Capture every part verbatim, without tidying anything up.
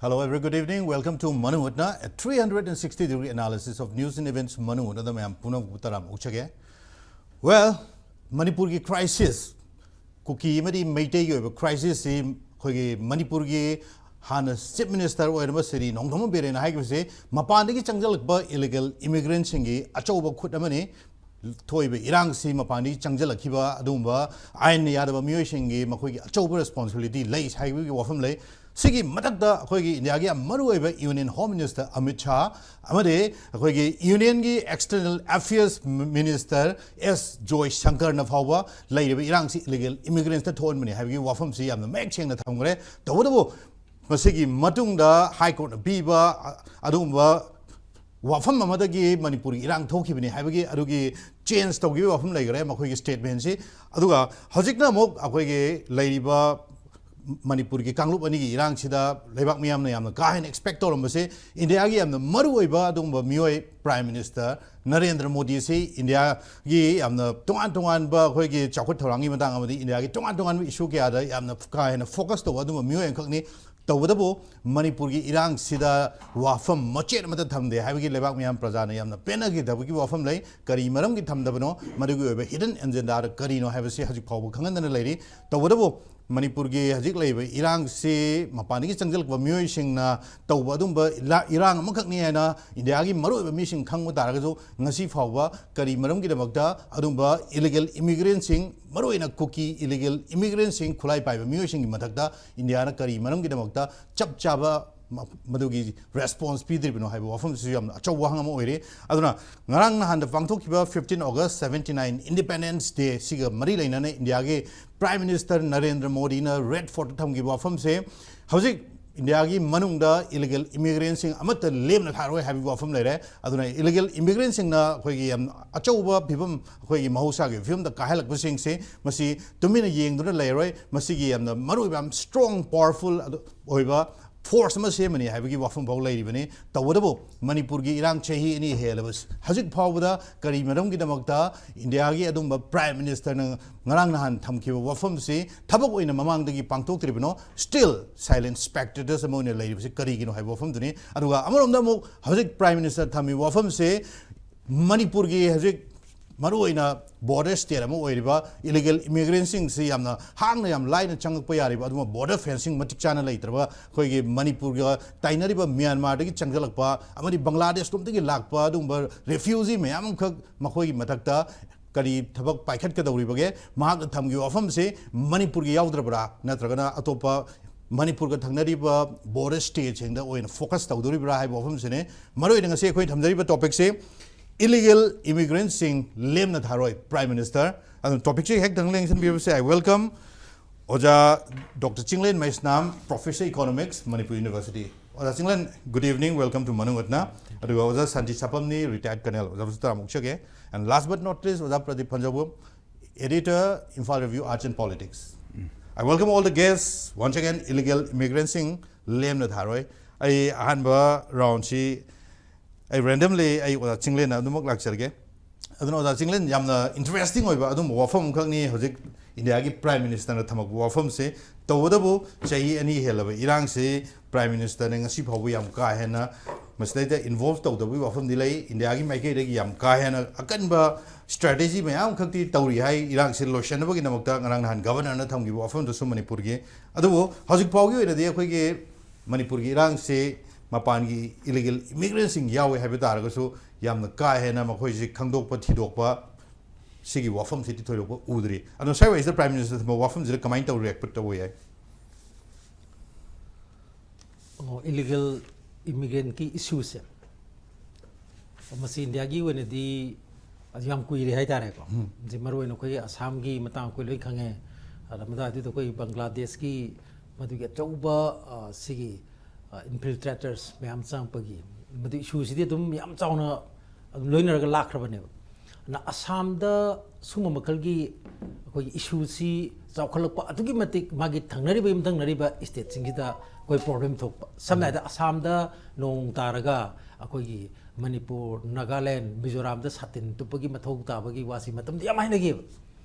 Hello, a very good evening. Welcome to Manungutna, a three hundred sixty degree analysis of news and events. ꯃꯅꯨꯡꯗ ꯃꯌꯥꯝ ꯄꯨꯝꯅꯃꯛꯄꯨ ꯇꯔꯥꯝꯅ ꯑꯣꯛꯆꯒꯦ꯫ Well, ꯃꯅꯤꯄꯨꯔꯒꯤ crisis, ꯀꯨꯀꯤ ꯑꯃꯗꯤ ꯃꯩꯇꯩꯒꯤ ꯑꯣꯏꯕ crisis ꯁꯤ ꯑꯩꯈꯣꯏꯒꯤ ꯃꯅꯤꯄꯨꯔꯒꯤ ꯍꯥꯟꯅ Chief Minister ꯑꯣꯏꯔꯝꯕ ꯁ꯭ꯔꯤ ꯅꯣꯡꯊꯣꯝꯕꯝ ꯕꯤꯔꯦꯟꯅ ꯍꯥꯏꯈꯤꯕꯁꯦ, ꯃꯄꯥꯟꯗꯒꯤ ꯆꯪꯁꯤꯜꯂꯛꯄ illegal immigrant ꯁꯤꯡꯒꯤ ꯑꯆꯧꯕ ꯈꯨꯠ ꯑꯃꯅꯤ꯫ ꯊꯣꯛꯏꯕ ꯏꯔꯥꯡꯁꯤ ꯃꯄꯥꯟꯗꯒꯤ ꯆꯪꯁꯤꯜꯂꯛꯈꯤꯕ ꯑꯗꯨꯒꯨꯝꯕ ꯑꯥꯏꯟꯅ ꯌꯥꯗꯕ ꯃꯤꯑꯣꯏꯁꯤꯡꯒꯤ ꯃꯈꯣꯏꯒꯤ ꯑꯆꯧꯕ responsibility ꯂꯩ ꯍꯥꯏꯕꯒꯤ ꯋꯥꯐꯝ ꯂꯩ꯫ ꯁꯤꯒꯤ ꯃꯊꯛꯇ ꯑꯩꯈꯣꯏꯒꯤ ꯏꯟꯗꯤꯌꯥꯒꯤ ꯌꯥꯝ ꯃꯔꯨꯑꯣꯏꯕ Union Home Minister Amit Shah ꯑꯃꯗꯤ ꯑꯩꯈꯣꯏꯒꯤ Union ꯒꯤ External Affairs Minister ꯑꯦꯁ ꯖꯣꯏꯁꯪꯀꯔꯅ ꯐꯥꯎꯕ ꯂꯩꯔꯤꯕ ꯏꯔꯥꯡꯁꯤ illegal immigrants ꯅ ꯊꯣꯛꯍꯟꯕꯅꯤ ꯍꯥꯏꯕꯒꯤ ꯋꯥꯐꯝꯁꯤ ꯌꯥꯝꯅ ꯃꯌꯦꯛ ꯁꯦꯡꯅ ꯊꯝꯈ꯭ꯔꯦ꯫ ꯇꯧꯕꯇꯕꯨ ꯃꯁꯤꯒꯤ ꯃꯇꯨꯡꯗ High Court ꯅ ꯄꯤꯕ ꯑꯗꯨꯒꯨꯝꯕ ꯋꯥꯐꯝ ꯑꯃꯗꯒꯤ ꯃꯅꯤꯄꯨꯔꯒꯤ ꯏꯔꯥꯡ ꯊꯣꯛꯈꯤꯕꯅꯤ ꯍꯥꯏꯕꯒꯤ ꯑꯗꯨꯒꯤ change ꯇꯧꯈꯤꯕꯒꯤ ꯋꯥꯐꯝ ꯂꯩꯈ꯭ꯔꯦ ꯃꯈꯣꯏꯒꯤ statement ꯁꯤ꯫ ꯑꯗꯨꯒ ꯍꯧꯖꯤꯛꯅ ꯑꯃꯨꯛ ꯑꯩꯈꯣꯏꯒꯤ ꯂꯩꯔꯤꯕ ꯃꯅꯤꯄꯨꯔꯒꯤ ꯀꯥꯡꯂꯨꯞ ꯑꯅꯤꯒꯤ ꯏꯔꯥꯡꯁꯤꯗ ꯂꯩꯕꯥꯛ ꯃꯤꯌꯥꯝꯅ ꯌꯥꯝꯅ ꯀꯥ ꯍꯦꯟꯅ expect ꯇꯧꯔꯝꯕꯁꯦ, ꯏꯟꯗꯤꯌꯥꯒꯤ ꯌꯥꯝꯅ ꯃꯔꯨꯑꯣꯏꯕ ꯑꯗꯨꯒꯨꯝꯕ ꯃꯤꯑꯣꯏ Prime Minister ꯅꯔꯦꯟꯗ꯭ꯔ ꯃꯣꯗꯤ ꯑꯁꯤ ꯏꯟꯗꯤꯌꯥꯒꯤ ꯌꯥꯝꯅ ꯇꯣꯉꯥꯟ ꯇꯣꯉꯥꯟꯕ ꯑꯩꯈꯣꯏꯒꯤ ꯆꯥꯎꯈꯠ ꯊꯧꯔꯥꯡꯒꯤ ꯃꯇꯥꯡ ꯑꯃꯗꯤ ꯏꯟꯗꯤꯌꯥꯒꯤ ꯇꯣꯉꯥꯟ ꯇꯣꯉꯥꯟꯕ issue ꯀꯌꯥꯗ ꯌꯥꯝꯅ ꯀꯥ ꯍꯦꯟꯅ focus ꯇꯧꯕ ꯑꯗꯨꯒꯨꯝꯕ ꯃꯤꯑꯣꯏ ꯑꯃꯈꯛꯅꯤ꯫ ꯇꯧꯕꯇꯕꯨ ꯃꯅꯤꯄꯨꯔꯒꯤ ꯏꯔꯥꯡꯁꯤꯗ ꯋꯥꯐꯝ ꯃꯆꯦꯠ ꯑꯃꯠꯇ ꯊꯝꯗꯦ ꯍꯥꯏꯕꯒꯤ ꯂꯩꯕꯥꯛ ꯃꯤꯌꯥꯝ ꯄ꯭ꯔꯖꯥꯅ ꯌꯥꯝꯅ ꯄꯦꯟꯅꯈꯤꯗꯕꯒꯤ ꯋꯥꯐꯝ ꯂꯩ꯫ ꯀꯔꯤ ꯃꯔꯝꯒꯤ ꯊꯝꯗꯕꯅꯣ, ꯃꯗꯨꯒꯤ ꯑꯣꯏꯕ hidden agenda ꯀꯔꯤꯅꯣ ꯍꯥꯏꯕꯁꯤ ꯍꯧꯖꯤꯛ ꯐꯥꯎꯕ ꯈꯪꯍꯟꯗꯅ ꯂꯩꯔꯤ꯫ ꯇꯧꯕꯇꯕꯨ ꯃꯅꯤꯄꯨꯔꯒꯤ ꯍꯧꯖꯤꯛ ꯂꯩꯔꯤꯕ ꯏꯔꯥꯡꯁꯤ ꯃꯄꯥꯟꯗꯒꯤ ꯆꯪꯁꯤꯜꯂꯛꯄ ꯃꯤꯑꯣꯏꯁꯤꯡꯅ ꯇꯧꯕ ꯑꯗꯨꯝꯕ ꯏꯔꯥꯡ ꯑꯃꯈꯛꯅꯤ ꯍꯥꯏꯅ ꯏꯟꯗꯤꯌꯥꯒꯤ ꯃꯔꯨꯑꯣꯏꯕ ꯃꯤꯁꯤꯡ ꯈꯪꯕ ꯇꯥꯔꯒꯁꯨ, ꯉꯁꯤ ꯐꯥꯎꯕ ꯀꯔꯤ ꯃꯔꯝꯒꯤꯗꯃꯛꯇ ꯑꯗꯨꯝꯕ illegal immigrant ꯁꯤꯡ, ꯃꯔꯨꯑꯣꯏꯅ ꯀꯨꯀꯤ illegal immigrant ꯁꯤꯡ, ꯈꯨꯠꯂꯥꯏ ꯄꯥꯏꯕ ꯃꯤꯑꯣꯏꯁꯤꯡꯒꯤ ꯃꯊꯛꯇ ꯏꯟꯗꯤꯌꯥꯅ ꯀꯔꯤ ꯃꯔꯝꯒꯤꯗꯃꯛꯇ ꯆꯞ ꯆꯥꯕ ꯃ-, ꯃꯗꯨꯒꯤ response ꯄꯤꯗ꯭ꯔꯤꯕꯅꯣ ꯍꯥꯏꯕ ꯋꯥꯐꯝꯁꯤꯁꯨ ꯌꯥꯝꯅ ꯑꯆꯧꯕ ꯋꯥꯍꯪ ꯑꯃ ꯑꯣꯏꯔꯤ꯫ ꯑꯗꯨꯅ ꯉꯔꯥꯡ ꯅꯍꯥꯟꯗ ꯄꯥꯡꯊꯣꯛꯈꯤꯕ fifteen August, seventy nine Independence Day ꯁꯤꯒ ꯃꯔꯤ ꯂꯩꯅꯅ ꯏꯟꯗꯤꯌꯥꯒꯤ Prime Minister ꯅꯔꯦꯟꯗ꯭ꯔ ꯃꯣꯗꯤꯅ Red Fort ꯇ ꯊꯝꯈꯤꯕ ꯋꯥꯐꯝꯁꯦ, ꯍꯧꯖꯤꯛ ꯏꯟꯗꯤꯌꯥꯒꯤ ꯃꯅꯨꯡꯗ illegal immigrant ꯁꯤꯡ ꯑꯃꯠꯇ ꯂꯦꯝꯅ ꯊꯥꯔꯣꯏ ꯍꯥꯏꯕꯒꯤ ꯋꯥꯐꯝ ꯂꯩꯔꯦ꯫ ꯑꯗꯨꯅ illegal immigrant ꯁꯤꯡꯅ ꯑꯩꯈꯣꯏꯒꯤ ꯌꯥꯝ ꯑꯆꯧꯕ ꯐꯤꯕꯝ, ꯑꯩꯈꯣꯏꯒꯤ ꯃꯍꯧꯁꯥꯒꯤ ꯐꯤꯕꯝꯗ ꯀꯥꯏꯍꯜꯂꯛꯄꯁꯤꯡꯁꯦ, ꯃꯁꯤ ꯇꯨꯃꯤꯟꯅ ꯌꯦꯡꯗꯨꯅ ꯂꯩꯔꯣꯏ꯫ ꯃꯁꯤꯒꯤ ꯌꯥꯝꯅ ꯃꯔꯨꯑꯣꯏꯕ, ꯌꯥꯝ strong, powerful ꯑꯗꯨ ꯑꯣꯏꯕ ꯐꯣꯔꯁ ꯑꯃ ꯁꯦꯝꯃꯅꯤ ꯍꯥꯏꯕꯒꯤ ꯋꯥꯐꯝ ꯐꯥꯎ ꯂꯩꯔꯤꯕꯅꯤ꯫ ꯇꯧꯕꯇꯕꯨ ꯃꯅꯤꯄꯨꯔꯒꯤ ꯏꯔꯥꯡ ꯆꯍꯤ ꯑꯅꯤ ꯍꯦꯜꯂꯕ ꯍꯧꯖꯤꯛ ꯐꯥꯎꯕꯗ ꯀꯔꯤ ꯃꯔꯝꯒꯤꯗꯃꯛꯇ ꯏꯟꯗꯤꯌꯥꯒꯤ ꯑꯗꯨꯒꯨꯝꯕ ꯄ꯭ꯔꯥꯏꯝ ꯃꯤꯅꯤꯁꯇꯔꯅ ꯉꯔꯥꯡ ꯅꯍꯥꯟ ꯊꯝꯈꯤꯕ ꯋꯥꯐꯝꯁꯤ ꯊꯕꯛ ꯑꯣꯏꯅ ꯃꯃꯥꯡꯗꯒꯤ ꯄꯥꯡꯊꯣꯛꯇ꯭ꯔꯤꯕꯅꯣ? Still silent spectators ꯑꯃ ꯑꯣꯏꯅ ꯂꯩꯔꯤꯕꯁꯤ ꯀꯔꯤꯒꯤꯅꯣ ꯍꯥꯏꯕ ꯋꯥꯐꯝꯗꯨꯅꯤ꯫ ꯑꯗꯨꯒ ꯑꯃꯔꯣꯝꯗ ꯑꯃꯨꯛ ꯍꯧꯖꯤꯛ ꯄ꯭ꯔꯥꯏꯝ ꯃꯤꯅꯤꯁꯇꯔ ꯊꯝꯃꯤꯕ ꯋꯥꯐꯝꯁꯤ ꯃꯅꯤꯄꯨꯔꯒꯤ ꯍꯧꯖꯤꯛ ꯃꯔꯨꯑꯣꯏꯅ ꯕꯣꯔꯗꯔ ꯁ꯭ꯇꯦꯠ ꯑꯃ ꯑꯣꯏꯔꯤꯕ ꯏꯂꯤꯒꯦꯜ ꯏꯃꯤꯒ꯭ꯔꯦꯟꯁꯤꯡꯁꯤ ꯌꯥꯝꯅ ꯍꯥꯡꯅ ꯌꯥꯝ ꯂꯥꯏꯅ ꯆꯪꯉꯛꯄ ꯌꯥꯔꯤꯕ, ꯑꯗꯨꯒꯨꯝꯕ ꯕꯣꯔꯗꯔ ꯐꯦꯟꯁꯤꯡ ꯃꯇꯤꯛ ꯆꯥꯅ ꯂꯩꯇ꯭ꯔꯕ ꯑꯩꯈꯣꯏꯒꯤ ꯃꯅꯤꯄꯨꯔꯒ ꯇꯥꯏꯅꯔꯤꯕ ꯃ꯭ꯌꯥꯟꯃꯥꯔꯗꯒꯤ ꯆꯪꯁꯤꯜꯂꯛꯄ ꯑꯃꯗꯤ ꯕꯪꯒ꯭ꯂꯥꯗꯦꯁꯂꯣꯝꯗꯒꯤ ꯂꯥꯛꯄ ꯑꯗꯨꯒꯨꯝꯕ ꯔꯦꯐ꯭ꯌꯨꯖꯤ ꯃꯌꯥꯝ ꯑꯃꯈꯛ ꯃꯈꯣꯏꯒꯤ ꯃꯊꯛꯇ ꯀꯔꯤ ꯊꯕꯛ ꯄꯥꯏꯈꯠꯀꯗꯧꯔꯤꯕꯒꯦ? ꯃꯍꯥꯛꯅ ꯊꯝꯈꯤꯕ ꯋꯥꯐꯝꯁꯤ ꯃꯅꯤꯄꯨꯔꯒꯤ ꯌꯥꯎꯗ꯭ꯔꯕ꯭ꯔꯥ, ꯅꯠꯇ꯭ꯔꯒꯅ ꯑꯇꯣꯞꯄ ꯃꯅꯤꯄꯨꯔꯒ ꯊꯪꯅꯔꯤꯕ ꯕꯣꯔꯗꯔ ꯁ꯭ꯇꯦꯠꯁꯤꯡꯗ ꯑꯣꯏꯅ ꯐꯣꯀꯁ ꯇꯧꯗꯣꯔꯤꯕ꯭ꯔꯥ ꯍꯥꯏꯕ ꯋꯥꯐꯝꯁꯤꯅꯤ꯫ ꯃꯔꯨꯑꯣꯏꯅ ꯉꯁꯤ ꯑꯩꯈꯣꯏ ꯊꯝꯖꯔꯤꯕ ꯇꯣꯄꯤꯛꯁꯤ ꯏꯂꯤꯒꯦꯜ ꯏꯃꯤꯒ꯭ꯔꯦꯟꯁꯤꯡ ꯂꯦꯝꯅ ꯊꯥꯔꯣꯏ, ꯄ꯭ꯔꯥꯏꯝ ꯃꯤꯅꯤꯁꯇꯔ꯫ ꯑꯗꯨꯅ ꯇꯣꯄꯤꯛꯁꯤ ꯍꯦꯛ ꯊꯪ ꯂꯦꯡꯁꯤꯟꯕꯤꯕꯁꯦ꯫ I welcome ꯑꯣꯖꯥ doctor Chinglen Meisnam, Professor Economics, Manipur University꯫ ꯑꯣꯖꯥ Chinglen, good evening, welcome to ꯃꯅꯨꯡ ꯍꯨꯠꯅ꯫ ꯑꯗꯨꯒ ꯑꯣꯖꯥ ꯁꯥꯟꯇꯤ ꯁꯥꯄꯝꯅꯤ, retired colonel, ꯑꯣꯖꯥꯕꯨꯁꯨ ꯇꯔꯥꯃꯨꯛ ꯆꯠꯒꯦ꯫ And last but not least, ꯑꯣꯖꯥ Pradeep ꯐꯟꯖꯧꯕꯝ, editor, Imphal Review, Arts and Politics꯫ I welcome all the guests once again. Illegal ꯏꯃꯤꯒ꯭ꯔꯦꯟꯁꯤꯡ ꯂꯦꯝꯅ ꯊꯥꯔꯣꯏ꯫ ꯑꯩ ꯑꯍꯥꯟꯕ ꯔꯥꯎꯟꯁꯤ ꯑꯩ ꯔꯦꯟꯗꯝꯂꯤ ꯑꯩ ꯑꯣꯖꯥ ꯆꯤꯡꯂꯦꯟꯅ ꯑꯗꯨꯃꯛ ꯂꯥꯛꯆꯔꯒꯦ꯫ ꯑꯗꯨꯅ ꯑꯣꯖꯥ ꯆꯤꯡꯂꯦꯟ, ꯌꯥꯝꯅ ꯏꯟꯇꯔꯦꯁꯇꯤꯡ ꯑꯣꯏꯕ ꯑꯗꯨꯝꯕ ꯋꯥꯐꯝ ꯑꯃꯈꯛꯅꯤ ꯍꯧꯖꯤꯛ ꯏꯟꯗꯤꯌꯥꯒꯤ ꯄ꯭ꯔꯥꯏꯝ ꯃꯤꯅꯤꯁꯇꯔꯅ ꯊꯝꯃꯛꯄ ꯋꯥꯐꯝꯁꯦ꯫ ꯇꯧꯕꯇꯕꯨ ꯆꯍꯤ ꯑꯅꯤ ꯍꯦꯜꯂꯕ ꯏꯔꯥꯡꯁꯤ ꯄ꯭ꯔꯥꯏꯝ ꯃꯤꯅꯤꯁꯇꯔꯅ ꯉꯁꯤ ꯐꯥꯎꯕ ꯌꯥꯝ ꯀꯥ ꯍꯦꯟꯅ ꯃꯁꯤꯗꯩꯗ ꯏꯟꯚꯣꯜꯚ ꯇꯧꯗꯕꯒꯤ ꯋꯥꯐꯝꯗꯤ ꯂꯩ꯫ ꯏꯟꯗꯤꯌꯥꯒꯤ ꯃꯥꯏꯀꯩꯗꯒꯤ ꯌꯥꯝ ꯀꯥ ꯍꯦꯟꯅ ꯑꯀꯟꯕ ꯁ꯭ꯇ꯭ꯔꯦꯇꯦꯖꯤ ꯃꯌꯥꯝ ꯈꯛꯇꯤ ꯇꯧꯔꯤ ꯍꯥꯏ ꯏꯔꯥꯡꯁꯤ ꯂꯣꯏꯁꯤꯟꯅꯕꯒꯤꯗꯃꯛꯇ꯫ ꯉꯔꯥꯡ ꯅꯍꯥꯟ ꯒꯚꯔꯅꯔꯅ ꯊꯝꯈꯤꯕ ꯋꯥꯐꯝꯗꯨꯁꯨ ꯃꯅꯤꯄꯨꯔꯒꯤ꯫ ꯑꯗꯨꯕꯨ ꯍꯧꯖꯤꯛ ꯐꯥꯎꯒꯤ ꯑꯣꯏꯅꯗꯤ ꯑꯩꯈꯣꯏꯒꯤ ꯃꯅꯤꯄꯨꯔꯒꯤ ꯏꯔꯥꯡꯁꯤ ꯃꯄꯥꯟꯒꯤ ꯏꯂꯤꯒꯦꯜ ꯏꯃꯤꯒ꯭ꯔꯦꯟꯁꯤꯡ ꯌꯥꯎꯋꯦ ꯍꯥꯏꯕ ꯇꯥꯔꯒꯁꯨ ꯌꯥꯝꯅ ꯀꯥ ꯍꯦꯟꯅ ꯃꯈꯣꯏꯁꯤ ꯈꯪꯗꯣꯛꯄ ꯊꯤꯗꯣꯛꯄ ꯁꯤꯒꯤ ꯋꯥꯐꯝꯁꯤꯗꯤ ꯊꯣꯏꯗꯣꯛꯄ ꯎꯗ꯭ꯔꯤ꯫ ꯑꯗꯣ ꯁ꯭ꯋꯥꯏ ꯋꯥꯏꯁꯤꯗ ꯄ꯭ꯔꯥꯏꯝ ꯃꯤꯅꯤꯁꯇꯔ ꯊꯝꯕ ꯋꯥꯐꯝꯁꯤꯗ ꯀꯃꯥꯏꯅ ꯇꯧꯔ ꯔꯤꯌꯦꯛ ꯇꯧꯕ ꯌꯥꯏ? ꯑꯣ, ꯏꯂꯤꯒꯦꯜ ꯏꯃꯤꯒ꯭ꯔꯦꯟꯀꯤ ꯏꯁꯨꯁꯦ, ꯃꯁꯤ ꯏꯟꯗꯤꯌꯥꯒꯤ ꯑꯣꯏꯅꯗꯤ ꯌꯥꯝ ꯀꯨꯏꯔꯦ ꯍꯥꯏꯇꯥꯔꯦꯀꯣ꯫ ꯃꯁꯤ ꯃꯔꯨꯑꯣꯏꯅ ꯑꯩꯈꯣꯏꯒꯤ ꯑꯁꯥꯝꯒꯤ ꯃꯇꯥꯡ ꯑꯩꯈꯣꯏ ꯂꯣꯏ ꯈꯪꯉꯦ꯫ ꯑꯗ ꯃꯗꯨꯋꯥꯏꯗꯨꯗ ꯑꯩꯈꯣꯏ ꯕꯪꯒ꯭ꯂꯥꯗꯦꯁꯀꯤ ꯃꯗꯨꯒꯤ ꯑꯆꯧꯕ, ꯑ, ꯁꯤꯒꯤ, ꯑ, ꯏꯟꯐꯤꯜꯇ꯭ꯔꯦꯇꯔꯁ ꯃꯌꯥꯝ ꯆꯪꯉꯛꯄꯒꯤ ꯃꯗꯨ ꯏꯁꯨꯁꯤꯗꯤ ꯑꯗꯨꯝ ꯌꯥꯝ ꯆꯥꯎꯅ ꯑꯗꯨꯝ ꯂꯣꯏꯅꯔꯒ ꯂꯥꯛꯈ꯭ꯔꯕꯅꯦꯕ꯫ ꯑꯗꯨꯅ ꯑꯁꯥꯝꯗ ꯁꯨꯝꯕ ꯃꯈꯜꯒꯤ ꯑꯩꯈꯣꯏꯒꯤ ꯏꯁꯨꯁꯤ ꯆꯥꯎꯈꯠꯂꯛꯄ ꯑꯗꯨꯛꯀꯤ ꯃꯇꯤꯛ ꯃꯥꯒꯤ ꯊꯪꯅꯔꯤꯕ ꯌꯨꯝꯊꯪꯅꯔꯤꯕ ꯏꯁꯇꯦꯠꯁꯤꯡꯁꯤꯗ ꯑꯩꯈꯣꯏ ꯄ꯭ꯔꯣꯕ꯭ꯂꯦꯝ ꯊꯣꯛꯄ꯫ ꯁꯝꯅ ꯍꯥꯏꯔꯕꯗ ꯑꯁꯥꯝꯗ ꯅꯣꯡ ꯇꯥꯔꯒ ꯑꯩꯈꯣꯏꯒꯤ ꯃꯅꯤꯄꯨꯔ, ꯅꯥꯒꯥꯂꯦꯟ, ꯃꯤꯖꯣꯔꯥꯝꯗ ꯁꯥꯇꯤꯟ ꯇꯨꯞꯄꯒꯤ ꯃꯊꯧ ꯇꯥꯕꯒꯤ ꯋꯥꯁꯤ ꯃꯇꯝꯗ ꯌꯥꯝ ꯍꯥꯏꯅꯈꯤꯕ꯫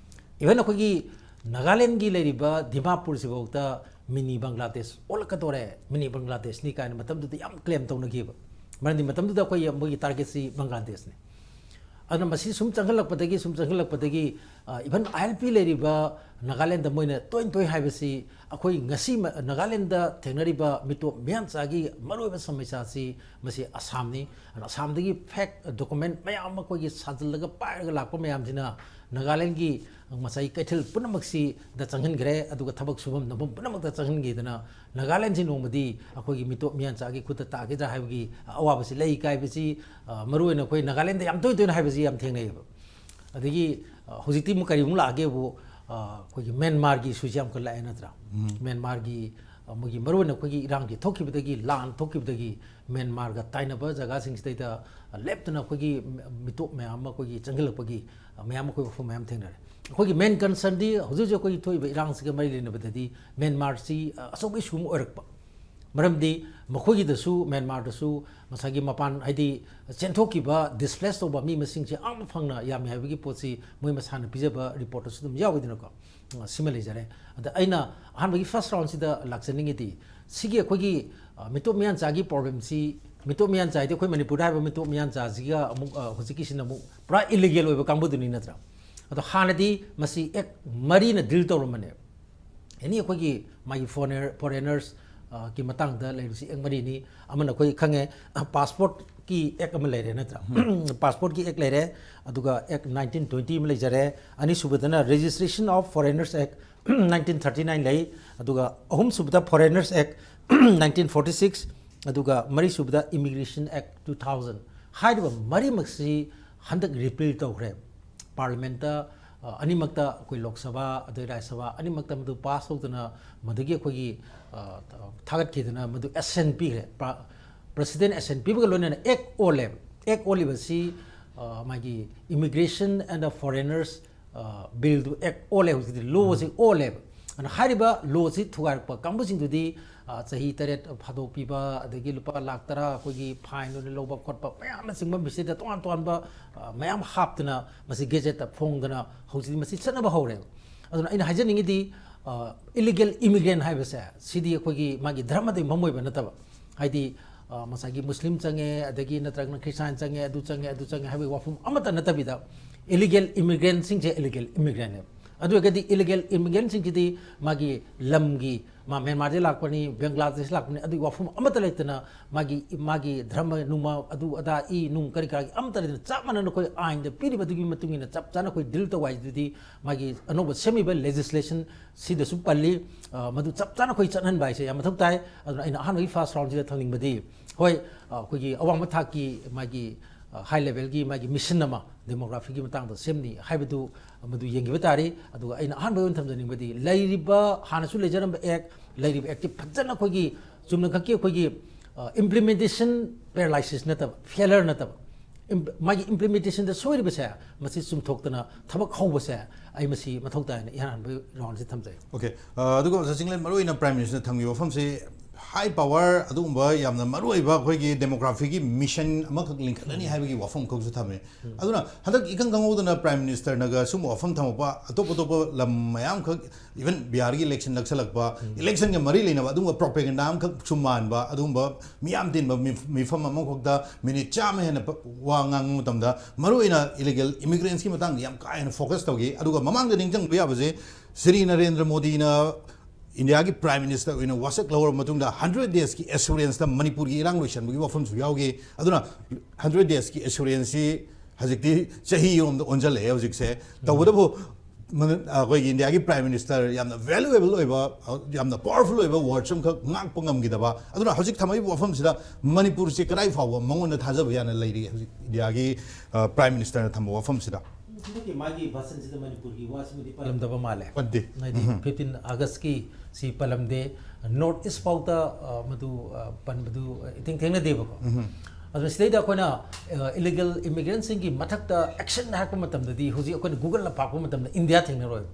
ꯏꯚꯟ ꯑꯩꯈꯣꯏꯒꯤ ꯅꯥꯒꯥꯂꯦꯟꯒꯤ ꯂꯩꯔꯤꯕ ꯗꯤꯃꯥꯄꯨꯔꯁꯤꯐꯥꯎꯗ ꯃꯤꯅꯤ ꯕꯪꯒ꯭ꯂꯥꯗꯦꯁ ꯑꯣꯜꯂꯛꯀꯗꯧꯔꯦ, ꯃꯤꯅꯤ ꯕꯪꯒ꯭ꯂꯥꯗꯦꯁꯅꯤ ꯀꯥꯏꯅ ꯃꯇꯝꯗꯨꯗ ꯌꯥꯝ ꯀ꯭ꯂꯦꯝ ꯇꯧꯅꯈꯤꯕ꯫ ꯃꯔꯝꯗꯤ ꯃꯇꯝꯗꯨꯗ ꯑꯩꯈꯣꯏꯒꯤ ꯃꯣꯏꯒꯤ ꯇꯥꯔꯒꯦꯠꯁꯤ ꯕꯪꯒ꯭ꯂꯥꯗꯦꯁꯅꯤ꯫ ꯑꯗꯨꯅ ꯃꯁꯤ ꯁꯨꯝ ꯆꯪꯁꯤꯜꯂꯛꯄꯗꯒꯤ, ꯁꯨꯝ ꯆꯪꯁꯤꯜꯂꯛꯄꯗꯒꯤ, ꯏꯚꯟ ꯑꯥꯏ ꯑꯦꯜ ꯄꯤ ꯂꯩꯔꯤꯕ ꯅꯥꯒꯥꯂꯦꯟꯗ ꯃꯣꯏꯅ ꯇꯣꯏ ꯇꯣꯏ ꯍꯥꯏꯕꯁꯤ ꯑꯩꯈꯣꯏ ꯉꯁꯤ ꯃ-, ꯅꯥꯒꯥꯂꯦꯟꯗ ꯊꯦꯡꯅꯔꯤꯕ ꯃꯤꯇꯣꯞ ꯃꯤꯌꯥꯟꯆꯥꯒꯤ ꯃꯔꯨꯑꯣꯏꯕ ꯁꯃꯁ꯭ꯌꯥꯁꯤ ꯃꯁꯤ ꯑꯁꯥꯝꯅꯤ꯫ ꯑꯗꯨꯅ ꯑꯁꯥꯝꯗꯒꯤ ꯐꯦꯛ ꯗꯣꯀꯨꯃꯦꯟ ꯃꯌꯥꯝ ꯑꯃ ꯑꯩꯈꯣꯏꯒꯤ ꯁꯥꯖꯤꯜꯂꯒ ꯄꯥꯏꯔꯒ ꯂꯥꯛꯄ ꯃꯌꯥꯝꯁꯤꯅ ꯅꯥꯒꯥꯂꯦꯟꯒꯤ ꯉꯁꯥꯏ ꯀꯩꯊꯦꯜ ꯄꯨꯝꯅꯃꯛꯁꯤꯗ ꯆꯪꯍꯟꯈ꯭ꯔꯦ꯫ ꯑꯗꯨꯒ ꯊꯕꯛ ꯁꯨꯐꯝ ꯅꯣꯝꯐꯝ ꯄꯨꯝꯅꯃꯛꯇ ꯆꯪꯍꯟꯈꯤꯗꯅ ꯅꯥꯒꯥꯂꯦꯟꯁꯤ ꯅꯣꯡꯃꯗꯤ ꯑꯩꯈꯣꯏꯒꯤ ꯃꯤꯇꯣꯞ ꯃꯤꯌꯥꯟꯆꯥꯒꯤ ꯈꯨꯠꯇ ꯇꯥꯈꯤꯗ꯭ꯔꯥ ꯍꯥꯏꯕꯒꯤ ꯑꯋꯥꯕꯁꯤ ꯂꯩ ꯀꯥꯏꯕꯁꯤ, ꯑ, ꯃꯔꯨꯑꯣꯏꯅ ꯑꯩꯈꯣꯏ ꯅꯥꯒꯥꯂꯦꯟꯗ ꯌꯥꯝ ꯇꯣꯏ ꯇꯣꯏꯅ ꯍꯥꯏꯕꯁꯤ ꯌꯥꯝ ꯊꯦꯡꯅꯩꯌꯦꯕ꯫ ꯑꯗꯒꯤ, ꯑ, ꯍꯧꯖꯤꯛꯇꯤ ꯑꯃꯨꯛ ꯀꯔꯤꯃꯨꯛ ꯂꯥꯛꯑꯒꯦꯕꯨ, ꯑ, ꯑꯩꯈꯣꯏꯒꯤ ꯃ꯭ꯌꯥꯟꯃꯥꯔꯒꯤ ꯏꯁꯨꯁꯤ ꯌꯥꯝ ꯀꯟꯅ ꯂꯥꯛꯑꯦ ꯅꯠꯇ꯭ꯔꯥ? ꯃ꯭ꯌꯥꯟꯃꯥꯔꯒꯤ, ꯑ, ꯃꯣꯏꯒꯤ ꯃꯔꯨꯑꯣꯏꯅ ꯑꯩꯈꯣꯏꯒꯤ ꯏꯔꯥꯡꯒꯤ ꯊꯣꯛꯈꯤꯕꯗꯒꯤ, ꯂꯥꯟ ꯊꯣꯛꯈꯤꯕꯗꯒꯤ ꯃ꯭ꯌꯥꯟꯃꯥꯔꯒ ꯇꯥꯏꯅꯕ ꯖꯒꯥꯁꯤꯡꯁꯤꯗꯩꯗ, ꯑ, ꯂꯦꯞꯇꯅ ꯑꯩꯈꯣꯏꯒꯤ ꯃꯤꯇꯣꯞ ꯃꯌꯥꯝ ꯑꯃ ꯑꯩꯈꯣꯏꯒꯤ ꯆꯪꯁꯤꯜꯂꯛꯄꯒꯤ, ꯑ, ꯃꯌꯥꯝ ꯑꯩꯈꯣꯏ ꯋꯥꯐꯝ ꯃꯌꯥꯝ ꯊꯦꯡꯅꯔꯦ꯫ ꯑꯩꯈꯣꯏꯒꯤ ꯃꯦꯟ ꯀꯟꯁꯔꯟꯗꯤ ꯍꯧꯖꯤꯛ ꯍꯧꯖꯤꯛ ꯑꯩꯈꯣꯏꯒꯤ ꯊꯣꯛꯏꯕ ꯏꯔꯥꯡꯁꯤꯒ ꯃꯔꯤ ꯂꯩꯅꯕꯗꯗꯤ ꯃ꯭ꯌꯥꯟꯃꯥꯔꯁꯤ, ꯑ, ꯑꯆꯧꯕ ꯏꯁꯨ ꯑꯃ ꯑꯣꯏꯔꯛꯄ꯫ ꯃꯔꯝꯗꯤ ꯃꯈꯣꯏꯒꯤꯗꯁꯨ, ꯃ꯭ꯌꯥꯟꯃꯥꯔꯗꯁꯨ ꯉꯁꯥꯏꯒꯤ ꯃꯄꯥꯟ, ꯍꯥꯏꯗꯤ ꯆꯦꯟꯊꯣꯛꯈꯤꯕ, ꯗꯤꯁꯄ꯭ꯂꯦꯁ ꯇꯧꯕ ꯃꯤ ꯃꯁꯤꯡꯁꯦ ꯑꯃ ꯐꯪꯅ ꯌꯥꯝꯃꯤ ꯍꯥꯏꯕꯒꯤ ꯄꯣꯠꯁꯤ ꯃꯣꯏ ꯃꯁꯥꯅ ꯄꯤꯖꯕ ꯔꯤꯄꯣꯔꯠꯇꯁꯨ ꯑꯗꯨꯝ ꯌꯥꯎꯏꯗꯅꯀꯣ꯫ ꯑ, ꯁꯤꯃ ꯂꯩꯖꯔꯦ꯫ ꯑꯗ ꯑꯩꯅ ꯑꯍꯥꯟꯕꯒꯤ ꯐꯥꯔꯁ ꯔꯥꯎꯟꯁꯤꯗ ꯂꯥꯛꯆꯅꯤꯡꯉꯤꯗꯤ, ꯁꯤꯒꯤ ꯑꯩꯈꯣꯏꯒꯤ, ꯑ, ꯃꯤꯇꯣꯞ ꯃꯤꯌꯥꯟꯆꯥꯒꯤ ꯄ꯭ꯔꯣꯕ꯭ꯂꯦꯝꯁꯤ, ꯃꯤꯇꯣꯞ ꯃꯤꯌꯥꯟꯆꯥ ꯍꯥꯏꯗꯤ ꯑꯩꯈꯣꯏ ꯃꯅꯤꯄꯨꯔꯗ ꯍꯥꯏꯕ ꯃꯤꯇꯣꯞ ꯃꯤꯌꯥꯟꯆꯥꯁꯤꯒ ꯑꯃꯨꯛ, ꯑ, ꯍꯧꯖꯤꯛꯀꯤꯁꯤꯅ ꯑꯃꯨꯛ ꯄꯨꯔꯥ ꯏꯂꯤꯒꯦꯜ ꯑꯣꯏꯕ ꯀꯥꯡꯕꯨꯗꯨꯅꯤ ꯅꯠꯇ꯭ꯔꯥ? ꯑꯗꯣ ꯍꯥꯟꯅꯗꯤ ꯃꯁꯤ ꯑꯦꯛ ꯃꯔꯤꯅ ꯗꯤꯜ ꯇꯧꯔꯝꯕꯅꯦꯕ꯫ ꯑꯦꯅꯤ ꯑꯩꯈꯣꯏꯒꯤ ꯃꯥꯒꯤ ꯐꯣꯔꯦꯅꯔ, ꯐꯣꯔꯦꯅꯔꯁ, ꯑ, ꯀꯤ ꯃꯇꯥꯡꯗ ꯂꯩꯔꯤꯕꯁꯤ ꯑꯦꯛ ꯃꯔꯤꯅꯤ꯫ ꯑꯃꯅ ꯑꯩꯈꯣꯏ ꯈꯪꯉꯦ, ꯑ, ꯄꯥꯁꯄꯣꯔꯠꯀꯤ ꯑꯦꯛ ꯑꯃ ꯂꯩꯔꯦ ꯅꯠꯇ꯭ꯔꯥ? ꯄꯥꯁꯄꯣꯔꯠꯀꯤ ꯑꯦꯛ ꯂꯩꯔꯦ, ꯑꯗꯨꯒ ꯑꯦꯛ ꯅꯥꯏꯟꯇꯤꯟ ꯇ꯭ꯋꯦꯟꯇꯤ ꯑꯃ ꯂꯩꯖꯔꯦ꯫ ꯑꯅꯤꯁꯨꯕꯗꯅ Registration of Foreigners Act nineteen thirty nine ꯂꯩ, ꯑꯗꯨꯒ ꯑꯍꯨꯝꯁꯨꯕꯗ Foreigners Act nineteen forty six, ꯑꯗꯨꯒ ꯃꯔꯤꯁꯨꯕꯗ Immigration Act two thousand꯫ ꯍꯥꯏꯔꯤꯕ ꯃꯔꯤꯃꯛꯁꯤ ꯍꯟꯗꯛ ꯔꯤꯄꯤꯜ ꯇꯧꯈ꯭ꯔꯦ꯫ ꯄꯥꯔꯂꯤꯌꯥꯃꯦꯟꯠꯇ, ꯑ, ꯑꯅꯤꯃꯛꯇ, ꯑꯩꯈꯣꯏ ꯂꯣꯛ ꯁꯚꯥ ꯑꯗꯩ ꯔꯥꯖ꯭ꯌ ꯁꯚꯥ ꯑꯅꯤꯃꯛꯇ ꯃꯗꯨ ꯄꯥꯁ ꯇꯧꯗꯅ, ꯃꯗꯨꯒꯤ ꯑꯩꯈꯣꯏꯒꯤ, ꯑ, ꯊꯥꯒꯠꯈꯤꯗꯅ ꯃꯗꯨ ꯑꯦꯁꯦꯟ ꯄꯤꯈ꯭ꯔꯦ꯫ ꯄ꯭ꯔ-, ꯄ꯭ꯔꯁꯤꯗꯦꯟ ꯑꯦꯁꯦꯟ ꯄꯤꯕꯒ ꯂꯣꯏꯅꯅ ꯑꯦꯛ ꯑꯣꯜꯂꯦ꯫ ꯑꯦꯛ ꯑꯣꯜꯂꯤꯕꯁꯤ ꯑ, ꯃꯥꯒꯤ Immigration and the Foreigners, ꯑ, Bill ꯗꯨ, Act ꯑꯣꯜꯂꯦ ꯍꯧꯖꯤꯛꯇꯤ, ꯂꯣꯁꯤ ꯑꯣꯜꯂꯦꯕ꯫ ꯑꯗꯨꯅ ꯍꯥꯏꯔꯤꯕ ꯂꯣꯁꯤ ꯊꯨꯒꯥꯏꯔꯛꯄ ꯀꯥꯡꯕꯨꯁꯤꯡꯗꯨꯗꯤ, ꯑ, ꯆꯍꯤ ꯇꯔꯦꯠ ꯐꯥꯗꯣꯛ ꯄꯤꯕ, ꯑꯗꯒꯤ ꯂꯨꯄꯥ ꯂꯥꯛ ꯇꯔꯥ ꯑꯩꯈꯣꯏꯒꯤ fine ꯑꯣꯏꯅ ꯂꯧꯕ ꯈꯣꯠꯄ ꯃꯌꯥꯝꯅꯆꯤꯡꯕ ꯃꯁꯤꯗ ꯇꯣꯉꯥꯟ ꯇꯣꯉꯥꯟꯕ, ꯑ, ꯃꯌꯥꯝ ꯍꯥꯞꯇꯅ ꯃꯁꯤ ꯒꯦꯖꯦꯠꯇ ꯐꯣꯡꯗꯅ ꯍꯧꯖꯤꯛꯇꯤ ꯃꯁꯤ ꯆꯠꯅꯕ ꯍꯧꯔꯦꯕ꯫ ꯑꯗꯨꯅ ꯑꯩꯅ ꯍꯥꯏꯖꯅꯤꯡꯉꯤꯗꯤ, ꯑ, illegal immigrant ꯍꯥꯏꯕꯁꯦ ꯁꯤꯗꯤ ꯑꯩꯈꯣꯏꯒꯤ ꯃꯥꯒꯤ ꯙꯔꯃꯗꯒꯤ ꯃꯔꯝ ꯑꯣꯏꯕ ꯅꯠꯇꯕ, ꯍꯥꯏꯗꯤ, ꯑ, ꯉꯁꯥꯏꯒꯤ ꯃꯨꯁꯂꯤꯝ ꯆꯪꯉꯦ, ꯑꯗꯒꯤ ꯅꯠꯇ꯭ꯔꯒꯅ ꯈ꯭ꯔꯤꯁꯇꯥꯟ ꯆꯪꯉꯦ, ꯑꯗꯨ ꯆꯪꯉꯦ, ꯑꯗꯨ ꯆꯪꯉꯦ ꯍꯥꯏꯕꯒꯤ ꯋꯥꯐꯝ ꯑꯃꯠꯇ ꯅꯠꯇꯕꯤꯗ, illegal immigrant ꯁꯤꯡꯁꯦ illegal immigrant ꯅꯦꯕ꯫ ꯑꯗꯨ ꯑꯣꯏꯔꯒꯗꯤ illegal immigrant ꯁꯤꯡꯁꯤꯗꯤ ꯃꯥꯒꯤ ꯂꯝꯒꯤ, ꯃꯥ ꯃ꯭ꯌꯥꯟꯃꯥꯔꯗꯒꯤ ꯂꯥꯛꯄꯅꯤ, ꯕꯪꯒ꯭ꯂꯥꯗꯦꯁ ꯂꯥꯛꯄꯅꯤ, ꯑꯗꯨꯒꯤ ꯋꯥꯐꯝ ꯑꯃꯠꯇ ꯂꯩꯇꯅ ꯃꯥꯒꯤ, ꯃꯥꯒꯤ ꯙꯔꯃ ꯅꯨꯡꯃ ꯑꯗꯨ ꯑꯗꯥ ꯏ ꯅꯨꯡ ꯀꯔꯤ ꯀꯔꯥꯒꯤ ꯑꯃꯠꯇ ꯂꯩꯇꯅ ꯆꯞ ꯃꯥꯟꯅꯅ ꯑꯩꯈꯣꯏ ꯑꯥꯏꯟꯗ ꯄꯤꯔꯤꯕꯗꯨꯒꯤ ꯃꯇꯨꯡ ꯏꯟꯅ ꯆꯞ ꯆꯥꯅ ꯑꯩꯈꯣꯏ deal ꯇꯧꯕ ꯍꯥꯏꯗꯨꯗꯤ ꯃꯥꯒꯤ ꯑꯅꯧꯕ ꯁꯦꯝꯃꯤꯕ legislation ꯁꯤꯗꯁꯨ ꯄꯜꯂꯤ꯫ ꯑ, ꯃꯗꯨ ꯆꯞ ꯆꯥꯅ ꯑꯩꯈꯣꯏ ꯆꯠꯍꯟꯕ ꯍꯥꯏꯁꯦ ꯌꯥꯝ ꯃꯊꯧ ꯇꯥꯏ꯫ ꯑꯗꯨꯅ ꯑꯩꯅ ꯑꯍꯥꯟꯕꯒꯤ first round ꯁꯤꯗ ꯊꯝꯅꯤꯡꯕꯗꯤ, ꯍꯣꯏ, ꯑ, ꯑꯩꯈꯣꯏꯒꯤ ꯑꯋꯥꯡꯕ ꯊꯥꯛꯀꯤ ꯃꯥꯒꯤ, ꯑ, high level ꯒꯤ ꯃꯥꯒꯤ mission ꯑꯃ demography ꯒꯤ ꯃꯇꯥꯡꯗ ꯁꯦꯝꯅꯤ ꯍꯥꯏꯕꯗꯨ ꯃꯗꯨ ꯌꯦꯡꯈꯤꯕ ꯇꯥꯔꯤ꯫ ꯑꯗꯨꯒ ꯑꯩꯅ ꯑꯍꯥꯟꯕ ꯑꯣꯏꯅ ꯊꯝꯖꯅꯤꯡꯕꯗꯤ, ꯂꯩꯔꯤꯕ, ꯍꯥꯟꯅꯁꯨ ꯂꯩꯖꯔꯝꯕ Act, ꯂꯩꯔꯤꯕ Act ꯁꯤ ꯐꯖꯅ ꯑꯩꯈꯣꯏꯒꯤ ꯆꯨꯝꯅꯈꯛꯀꯤ ꯑꯩꯈꯣꯏꯒꯤ, ꯑ, implementation paralysis ꯅꯠꯇꯕ, failure ꯅꯠꯇꯕ, ꯏꯝ-, ꯃꯥꯒꯤ implementation ꯗ ꯁꯣꯏꯔꯤꯕꯁꯦ, ꯃꯁꯤ ꯆꯨꯝꯊꯣꯛꯇꯅ ꯊꯕꯛ ꯍꯧꯕꯁꯦ ꯑꯩ ꯃꯁꯤ ꯃꯊꯧ ꯇꯥꯏꯅ ꯏꯍꯥꯟ ꯍꯥꯟꯕꯒꯤ round ꯁꯤ ꯊꯝꯖꯩ꯫ OK꯫ ꯑ, ꯑꯗꯨꯒ ꯑꯣꯖꯥ ꯆꯤꯡꯂꯦꯟ, ꯃꯔꯨꯑꯣꯏꯅ Prime Minister ꯅ ꯊꯝꯈꯤꯕ ꯋꯥꯐꯝꯁꯤ high power ꯑꯗꯨꯒꯨꯝꯕ ꯌꯥꯝꯅ ꯃꯔꯨꯑꯣꯏꯕ ꯑꯩꯈꯣꯏꯒꯤ demography ꯒꯤ mission ꯑꯃꯈꯛ ꯂꯤꯡꯈꯠꯂꯅꯤ ꯍꯥꯏꯕꯒꯤ ꯋꯥꯐꯝ ꯈꯛꯁꯨ ꯊꯝꯃꯦ꯫ ꯑꯗꯨꯅ ꯍꯟꯗꯛ ꯏꯈꯪ ꯈꯪꯍꯧꯗꯅ Prime Minister ꯅꯒ ꯁꯨꯝꯕ ꯋꯥꯐꯝ ꯊꯝꯃꯛꯄ, ꯑꯇꯣꯞ ꯑꯇꯣꯞꯄ ꯂꯝ ꯃꯌꯥꯝꯈꯛ, even ꯕꯤꯍꯥꯔꯒꯤ election ꯅꯛꯁꯜꯂꯛꯄ, election ꯒ ꯃꯔꯤ ꯂꯩꯅꯕ ꯑꯗꯨꯒꯨꯝꯕ propaganda ꯑꯃꯈꯛ ꯁꯨꯝ ꯃꯥꯟꯕ, ꯑꯗꯨꯒꯨꯝꯕ ꯃꯤꯌꯥꯝ ꯇꯤꯟꯕ ꯃꯤꯐ-, ꯃꯤꯐꯝ ꯑꯃꯈꯛꯇ minute ꯆꯥꯝꯃ ꯍꯦꯟꯅ ꯄ-, ꯋꯥ ꯉꯥꯡꯕ ꯃꯇꯝꯗ ꯃꯔꯨꯑꯣꯏꯅ illegal immigrants ꯀꯤ ꯃꯇꯥꯡꯗ ꯌꯥꯝ ꯀꯥ ꯍꯦꯟꯅ focus ꯇꯧꯈꯤ꯫ ꯑꯗꯨꯒ ꯃꯃꯥꯡꯗ ꯅꯤꯡꯁꯤꯡꯕ ꯌꯥꯕꯁꯦ, ꯁ꯭ꯔꯤ ꯅꯔꯦꯟꯗ꯭ꯔ ꯃꯣꯗꯤꯅ ꯏꯟꯗꯤꯌꯥꯒꯤ Prime Minister ꯑꯣꯏꯅ ꯋꯥꯁꯛ ꯂꯧꯔꯕ ꯃꯇꯨꯡꯗ hundred days ꯀꯤ assurance ꯇ ꯃꯅꯤꯄꯨꯔꯒꯤ ꯏꯔꯥꯡ ꯂꯣꯏꯁꯤꯟꯕꯒꯤ ꯋꯥꯐꯝꯁꯨ ꯌꯥꯎꯈꯤ꯫ ꯑꯗꯨꯅ hundred days ꯀꯤ assurance ꯁꯤ ꯍꯧꯖꯤꯛꯇꯤ ꯆꯍꯤ ꯑꯃꯗ ꯑꯣꯟꯁꯤꯜꯂꯛꯑꯦ ꯍꯧꯖꯤꯛꯁꯦ꯫ ꯇꯧꯕꯇꯕꯨ ꯃꯅꯤ-, ꯑꯩꯈꯣꯏꯒꯤ ꯏꯟꯗꯤꯌꯥꯒꯤ Prime Minister ꯌꯥꯝꯅ valuable ꯑꯣꯏꯕ, ꯌꯥꯝꯅ powerful ꯑꯣꯏꯕ words ꯑꯃꯈꯛ ꯉꯥꯛꯄ ꯉꯝꯈꯤꯗꯕ, ꯑꯗꯨꯅ ꯍꯧꯖꯤꯛ ꯊꯝꯃꯛꯏꯕ ꯋꯥꯐꯝꯁꯤꯗ ꯃꯅꯤꯄꯨꯔꯁꯦ ꯀꯗꯥꯏ ꯐꯥꯎꯕ ꯃꯉꯣꯟꯗ ꯊꯥꯖꯕ ꯌꯥꯅ ꯂꯩꯔꯤ ꯍꯧꯖꯤꯛ ꯏꯟꯗꯤꯌꯥꯒꯤ, ꯑ, Prime Minister ꯅ ꯊꯝꯕ ꯋꯥꯐꯝꯁꯤꯗ? ꯍꯟꯗꯛꯀꯤ ꯃꯥꯒꯤ ꯚꯥꯁꯟꯁꯤꯗ ꯃꯅꯤꯄꯨꯔꯒꯤ ꯋꯥꯁꯤꯃꯗꯤ ꯄꯜꯂꯝꯗꯕ ꯃꯥꯜꯂꯦ꯫ ꯄꯟꯗꯦ꯫ ꯍꯥꯏꯗꯤ fifteen August ꯀꯤ ꯁꯤ ꯄꯜꯂꯝꯗꯦ, North East ꯐꯥꯎꯗ, ꯑ, ꯃꯗꯨ, ꯑ, ꯄꯟꯕꯗꯨ, ꯑ, ꯏꯊꯦꯡ ꯊꯦꯡꯅꯗꯦꯕꯀꯣ꯫ ꯑꯗꯨꯅ ꯁꯤꯗꯩꯗ ꯑꯩꯈꯣꯏꯅ ꯏꯂꯤꯒꯦꯜ ꯏꯃꯤꯒ꯭ꯔꯦꯟꯁꯤꯡꯒꯤ ꯃꯊꯛꯇ ꯑꯦꯛꯁꯟ ꯍꯥꯏꯔꯛꯄ ꯃꯇꯝꯗꯗꯤ, ꯍꯧꯖꯤꯛ ꯑꯩꯈꯣꯏꯅ ꯒꯨꯒꯜꯗ ꯄꯥꯛꯄ ꯃꯇꯝꯗ ꯏꯟꯗꯤꯌꯥ ꯊꯦꯡꯅꯔꯣꯏ꯫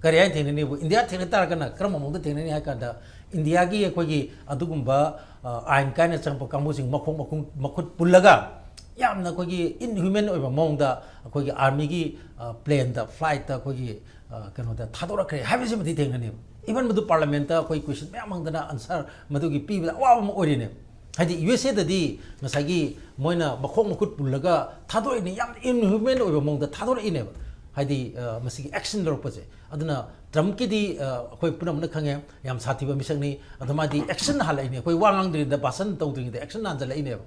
ꯀꯔꯤ ꯍꯥꯏꯅ ꯊꯦꯡꯅꯅꯤꯕꯨ? ꯏꯟꯗꯤꯌꯥ ꯊꯦꯡꯅ ꯇꯥꯔꯒꯅ ꯀꯔꯝꯕ ꯃꯑꯣꯡꯗ ꯊꯦꯡꯅꯅꯤ ꯍꯥꯏ ꯀꯥꯟꯗ, ꯏꯟꯗꯤꯌꯥꯒꯤ ꯑꯩꯈꯣꯏꯒꯤ ꯑꯗꯨꯒꯨꯝꯕ ꯑꯥꯏꯟ ꯀꯥꯏꯅ ꯆꯪꯕ ꯀꯥꯡꯕꯨꯁꯤꯡ ꯃꯈꯣꯡ ꯃꯈꯨꯠ ꯄꯨꯜꯂꯒ ꯌꯥꯝꯅ ꯑꯩꯈꯣꯏꯒꯤ ꯏꯟꯍ꯭ꯌꯨꯃꯦꯟ ꯑꯣꯏꯕ ꯃꯑꯣꯡꯗ ꯑꯩꯈꯣꯏꯒꯤ ꯑꯥꯔꯃꯤꯒꯤ ꯄ꯭ꯂꯦꯟꯗ, ꯐ꯭ꯂꯥꯏꯠꯇ ꯑꯩꯈꯣꯏꯒꯤ ꯀꯩꯅꯣꯗ ꯊꯥꯗꯣꯔꯛꯈ꯭ꯔꯦ ꯍꯥꯏꯕꯁꯤꯃꯗꯤ ꯊꯦꯡꯅꯅꯦꯕ꯫ ꯏꯚꯟ ꯃꯗꯨ ꯄꯥꯔꯂꯃꯦꯟꯇ ꯑꯩꯈꯣꯏ ꯀ꯭ꯋꯦꯁꯟ ꯃꯌꯥꯝ ꯍꯪꯗꯅ ꯑꯟꯁꯔ ꯃꯗꯨꯒꯤ ꯄꯤꯕꯗ ꯑꯋꯥꯕ ꯑꯃ ꯑꯣꯏꯔꯤꯅꯦꯕ꯫ ꯍꯥꯏꯗꯤ ꯌꯨ ꯑꯦꯁ ꯑꯦꯗꯗꯤ ꯉꯁꯥꯏꯒꯤ ꯃꯣꯏꯅ ꯃꯈꯣꯡ ꯃꯈꯨꯠ ꯄꯨꯜꯂꯒ ꯊꯥꯗꯣꯔꯛꯏꯅꯦ, ꯌꯥꯝ ꯏꯟꯍ꯭ꯌꯨꯃꯦꯟ ꯑꯣꯏꯕ ꯃꯑꯣꯡꯗ ꯊꯥꯗꯣꯔꯛꯏꯅꯦꯕ꯫ ꯍꯥꯏꯗꯤ ꯃꯁꯤꯒꯤ ꯑꯦꯛꯁꯟ ꯂꯧꯔꯛꯄꯁꯦ꯫ ꯑꯗꯨꯅ ꯇ꯭ꯔꯝꯞꯀꯤꯗꯤ ꯑꯩꯈꯣꯏ ꯄꯨꯝꯅꯃꯛꯅ ꯈꯪꯉꯦ, ꯌꯥꯝ ꯁꯥꯊꯤꯕ ꯃꯤꯁꯛꯅꯤ꯫ ꯑꯗꯣ ꯃꯥꯗꯤ ꯑꯦꯛꯁꯟ ꯍꯜꯂꯛꯏꯅꯦ, ꯑꯩꯈꯣꯏ ꯋꯥ ꯉꯥꯡꯗ꯭ꯔꯤꯉꯩꯗ, ꯚꯥꯁꯟ ꯇꯧꯗ꯭ꯔꯤꯉꯩꯗ ꯑꯦꯛꯁꯟ ꯍꯟꯖꯜꯂꯛꯏꯅꯦꯕ꯫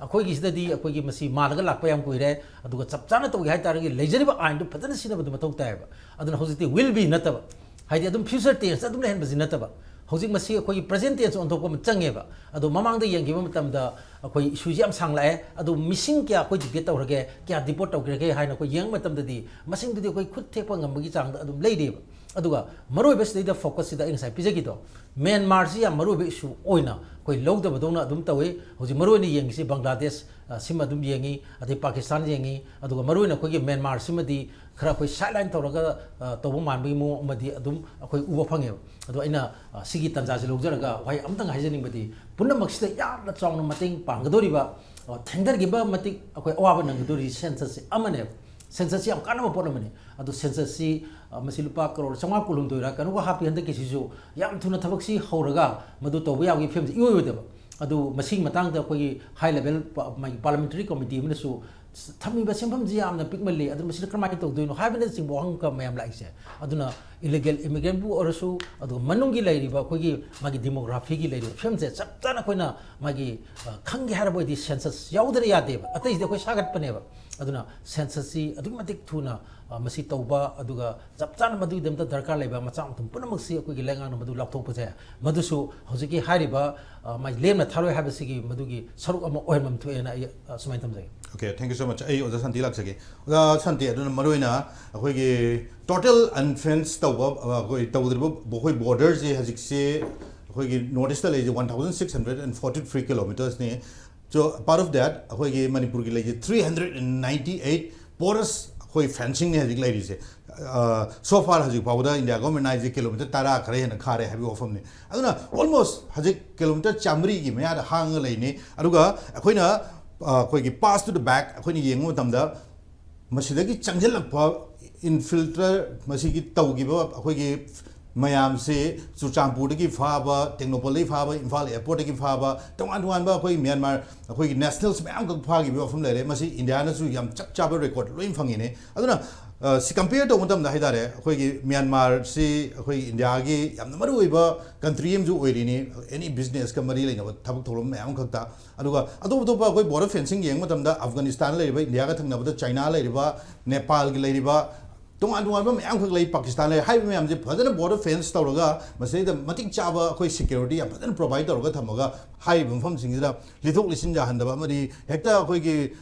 ꯑꯩꯈꯣꯏꯒꯤꯁꯤꯗꯗꯤ ꯑꯩꯈꯣꯏꯒꯤ ꯃꯁꯤ ꯃꯥꯜꯂꯒ ꯂꯥꯛꯄ ꯌꯥꯝ ꯀꯨꯏꯔꯦ꯫ ꯑꯗꯨꯒ ꯆꯞ ꯆꯥꯅ ꯇꯧꯒꯦ ꯍꯥꯏ ꯇꯥꯔꯒꯗꯤ ꯂꯩꯖꯔꯤꯕ ꯑꯥꯏꯟꯗꯨ ꯐꯖꯅ ꯁꯤꯖꯤꯟꯅꯕꯗꯨ ꯃꯊꯧ ꯇꯥꯏꯌꯦꯕ꯫ ꯑꯗꯨꯅ ꯍꯧꯖꯤꯛꯇꯤ ꯋꯤꯜ ꯕꯤ ꯅꯠꯇꯕ, ꯍꯥꯏꯗꯤ ꯑꯗꯨꯝ ꯐ꯭ꯌꯨꯆꯔ ꯇꯦꯟꯁꯇ ꯑꯗꯨꯝ ꯂꯩꯍꯟꯕꯁꯤ ꯅꯠꯇꯕ, ꯍꯧꯖꯤꯛ ꯃꯁꯤ ꯑꯩꯈꯣꯏꯒꯤ ꯄ꯭ꯔꯖꯦꯟ ꯇꯦꯟꯁ ꯑꯣꯟꯊꯣꯛꯄ ꯑꯃ ꯆꯪꯉꯦꯕ꯫ ꯑꯗꯣ ꯃꯃꯥꯡꯗ ꯌꯦꯡꯈꯤꯕ ꯃꯇꯝꯗ ꯑꯩꯈꯣꯏ ꯏꯁꯨꯁꯤ ꯌꯥꯝ ꯁꯥꯡꯂꯛꯑꯦ꯫ ꯑꯗꯣ ꯃꯤꯁꯤꯡ ꯀꯌꯥ ꯑꯩꯈꯣꯏ ꯗꯤꯇꯦꯛ ꯇꯧꯔꯒꯦ, ꯀꯌꯥ ꯗꯤꯄꯣꯔꯠ ꯇꯧꯈ꯭ꯔꯒꯦ ꯍꯥꯏꯅ ꯑꯩꯈꯣꯏ ꯌꯦꯡꯕ ꯃꯇꯝꯗꯗꯤ ꯃꯁꯤꯡꯗꯨꯗꯤ ꯑꯩꯈꯣꯏ ꯈꯨꯠ ꯊꯦꯛꯄ ꯉꯝꯕꯒꯤ ꯆꯥꯡꯗ ꯑꯗꯨꯝ ꯂꯩꯔꯤꯕ꯫ ꯑꯗꯨꯒ ꯃꯔꯨꯑꯣꯏꯕ ꯁꯤꯗꯩꯗ ꯐꯣꯀꯁꯁꯤꯗ ꯑꯩ ꯉꯁꯥꯏ ꯄꯤꯖꯈꯤꯗꯣ, ꯃ꯭ꯌꯥꯟꯃꯥꯔꯁꯤ ꯌꯥꯝ ꯃꯔꯨꯑꯣꯏꯕ ꯏꯁꯨ ꯑꯣꯏꯅ ꯑꯩꯈꯣꯏ ꯂꯧꯗꯕꯗꯧꯅ ꯑꯗꯨꯝ ꯇꯧꯏ꯫ ꯍꯧꯖꯤꯛ ꯃꯔꯨꯑꯣꯏꯅ ꯌꯦꯡꯉꯤꯁꯤ ꯕꯪꯒ꯭ꯂꯥꯗꯦꯁ, ꯑ, ꯁꯤꯃ ꯑꯗꯨꯝ ꯌꯦꯡꯉꯤ, ꯑꯗꯩ ꯄꯥꯀꯤꯁꯇꯥꯟ ꯌꯦꯡꯉꯤ, ꯑꯗꯨꯒ ꯃꯔꯨꯑꯣꯏꯅ ꯑꯩꯈꯣꯏꯒꯤ ꯃ꯭ꯌꯥꯟꯃꯥꯔꯁꯤꯃꯗꯤ ꯈꯔ ꯑꯩꯈꯣꯏ ꯁꯥꯏꯠꯂꯥꯏꯟ ꯇꯧꯔꯒ, ꯑ, ꯇꯧꯕ ꯃꯥꯟꯕꯒꯤ ꯃꯑꯣꯡ ꯑꯃꯗꯤ ꯑꯗꯨꯝ ꯑꯩꯈꯣꯏ ꯎꯕ ꯐꯪꯉꯦꯕ꯫ ꯑꯗꯣ ꯑꯩꯅ, ꯑ, ꯁꯤꯒꯤ ꯇꯥꯟꯖꯥꯁꯤ ꯂꯧꯖꯔꯒ ꯋꯥꯍꯩ ꯑꯃꯇꯪ ꯍꯥꯏꯖꯅꯤꯡꯕꯗꯤ, ꯄꯨꯝꯅꯃꯛꯁꯤꯗ ꯌꯥꯝꯅ ꯆꯥꯎꯅ ꯃꯇꯦꯡ ꯄꯥꯡꯒꯗꯧꯔꯤꯕ, ꯑ, ꯊꯦꯡꯊꯈꯤꯕ ꯃꯇꯤꯛ ꯑꯩꯈꯣꯏ ꯑꯋꯥꯕ ꯅꯪꯒꯗꯧꯔꯤ ꯁꯦꯟꯁꯁꯁꯤ ꯑꯃꯅꯦꯕ꯫ ꯁꯦꯟꯁꯁꯁꯤ ꯌꯥꯝ ꯀꯥꯟꯅꯕ ꯄꯣꯠ ꯑꯃꯅꯤ꯫ ꯑꯗꯣ ꯁꯦꯟꯁꯁꯁꯤ, ꯑ, ꯃꯁꯤ ꯂꯨꯄꯥ ꯀꯔꯣꯔ ꯆꯥꯝꯃꯉꯥ ꯀꯨꯟꯍꯨꯝꯗꯣꯏꯔ ꯀꯩꯅꯣꯒ ꯍꯥꯞꯄꯤ ꯍꯟꯗꯛꯀꯤꯁꯤꯁꯨ꯫ ꯌꯥꯝ ꯊꯨꯅ ꯊꯕꯛꯁꯤ ꯍꯧꯔꯒ ꯃꯗꯨ ꯇꯧꯕ ꯌꯥꯕꯒꯤ ꯐꯤꯕꯝꯁꯤ ꯏꯑꯣꯏ ꯑꯣꯏꯗꯕ꯫ ꯑꯗꯨ ꯃꯁꯤꯒꯤ ꯃꯇꯥꯡꯗ ꯑꯩꯈꯣꯏꯒꯤ ꯍꯥꯏ ꯂꯦꯚꯦꯜ ꯄ-, ꯃꯥꯒꯤ ꯄꯥꯔꯂꯃꯦꯟꯇꯔꯤ ꯀꯃꯤꯇꯤ ꯑꯃꯅꯁꯨ ꯊꯝꯃꯤꯕ ꯁꯦꯟꯐꯝꯁꯤ ꯌꯥꯝꯅ ꯄꯤꯛꯃꯜꯂꯤ, ꯑꯗꯨ ꯃꯁꯤꯗ ꯀꯔꯝꯍꯥꯏꯅ ꯇꯧꯗꯣꯏꯅꯣ ꯍꯥꯏꯕꯅꯆꯤꯡꯕ ꯋꯥꯍꯪ ꯈꯔ ꯃꯌꯥꯝ ꯂꯥꯛꯏꯁꯦ꯫ ꯑꯗꯨꯅ ꯏꯂꯤꯒꯦꯜ ꯏꯃꯤꯒ꯭ꯔꯦꯟꯕꯨ ꯑꯣꯏꯔꯁꯨ, ꯑꯗꯨꯒ ꯃꯅꯨꯡꯒꯤ ꯂꯩꯔꯤꯕ ꯑꯩꯈꯣꯏꯒꯤ ꯃꯥꯒꯤ ꯗꯤꯃꯣꯒ꯭ꯔꯥꯐꯤꯒꯤ ꯂꯩꯔꯤꯕ ꯐꯤꯕꯝꯁꯦ ꯆꯞ ꯆꯥꯅ ꯑꯩꯈꯣꯏꯅ ꯃꯥꯒꯤ, ꯑ, ꯈꯪꯒꯦ ꯍꯥꯏꯔꯕ ꯑꯣꯏꯗꯤ ꯁꯦꯟꯁꯁ ꯌꯥꯎꯗꯅ ꯌꯥꯗꯦꯕ, ꯑꯇꯩꯁꯤꯗꯤ ꯑꯩꯈꯣꯏ ꯁꯥꯒꯠꯄꯅꯦꯕ꯫ ꯑꯗꯨꯅ ꯁꯦꯟꯁꯁꯁꯤ ꯑꯗꯨꯛꯀꯤ ꯃꯇꯤꯛ ꯊꯨꯅ, ꯑ, ꯃꯁꯤ ꯇꯧꯕ, ꯑꯗꯨꯒ ꯆꯞ ꯆꯥꯅ ꯃꯗꯨꯒꯤꯗꯃꯛꯇ ꯗꯔꯀꯥꯔ ꯂꯩꯕ ꯃꯆꯥꯛ ꯃꯊꯨꯝ ꯄꯨꯝꯅꯃꯛꯁꯤ ꯑꯩꯈꯣꯏꯒꯤ ꯂꯩꯉꯥꯛꯅ ꯃꯗꯨ ꯂꯥꯎꯊꯣꯛꯄꯁꯦ, ꯃꯗꯨꯁꯨ ꯍꯧꯖꯤꯛꯀꯤ ꯍꯥꯏꯔꯤꯕ, ꯑ, ꯃꯥꯒꯤ ꯂꯦꯝꯅ ꯊꯥꯔꯣꯏ ꯍꯥꯏꯕꯁꯤꯒꯤ ꯃꯗꯨꯒꯤ ꯁꯔꯨꯛ ꯑꯃ ꯑꯣꯏꯍꯟꯐꯝ ꯊꯣꯛꯑꯦꯅ ꯑꯩ, ꯑ, ꯁꯨꯃꯥꯏꯅ ꯊꯝꯖꯒꯦ꯫ Okay, thank you so much. ꯑꯩ ꯑꯣꯖꯥ ꯁꯥꯟꯇꯤ ꯂꯥꯛꯆꯒꯦ꯫ ꯑꯣꯖꯥ ꯁꯥꯟꯇꯤ, ꯑꯗꯨꯅ ꯃꯔꯨꯑꯣꯏꯅ ꯑꯩꯈꯣꯏꯒꯤ ꯇꯣꯇꯦꯜ ꯑꯟꯐꯦꯟꯁ ꯇꯧꯕ, ꯑ, ꯑꯩꯈꯣꯏ ꯇꯧꯗ꯭ꯔꯤꯕ ꯑꯩꯈꯣꯏ ꯕꯣꯔꯗꯔꯁꯦ ꯍꯧꯖꯤꯛꯁꯦ ꯑꯩꯈꯣꯏꯒꯤ ꯅꯣꯔꯠ ꯏꯁꯇ ꯂꯩꯔꯤꯁꯦ one thousand six hundred and forty three kilometersꯅꯤ꯫ So, part of that, ꯑꯩꯈꯣꯏꯒꯤ ꯃꯅꯤꯄꯨꯔꯒꯤ ꯂꯩꯁꯦ three hundred and ninety eight porous ꯑꯩꯈꯣꯏ fencing ꯅꯦ ꯍꯧꯖꯤꯛ ꯂꯩꯔꯤꯁꯦ꯫ So far ꯍꯧꯖꯤꯛ ꯐꯥꯎꯕꯗ ꯏꯟꯗꯤꯌꯥ ꯒꯣꯔꯃꯦꯟꯅ ꯍꯥꯏꯁꯦ ꯀꯤꯂꯣꯃꯤꯇꯔ ꯇꯔꯥ ꯈꯔ ꯍꯦꯟꯅ ꯈꯥꯔꯦ ꯍꯥꯏꯕꯒꯤ ꯋꯥꯐꯝꯅꯤ꯫ ꯑꯗꯨꯅ almost ꯍꯧꯖꯤꯛ ꯀꯤꯂꯣꯃꯤꯇꯔ ꯆꯥꯃꯔꯤꯒꯤ ꯃꯌꯥꯗ ꯍꯥꯡꯉꯒ ꯂꯩꯅꯤ꯫ ꯑꯗꯨꯒ ꯑꯩꯈꯣꯏꯅ ꯑꯩꯈꯣꯏꯒꯤ pass to the back ꯑꯩꯈꯣꯏꯅ ꯌꯦꯡꯕ ꯃꯇꯝꯗ ꯃꯁꯤꯗꯒꯤ ꯆꯪꯁꯤꯜꯂꯛꯄ infiltrate ꯃꯁꯤꯒꯤ ꯇꯧꯈꯤꯕ ꯑꯩꯈꯣꯏꯒꯤ ꯃꯌꯥꯝꯁꯤ ꯆꯨꯔꯆꯥꯟꯄꯨꯔꯗꯒꯤ ꯐꯥꯕ, ꯇꯦꯡꯅꯧꯄꯜꯗꯒꯤ ꯐꯥꯕ, ꯏꯝꯐꯥꯜ airport ꯇꯒꯤ ꯐꯥꯕ, ꯇꯣꯉꯥꯟ ꯇꯣꯉꯥꯟꯕ ꯑꯩꯈꯣꯏ ꯃ꯭ꯌꯥꯟꯃꯥꯔ ꯑꯩꯈꯣꯏꯒꯤ nationals ꯃꯌꯥꯝ ꯈꯛ ꯐꯥꯈꯤꯕ ꯋꯥꯐꯝ ꯂꯩꯔꯦ꯫ ꯃꯁꯤ ꯏꯟꯗꯤꯌꯥꯅꯁꯨ ꯌꯥꯝ ꯆꯞ ꯆꯥꯕ record ꯂꯣꯏ ꯐꯪꯉꯤꯅꯦ꯫ ꯑꯗꯨꯅ ꯁꯤ compare ꯇꯧꯕ ꯃꯇꯝꯗ ꯍꯥꯏꯇꯥꯔꯦ, ꯑꯩꯈꯣꯏꯒꯤ ꯃ꯭ꯌꯥꯟꯃꯥꯔꯁꯤ ꯑꯩꯈꯣꯏ ꯏꯟꯗꯤꯌꯥꯒꯤ ꯌꯥꯝꯅ ꯃꯔꯨ ꯑꯣꯏꯕ country ꯑꯃꯁꯨ ꯑꯣꯏꯔꯤꯅꯤ, any business ꯀ ꯃꯔꯤ ꯂꯩꯅꯕ ꯊꯕꯛ ꯊꯧꯔꯝ ꯃꯌꯥꯝ ꯈꯛꯇ꯫ ꯑꯗꯨꯒ ꯑꯇꯣꯞ ꯑꯇꯣꯞꯄ ꯑꯩꯈꯣꯏ border fencing ꯌꯦꯡꯕ ꯃꯇꯝꯗ ꯑꯐꯒꯥꯅꯤꯁꯇꯥꯟ ꯂꯩꯔꯤꯕ, ꯏꯟꯗꯤꯌꯥꯒ ꯊꯪꯅꯕꯗ ꯆꯥꯏꯅꯥ ꯂꯩꯔꯤꯕ, ꯅꯦꯄꯥꯜꯒꯤ ꯂꯩꯔꯤꯕ, ꯇꯣꯉꯥꯟ ꯇꯣꯉꯥꯟꯕ ꯃꯌꯥꯝ ꯈꯛ ꯂꯩ, ꯄꯥꯀꯤꯁꯇꯥꯟ ꯂꯩ꯫ ꯍꯥꯏꯔꯤꯕ ꯃꯌꯥꯝꯁꯦ ꯐꯖꯅ border fence ꯇꯧꯔꯒ ꯃꯁꯤꯗꯩꯗ ꯃꯇꯤꯛ ꯆꯥꯕ ꯑꯩꯈꯣꯏ security ꯌꯥꯝ ꯐꯖꯅ provide ꯇꯧꯔꯒ ꯊꯝꯃꯒ ꯍꯥꯏꯔꯤꯕ ꯃꯐꯝꯁꯤꯡꯁꯤꯗ ꯂꯤꯊꯣꯛ ꯂꯤꯁꯤꯟ ꯌꯥꯍꯟꯗꯕ ꯑꯃꯗꯤ ꯍꯦꯛꯇ ꯑꯩꯈꯣꯏꯒꯤ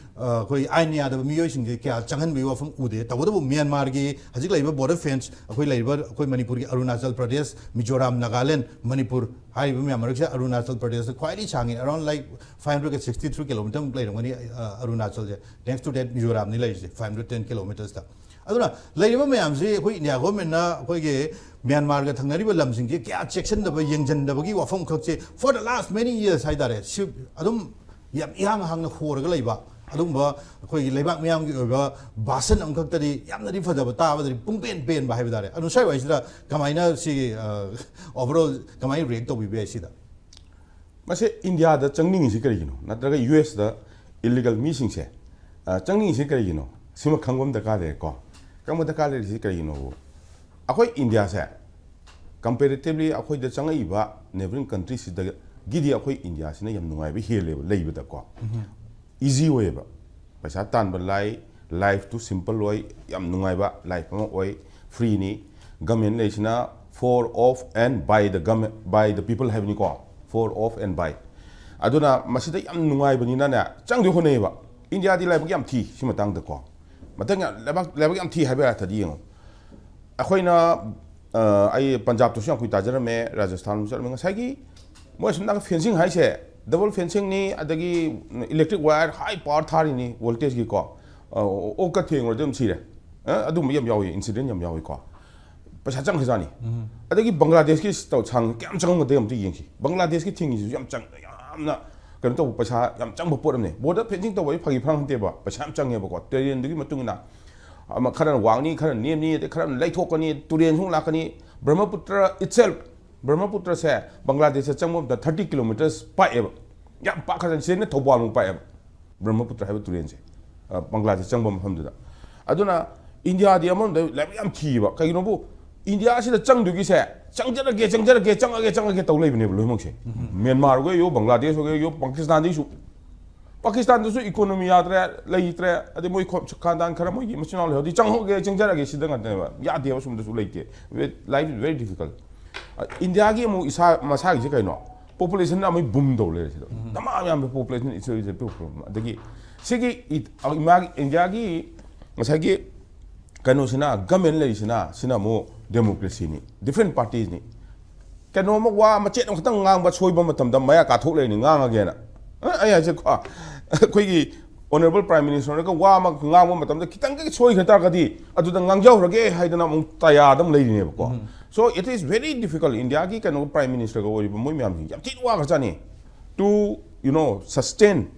ꯑꯩꯈꯣꯏ ꯑꯥꯏꯟ ꯌꯥꯗꯕ ꯃꯤꯑꯣꯏꯁꯤꯡꯁꯦ ꯀꯌꯥ ꯆꯪꯍꯟꯕꯒꯤ ꯋꯥꯐꯝ ꯎꯗꯦ꯫ ꯇꯧꯕꯇꯕꯨ ꯃ꯭ꯌꯥꯟꯃꯥꯔꯒꯤ ꯍꯧꯖꯤꯛ ꯂꯩꯔꯤꯕ border fence ꯑꯩꯈꯣꯏ ꯂꯩꯔꯤꯕ ꯑꯩꯈꯣꯏ ꯃꯅꯤꯄꯨꯔꯒꯤ ꯑꯔꯨꯅꯥꯆꯜ ꯄ꯭ꯔꯗꯦꯁ, ꯃꯤꯖꯣꯔꯥꯝ, ꯅꯥꯒꯥꯂꯦꯟ, ꯃꯅꯤꯄꯨꯔ ꯍꯥꯏꯔꯤꯕ ꯃꯌꯥꯝ ꯃꯔꯛꯁꯤꯗ ꯑꯔꯨꯅꯥꯆꯜ ꯄ꯭ꯔꯗꯦꯁꯇ ꯈ꯭ꯋꯥꯏꯗꯒꯤ ꯁꯥꯡꯉꯤ, around like five hundred sixty three kilometer ꯃꯨꯛ ꯂꯩꯔꯝꯒꯅꯤ꯫ ꯑꯔꯨꯅꯥꯆꯜꯁꯦ, thanks to that ꯃꯤꯖꯣꯔꯥꯝꯅꯤ ꯂꯩꯔꯤꯁꯦ five hundred ten kilometersꯇ꯫ ꯑꯗꯨꯅ ꯂꯩꯔꯤꯕ ꯃꯌꯥꯝꯁꯤ ꯑꯩꯈꯣꯏ ꯏꯟꯗꯤꯌꯥ ꯒꯣꯔꯃꯦꯟꯅ ꯑꯩꯈꯣꯏꯒꯤ ꯃ꯭ꯌꯥꯟꯃꯥꯔꯒ ꯊꯪꯅꯔꯤꯕ ꯂꯝꯁꯤꯡꯁꯦ ꯀꯌꯥ ꯆꯦꯛꯁꯤꯟꯗꯕ, ꯌꯦꯡꯁꯤꯟꯗꯕꯒꯤ ꯋꯥꯐꯝ ꯈꯛꯁꯦ for the last many years ꯍꯥꯏꯇꯥꯔꯦ, ꯁꯤ ꯑꯗꯨꯝ ꯌꯥꯝ ꯏꯍꯥꯡ ꯍꯥꯡꯅ ꯍꯣꯔꯒ ꯂꯩꯕ ꯑꯗꯨꯒꯨꯝꯕ ꯑꯩꯈꯣꯏꯒꯤ ꯂꯩꯕꯥꯛ ꯃꯤꯌꯥꯝꯒꯤ ꯑꯣꯏꯕ ꯚꯥꯁꯟ ꯑꯃꯈꯛꯇꯗꯤ ꯌꯥꯝꯅꯗꯤ ꯐꯖꯕ, ꯇꯥꯕꯗꯗꯤ ꯄꯨꯡꯄꯦꯟ ꯄꯦꯟꯕ ꯍꯥꯏꯕ ꯇꯥꯔꯦ꯫ ꯑꯗꯨ ꯁ꯭ꯋꯥꯏ ꯋꯥꯏꯁꯤꯗ ꯀꯃꯥꯏꯅ ꯁꯤꯒꯤ overall ꯀꯃꯥꯏꯅ react ꯇꯧꯕꯤꯕ ꯌꯥꯏ ꯁꯤꯗ? ꯃꯁꯦ ꯏꯟꯗꯤꯌꯥꯗ ꯆꯪꯅꯤꯡꯉꯤꯁꯤ ꯀꯔꯤꯒꯤꯅꯣ? ꯅꯠꯇ꯭ꯔꯒ ꯌꯨ ꯑꯦꯁꯇ illegal ꯃꯤꯁꯤꯡꯁꯦ ꯆꯪꯅꯤꯡꯉꯤꯁꯤ ꯀꯔꯤꯒꯤꯅꯣ? ꯁꯤꯃ ꯈꯪꯕ ꯑꯃ ꯗꯔꯀꯥꯔ ꯂꯩꯔꯦꯀꯣ꯫ ꯈꯪꯕ ꯗꯔꯀꯥꯔ ꯂꯩꯔꯤꯁꯤ ꯀꯔꯤꯒꯤꯅꯣꯕꯨ, ꯑꯩꯈꯣꯏ ꯏꯟꯗꯤꯌꯥꯁꯦ comparatively ꯑꯩꯈꯣꯏꯗ ꯆꯪꯉꯛꯏꯕ neighbouring countryꯁꯤꯗꯒꯤꯗꯤ ꯑꯩꯈꯣꯏ ꯏꯟꯗꯤꯌꯥꯁꯤꯅ ꯌꯥꯝ ꯅꯨꯡꯉꯥꯏꯕ ꯍꯦꯜꯂꯦꯕ ꯂꯩꯕꯗꯀꯣ꯫ Easy ꯑꯣꯏꯌꯦꯕ, ꯄꯩꯁꯥ ꯇꯥꯟꯕ ꯂꯥꯏ, life ꯇꯨ simple ꯑꯣꯏ, ꯌꯥꯝ ꯅꯨꯡꯉꯥꯏꯕ life ꯑꯃ ꯑꯣꯏ, freeꯅꯤ꯫ Government ꯂꯩꯁꯤꯅ for, of and by the government, by the people ꯍꯥꯏꯕꯅꯤꯀꯣ, for, of and by꯫ ꯑꯗꯨꯅ ꯃꯁꯤꯗ ꯌꯥꯝ ꯅꯨꯡꯉꯥꯏꯕꯅꯤꯅꯅꯦ ꯆꯪꯗꯣꯏ ꯍꯣꯠꯅꯩꯌꯦꯕ꯫ ꯏꯟꯗꯤꯌꯥꯗꯤ ꯂꯥꯏꯕꯛ ꯌꯥꯝ ꯊꯤ ꯁꯤ ꯃꯇꯥꯡꯗꯀꯣ꯫ ꯃꯊꯪ ꯌꯥꯝ ꯂꯥꯏꯕꯛ ꯂꯥꯏꯕꯛ ꯌꯥꯝ ꯊꯤ ꯍꯥꯏꯕ ꯑꯔꯊꯗꯤ ꯌꯦꯡꯉꯣ꯫ ꯑꯩꯈꯣꯏꯅ ꯑꯩ ꯄꯟꯖꯥꯕꯇꯁꯨ ꯌꯥꯝ ꯀꯨꯏ ꯇꯥꯖꯔꯝꯃꯦ, ꯔꯥꯖꯁꯊꯥꯟꯁꯨ ꯆꯠꯂꯝꯃꯦ꯫ ꯉꯁꯥꯏꯒꯤ ꯃꯣꯏ ꯑꯁꯨꯝ ꯅꯥꯀꯟ fencing ꯍꯥꯏꯁꯦ ꯗꯕꯜ ꯐꯦꯟꯁꯤꯡꯅꯤ, ꯑꯗꯒꯤ ꯏꯂꯦꯛꯇ꯭ꯔꯤꯛ ꯋꯥꯌꯔ ꯍꯥꯏ ꯄꯥꯋꯔ ꯊꯥꯔꯤꯅꯤ, ꯚꯣꯜꯇꯦꯖꯀꯤꯀꯣ꯫ ꯑꯣꯛꯀ ꯊꯦꯡꯉꯨꯔꯗꯤ ꯑꯗꯨꯝ ꯁꯤꯔꯦ꯫ ꯑ, ꯑꯗꯨꯝꯕ ꯌꯥꯝ ꯌꯥꯎꯏ, ꯏꯟꯁꯤꯗꯦꯟ ꯌꯥꯝ ꯌꯥꯎꯏꯀꯣ꯫ ꯄꯩꯁꯥ ꯆꯪꯈ꯭ꯔꯖꯥꯠꯅꯤ꯫ ꯑꯗꯒꯤ ꯕꯪꯒ꯭ꯂꯥꯗꯦꯁꯀꯤ ꯇꯧ-, ꯁꯥꯡ ꯀꯌꯥꯝ ꯆꯪꯉꯝꯒꯗꯒꯦ ꯑꯝꯇ ꯌꯦꯡꯁꯤ꯫ ꯕꯪꯒ꯭ꯂꯥꯗꯦꯁꯀꯤ ꯊꯤꯡꯉꯤꯁꯤꯁꯨ ꯌꯥꯝ ꯆꯪ-, ꯌꯥꯝꯅ ꯀꯩꯅꯣ ꯇꯧꯕ, ꯄꯩꯁꯥ ꯌꯥꯝ ꯆꯪꯕ ꯄꯣꯠ ꯑꯃꯅꯤ꯫ ꯕꯣꯔꯗꯔ ꯐꯦꯟꯁꯤꯡ ꯇꯧꯕ ꯍꯥꯏꯁꯦ ꯐꯥꯒꯤ ꯐꯔꯥꯡ ꯅꯠꯇꯦꯕ, ꯄꯩꯁꯥ ꯌꯥꯝ ꯆꯪꯉꯦꯕꯀꯣ꯫ ꯇꯦꯔꯦꯟꯗꯨꯒꯤ ꯃꯇꯨꯡ ꯏꯟꯅ ꯑꯃ ꯈꯔꯅ ꯋꯥꯡꯅꯤ, ꯈꯔꯅ ꯅꯦꯝꯅꯤ, ꯑꯗꯩ ꯈꯔꯅ ꯂꯩꯊꯣꯛꯀꯅꯤ, ꯇꯨꯔꯦꯟꯁꯨ ꯂꯥꯛꯀꯅꯤ꯫ ꯕ꯭ꯔꯍꯃꯄꯨꯇ꯭ꯔ itself, ꯕ꯭ꯔꯍꯃꯄꯨꯇ꯭ꯔꯁꯦ ꯕꯪꯒ꯭ꯂꯥꯗꯦꯁꯇ ꯆꯪꯕ ꯃꯇꯝꯗ thirty kilometres ꯄꯥꯛꯑꯦꯕ꯫ ꯌꯥꯝ ꯄꯥꯛꯈ꯭ꯔꯖꯥꯠꯅꯤ, ꯁꯤꯗꯩꯅ ꯊꯧꯕꯥꯜꯃꯨꯛ ꯄꯥꯛꯑꯦꯕ ꯕ꯭ꯔꯍꯃꯄꯨꯇ꯭ꯔ ꯍꯥꯏꯕ ꯇꯨꯔꯦꯟꯁꯦ, ꯑ, ꯕꯪꯒ꯭ꯂꯥꯗꯦꯁ ꯆꯪꯕ ꯃꯐꯝꯗꯨꯗ꯫ ꯑꯗꯨꯅ ꯏꯟꯗꯤꯌꯥꯗꯤ ꯑꯃꯔꯣꯝꯗ ꯂꯥꯏꯕꯛ ꯌꯥꯝ ꯊꯤꯕ꯫ ꯀꯩꯒꯤꯅꯣꯕꯨ, ꯏꯟꯗꯤꯌꯥꯁꯤꯗ ꯆꯪꯗꯣꯏꯒꯤꯁꯦ ꯆꯪꯖꯔꯒꯦ, ꯆꯪꯖꯔꯒꯦ, ꯆꯪꯉꯒꯦ, ꯆꯪꯉꯒꯦ ꯇꯧ ꯂꯩꯕꯅꯦꯕ ꯂꯣꯏꯅꯃꯛꯁꯦ꯫ ꯃ꯭ꯌꯥꯟꯃꯥꯔ ꯑꯣꯏꯒꯦ ꯑꯣꯏꯌꯣ, ꯕꯪꯒ꯭ꯂꯥꯗꯦꯁ ꯑꯣꯏꯒꯦ ꯑꯣꯏꯌꯣ, ꯄꯥꯀꯤꯁꯇꯥꯟꯗꯩꯁꯨ꯫ ꯄꯥꯀꯤꯁꯇꯥꯟꯗꯁꯨ ꯏꯀꯣꯅꯣꯃꯤ ꯌꯥꯗ꯭ꯔꯦ, ꯂꯩꯇ꯭ꯔꯦ, ꯑꯗꯩ ꯃꯣꯏ ꯈꯣ-, ꯈꯥꯟꯗꯥꯟ ꯈꯔ ꯃꯣꯏꯒꯤ ꯃꯆꯤꯟ ꯃꯅꯥꯎ ꯂꯩꯍꯧꯔꯗꯤ ꯆꯪꯍꯧꯒꯦ, ꯆꯪꯖꯔꯒꯦ ꯁꯤꯗ ꯉꯥꯛꯇꯅꯦꯕ꯫ ꯌꯥꯗꯦꯕ, ꯁꯨꯝꯗꯁꯨ ꯂꯩꯇꯦ꯫ Life is very difficult. ꯑ, ꯏꯟꯗꯤꯌꯥꯒꯤ ꯑꯃꯨꯛ ꯏꯁꯥ ꯃꯁꯥꯒꯤꯁꯦ ꯀꯩꯅꯣ? Population ꯑꯃꯨꯛ boom ꯇꯧ ꯂꯩꯔꯦ ꯁꯤꯗ꯫ ꯗꯃꯥ ꯌꯥꯝꯕ population ꯏꯁꯨ ꯏꯁꯨ ꯄꯤꯛꯄ ꯑꯃ꯫ ꯑꯗꯒꯤ ꯁꯤꯒꯤ ꯏ-, ꯑ, ꯏꯃꯥꯒꯤ, ꯏꯟꯗꯤꯌꯥꯒꯤ ꯉꯁꯥꯏꯒꯤ ꯀꯩꯅꯣꯁꯤꯅ, government ꯂꯩꯔꯤꯁꯤꯅ, ꯁꯤꯅ ꯑꯃꯨꯛ democracyꯅꯤ, different partiesꯅꯤ꯫ ꯀꯩꯅꯣꯝꯃ ꯋꯥ ꯃꯆꯦꯠ ꯑꯃꯈꯛꯇꯪ ꯉꯥꯡꯕ ꯁꯣꯏꯕ ꯃꯇꯝꯗ ꯃꯌꯥ ꯀꯥꯊꯣꯛ ꯂꯩꯔꯅꯤ ꯉꯥꯡꯉꯒꯦꯅ꯫ ꯑ, ꯑꯩ ꯍꯥꯏꯁꯦꯀꯣ, ꯑꯩꯈꯣꯏꯒꯤ honourable Prime Ministerꯅꯒ ꯋꯥ ꯑꯃ ꯉꯥꯡꯕ ꯃꯇꯝꯗ ꯈꯤꯇꯪꯒ ꯁꯣꯏꯈ꯭ꯔ ꯇꯥꯔꯒꯗꯤ ꯑꯗꯨꯗ ꯉꯥꯡꯖꯍꯧꯔꯒꯦ ꯍꯥꯏꯗꯅ ꯑꯃꯨꯛ ꯇꯌꯥꯔꯗ ꯑꯃꯨꯛ ꯂꯩꯔꯤꯅꯦꯕꯀꯣ꯫ So it is very difficult, ꯏꯟꯗꯤꯌꯥꯒꯤ ꯀꯩꯅꯣ Prime Ministerꯒ ꯑꯣꯏꯔꯤꯕ ꯃꯣꯏ ꯃꯌꯥꯝꯁꯤ ꯌꯥꯝ ꯊꯤꯅ ꯋꯥꯈ꯭ꯔꯖꯥꯠꯅꯤ꯫ To, you know, sustain,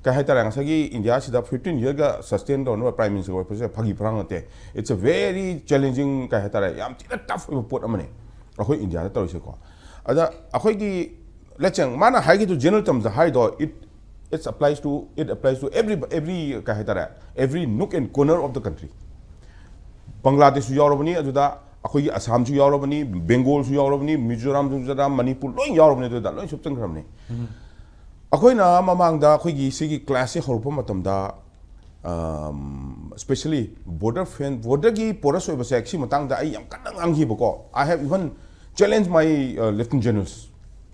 ꯀꯩ ꯍꯥꯏꯇꯥꯔꯦ, ꯉꯁꯥꯏꯒꯤ ꯏꯟꯗꯤꯌꯥꯁꯤꯗ fifteen yearꯒ sustain ꯇꯧꯅꯕ Prime Minister ꯑꯣꯏꯔꯛꯄꯁꯦ ꯐꯥꯒꯤ ꯐꯔꯥꯡ ꯅꯠꯇꯦ꯫ It's a very challenging, ꯀꯩ ꯍꯥꯏꯇꯥꯔꯦ, ꯌꯥꯝ ꯊꯤꯅ tough ꯑꯣꯏꯕ ꯄꯣꯠ ꯑꯃꯅꯤ ꯑꯩꯈꯣꯏ ꯏꯟꯗꯤꯌꯥꯗ ꯇꯧꯔꯤꯁꯦꯀꯣ꯫ ꯑꯗ ꯑꯩꯈꯣꯏꯒꯤ, let's say, ꯃꯥꯅ ꯍꯥꯏꯒꯤꯗꯨ general termsꯇ ꯍꯥꯏꯗꯣ, it, it applies to, it applies to every, every, ꯀꯩ ꯍꯥꯏꯇꯥꯔꯦ, every nook and corner of the country꯫ ꯕꯪꯒ꯭ꯂꯥꯗꯦꯁꯁꯨ ꯌꯥꯎꯔꯕꯅꯤ ꯑꯗꯨꯗ, ꯑꯩꯈꯣꯏꯒꯤ ꯑꯁꯥꯝꯁꯨ ꯌꯥꯎꯔꯕꯅꯤ, ꯕꯦꯡꯒꯣꯜꯁꯨ ꯌꯥꯎꯔꯕꯅꯤ, ꯃꯤꯖꯣꯔꯥꯝ, ꯃꯤꯖꯣꯔꯥꯝ, ꯃꯅꯤꯄꯨꯔ ꯂꯣꯏ ꯌꯥꯎꯔꯕꯅꯤ ꯑꯗꯨꯗ, ꯂꯣꯏ ꯁꯨꯞꯆꯟꯈ꯭ꯔꯕꯅꯤ꯫ ꯑꯩꯈꯣꯏꯅ ꯃꯃꯥꯡꯗ ꯑꯩꯈꯣꯏꯒꯤ ꯁꯤꯒꯤ classꯁꯦ ꯍꯧꯔꯛꯄ ꯃꯇꯝꯗ, ꯑꯝ, especially border fen-, borderꯒꯤ porous ꯑꯣꯏꯕꯁꯦ, ꯁꯤ ꯃꯇꯥꯡꯗ ꯑꯩ ꯌꯥꯝ ꯀꯟꯅ ꯉꯥꯡꯈꯤꯕꯀꯣ꯫ I have even challenged my, uh, Lieutenant Generals꯫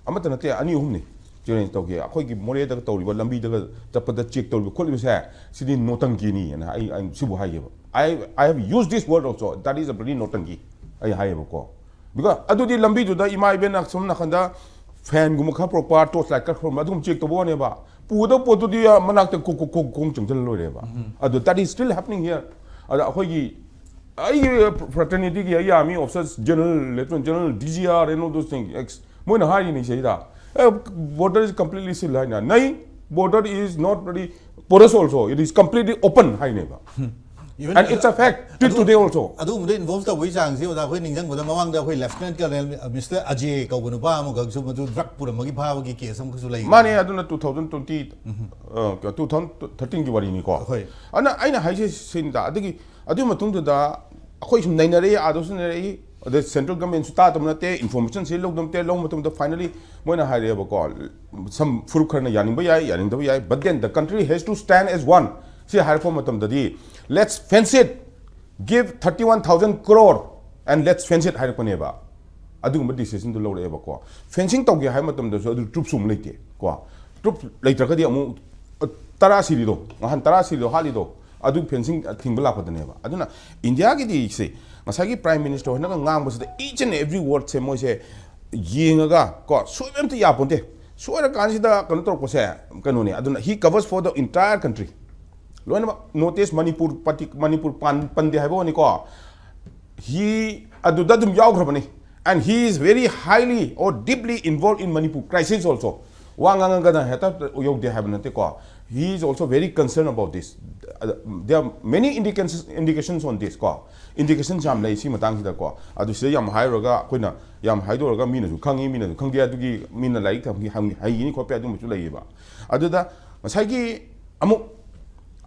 ꯑꯃꯠꯇ ꯅꯠꯇꯦ, ꯑꯅꯤ ꯑꯍꯨꯝꯅꯤ challenge ꯇꯧꯈꯤ꯫ ꯑꯩꯈꯣꯏꯒꯤ ꯃꯣꯔꯦꯗꯒ ꯇꯧꯔꯤꯕ, ꯂꯝꯕꯤꯗꯒ ꯆꯠꯄꯗ check ꯇꯧꯔꯤꯕ ꯈꯣꯠꯂꯤꯕꯁꯦ, ꯁꯤꯗꯤ ꯅꯣꯇꯪꯀꯤꯅꯤꯅ ꯑꯩ, ꯑꯩ ꯁꯤꯕꯨ ꯍꯥꯏꯒꯦꯕ꯫ I, I have used this word also, that is a bloody ꯅꯣꯇꯪꯀꯤ ꯑꯩ ꯍꯥꯏꯌꯦꯕꯀꯣ꯫ Because ꯑꯗꯨꯗꯤ ꯂꯝꯕꯤꯗꯨꯗ ꯏꯃꯥ ꯏꯕꯦꯟꯅ ꯁꯣꯝ ꯅꯥꯀꯟꯗ ꯐꯦꯟꯒꯨꯝꯕ ꯈꯔ ꯄꯨꯔꯛꯄ, ꯇꯣꯔꯆ ꯂꯥꯏꯠ ꯈꯔ ꯈꯨꯔꯝꯕ, ꯑꯗꯨꯒꯨꯝꯕ ꯆꯦꯛ ꯇꯧꯕ ꯋꯥꯅꯦꯕ꯫ ꯄꯨꯒꯗꯕ ꯄꯣꯠꯇꯨꯗꯤ ꯃꯅꯥꯛꯇ ꯀꯣꯛ ꯀꯣꯛ ꯀꯣꯛ ꯀꯣꯡ ꯆꯪꯁꯤꯜꯂ ꯂꯣꯏꯔꯦꯕ꯫ ꯑꯗꯣ that is still happening here. ꯑꯗ ꯑꯩꯈꯣꯏꯒꯤ, ꯑꯩꯒꯤ fraternityꯒꯤ ꯑꯩ army officers, general, lieutenant general, D G R and all those things, ex, ꯃꯣꯏꯅ ꯍꯥꯏꯔꯤꯅꯤ ꯁꯤꯗ, "Eh, border is completely sealed" ꯍꯥꯏꯅ꯫ ꯅꯩ, border is not very porous also, it is completely open ꯍꯥꯏꯅꯦꯕ꯫ Even And it's a fact till ꯑꯗꯨ- today also. ꯑꯗꯨꯒꯨꯝꯕꯗ ꯏꯟꯚꯣꯜꯕ ꯇꯧꯕꯒꯤ ꯆꯥꯡꯁꯤ ꯑꯣꯖꯥ ꯑꯩꯈꯣꯏ ꯅꯤꯡꯁꯤꯡꯕꯗ ꯃꯃꯥꯡꯗ ꯑꯩꯈꯣꯏ ꯂꯦꯐꯇꯤꯅꯦꯟ ꯀꯔꯅꯦꯜ ꯃꯤꯁꯇꯔ ꯑꯖꯦ ꯀꯧꯕ ꯅꯨꯄꯥ ꯑꯃꯈꯛꯁꯨ ꯃꯗꯨ ꯗ꯭ꯔꯒ ꯄꯨꯔꯝꯕꯒꯤ ꯐꯥꯕꯒꯤ ꯀꯦꯁ ꯑꯃꯈꯛꯁꯨ ꯂꯩ꯫ ꯃꯥꯅꯦ, ꯑꯗꯨꯅ two thousand twenty, ꯑ, two thousand thirteenꯒꯤ ꯋꯥꯔꯤꯅꯤꯀꯣ꯫ ꯍꯣꯏ꯫ ꯑꯗꯨꯅ ꯑꯩꯅ ꯍꯥꯏꯁꯦ ꯁꯤꯅꯤꯗ, ꯑꯗꯒꯤ ꯑꯗꯨꯒꯤ ꯃꯇꯨꯡꯗꯨꯗ ꯑꯩꯈꯣꯏ ꯁꯨꯝ ꯅꯩꯅꯔꯛꯏ, ꯑꯥꯗꯁꯨ ꯅꯩꯅꯔꯛꯏ, ꯑꯗꯩ central governmentꯁꯨ ꯇꯥꯗꯕ ꯅꯠꯇꯦ, informationꯁꯦ ꯂꯧꯗꯕ ꯅꯠꯇꯦ, ꯂꯧꯕ ꯃꯇꯝꯗ finally ꯃꯣꯏꯅ ꯍꯥꯏꯔꯛꯑꯦꯕꯀꯣ, some ꯐꯨꯔꯨꯞ ꯈꯔꯅ ꯌꯥꯅꯤꯡꯕ ꯌꯥꯏ, ꯌꯥꯅꯤꯡꯗꯕ ꯌꯥꯏ, but then the country has to stand as one ꯁꯤ ꯍꯥꯏꯔꯛꯄ ꯃꯇꯝꯗꯗꯤ, "Let's fence it, give thirty one thousand crore and let's fence it" ꯍꯥꯏꯔꯛꯄꯅꯦꯕ꯫ ꯑꯗꯨꯒꯨꯝꯕ decisionꯗꯨ ꯂꯧꯔꯛꯑꯦꯕꯀꯣ꯫ Fencing ꯇꯧꯒꯦ ꯍꯥꯏꯕ ꯃꯇꯝꯗꯁꯨ ꯑꯗꯨ troopꯁꯨ ꯑꯃꯨꯛ ꯂꯩꯇꯦ ꯀꯣ꯫ Troop ꯂꯩꯇ꯭ꯔꯒꯗꯤ ꯑꯃꯨꯛ, ꯑ, ꯇꯔꯥ ꯁꯤꯔꯤꯗꯣ, ꯉꯍꯥꯟ ꯇꯔꯥ ꯁꯤꯔꯤꯗꯣ ꯍꯥꯠꯂꯤꯗꯣ, ꯑꯗꯨ fencing ꯊꯤꯡꯕ ꯂꯥꯛꯄꯗꯅꯦꯕ꯫ ꯑꯗꯨꯅ ꯏꯟꯗꯤꯌꯥꯒꯤꯗꯤ ꯁꯦ, ꯉꯁꯥꯏꯒꯤ Prime Minister ꯍꯣꯏꯅꯒ ꯉꯥꯡꯕꯁꯤꯗ each and every wordꯁꯦ ꯃꯣꯏꯁꯦ ꯌꯦꯡꯉꯒ ꯀꯣ, ꯁꯣꯏꯕ ꯑꯝꯇ ꯌꯥꯄꯣꯟꯇꯦ꯫ ꯁꯣꯏꯔꯀꯥꯟꯁꯤꯗ ꯀꯩꯅꯣ ꯇꯧꯔꯛꯄꯁꯦ ꯀꯩꯅꯣꯅꯦ꯫ ꯑꯗꯨꯅ he covers for the entire country꯫ ꯂꯣꯏꯅꯃꯛ, notice ꯃꯅꯤꯄꯨꯔ ꯄꯥꯔꯇꯤ, ꯃꯅꯤꯄꯨꯔ ꯄꯥꯟ-, ꯄꯟꯗꯦ ꯍꯥꯏꯕ ꯋꯥꯅꯤꯀꯣ꯫ He ꯑꯗꯨꯗ ꯑꯗꯨꯝ ꯌꯥꯎꯈ꯭ꯔꯕꯅꯤ꯫ And he is very highly or deeply involved in Manipur crisis also. ꯋꯥ ꯉꯥꯡꯉꯒꯅ ꯍꯦꯛꯇ ꯌꯧꯗꯦ ꯍꯥꯏꯕ ꯅꯠꯇꯦꯀꯣ꯫ He is also very concerned about this. There are many indications, indications on this ꯀꯣ꯫ Indications ꯌꯥꯝ ꯂꯩ ꯁꯤ ꯃꯇꯥꯡꯁꯤꯗꯀꯣ꯫ ꯑꯗꯨ ꯁꯤꯗ ꯌꯥꯝ ꯍꯥꯏꯔꯨꯔꯒ ꯑꯩꯈꯣꯏꯅ ꯌꯥꯝ ꯍꯥꯏꯗꯣꯛꯑꯒ ꯃꯤꯅꯁꯨ ꯈꯪꯉꯤ, ꯃꯤꯅꯁꯨ ꯈꯪꯗꯦ, ꯑꯗꯨꯒꯤ ꯃꯤꯅ ꯂꯥꯏꯔꯤꯛ ꯇꯝ-, ꯍꯪ-, ꯍꯩꯒꯅꯤ ꯈꯣꯠꯄ ꯑꯗꯨꯝꯕꯁꯨ ꯂꯩꯌꯦꯕ꯫ ꯑꯗꯨꯗ ꯉꯁꯥꯏꯒꯤ ꯑꯃꯨꯛ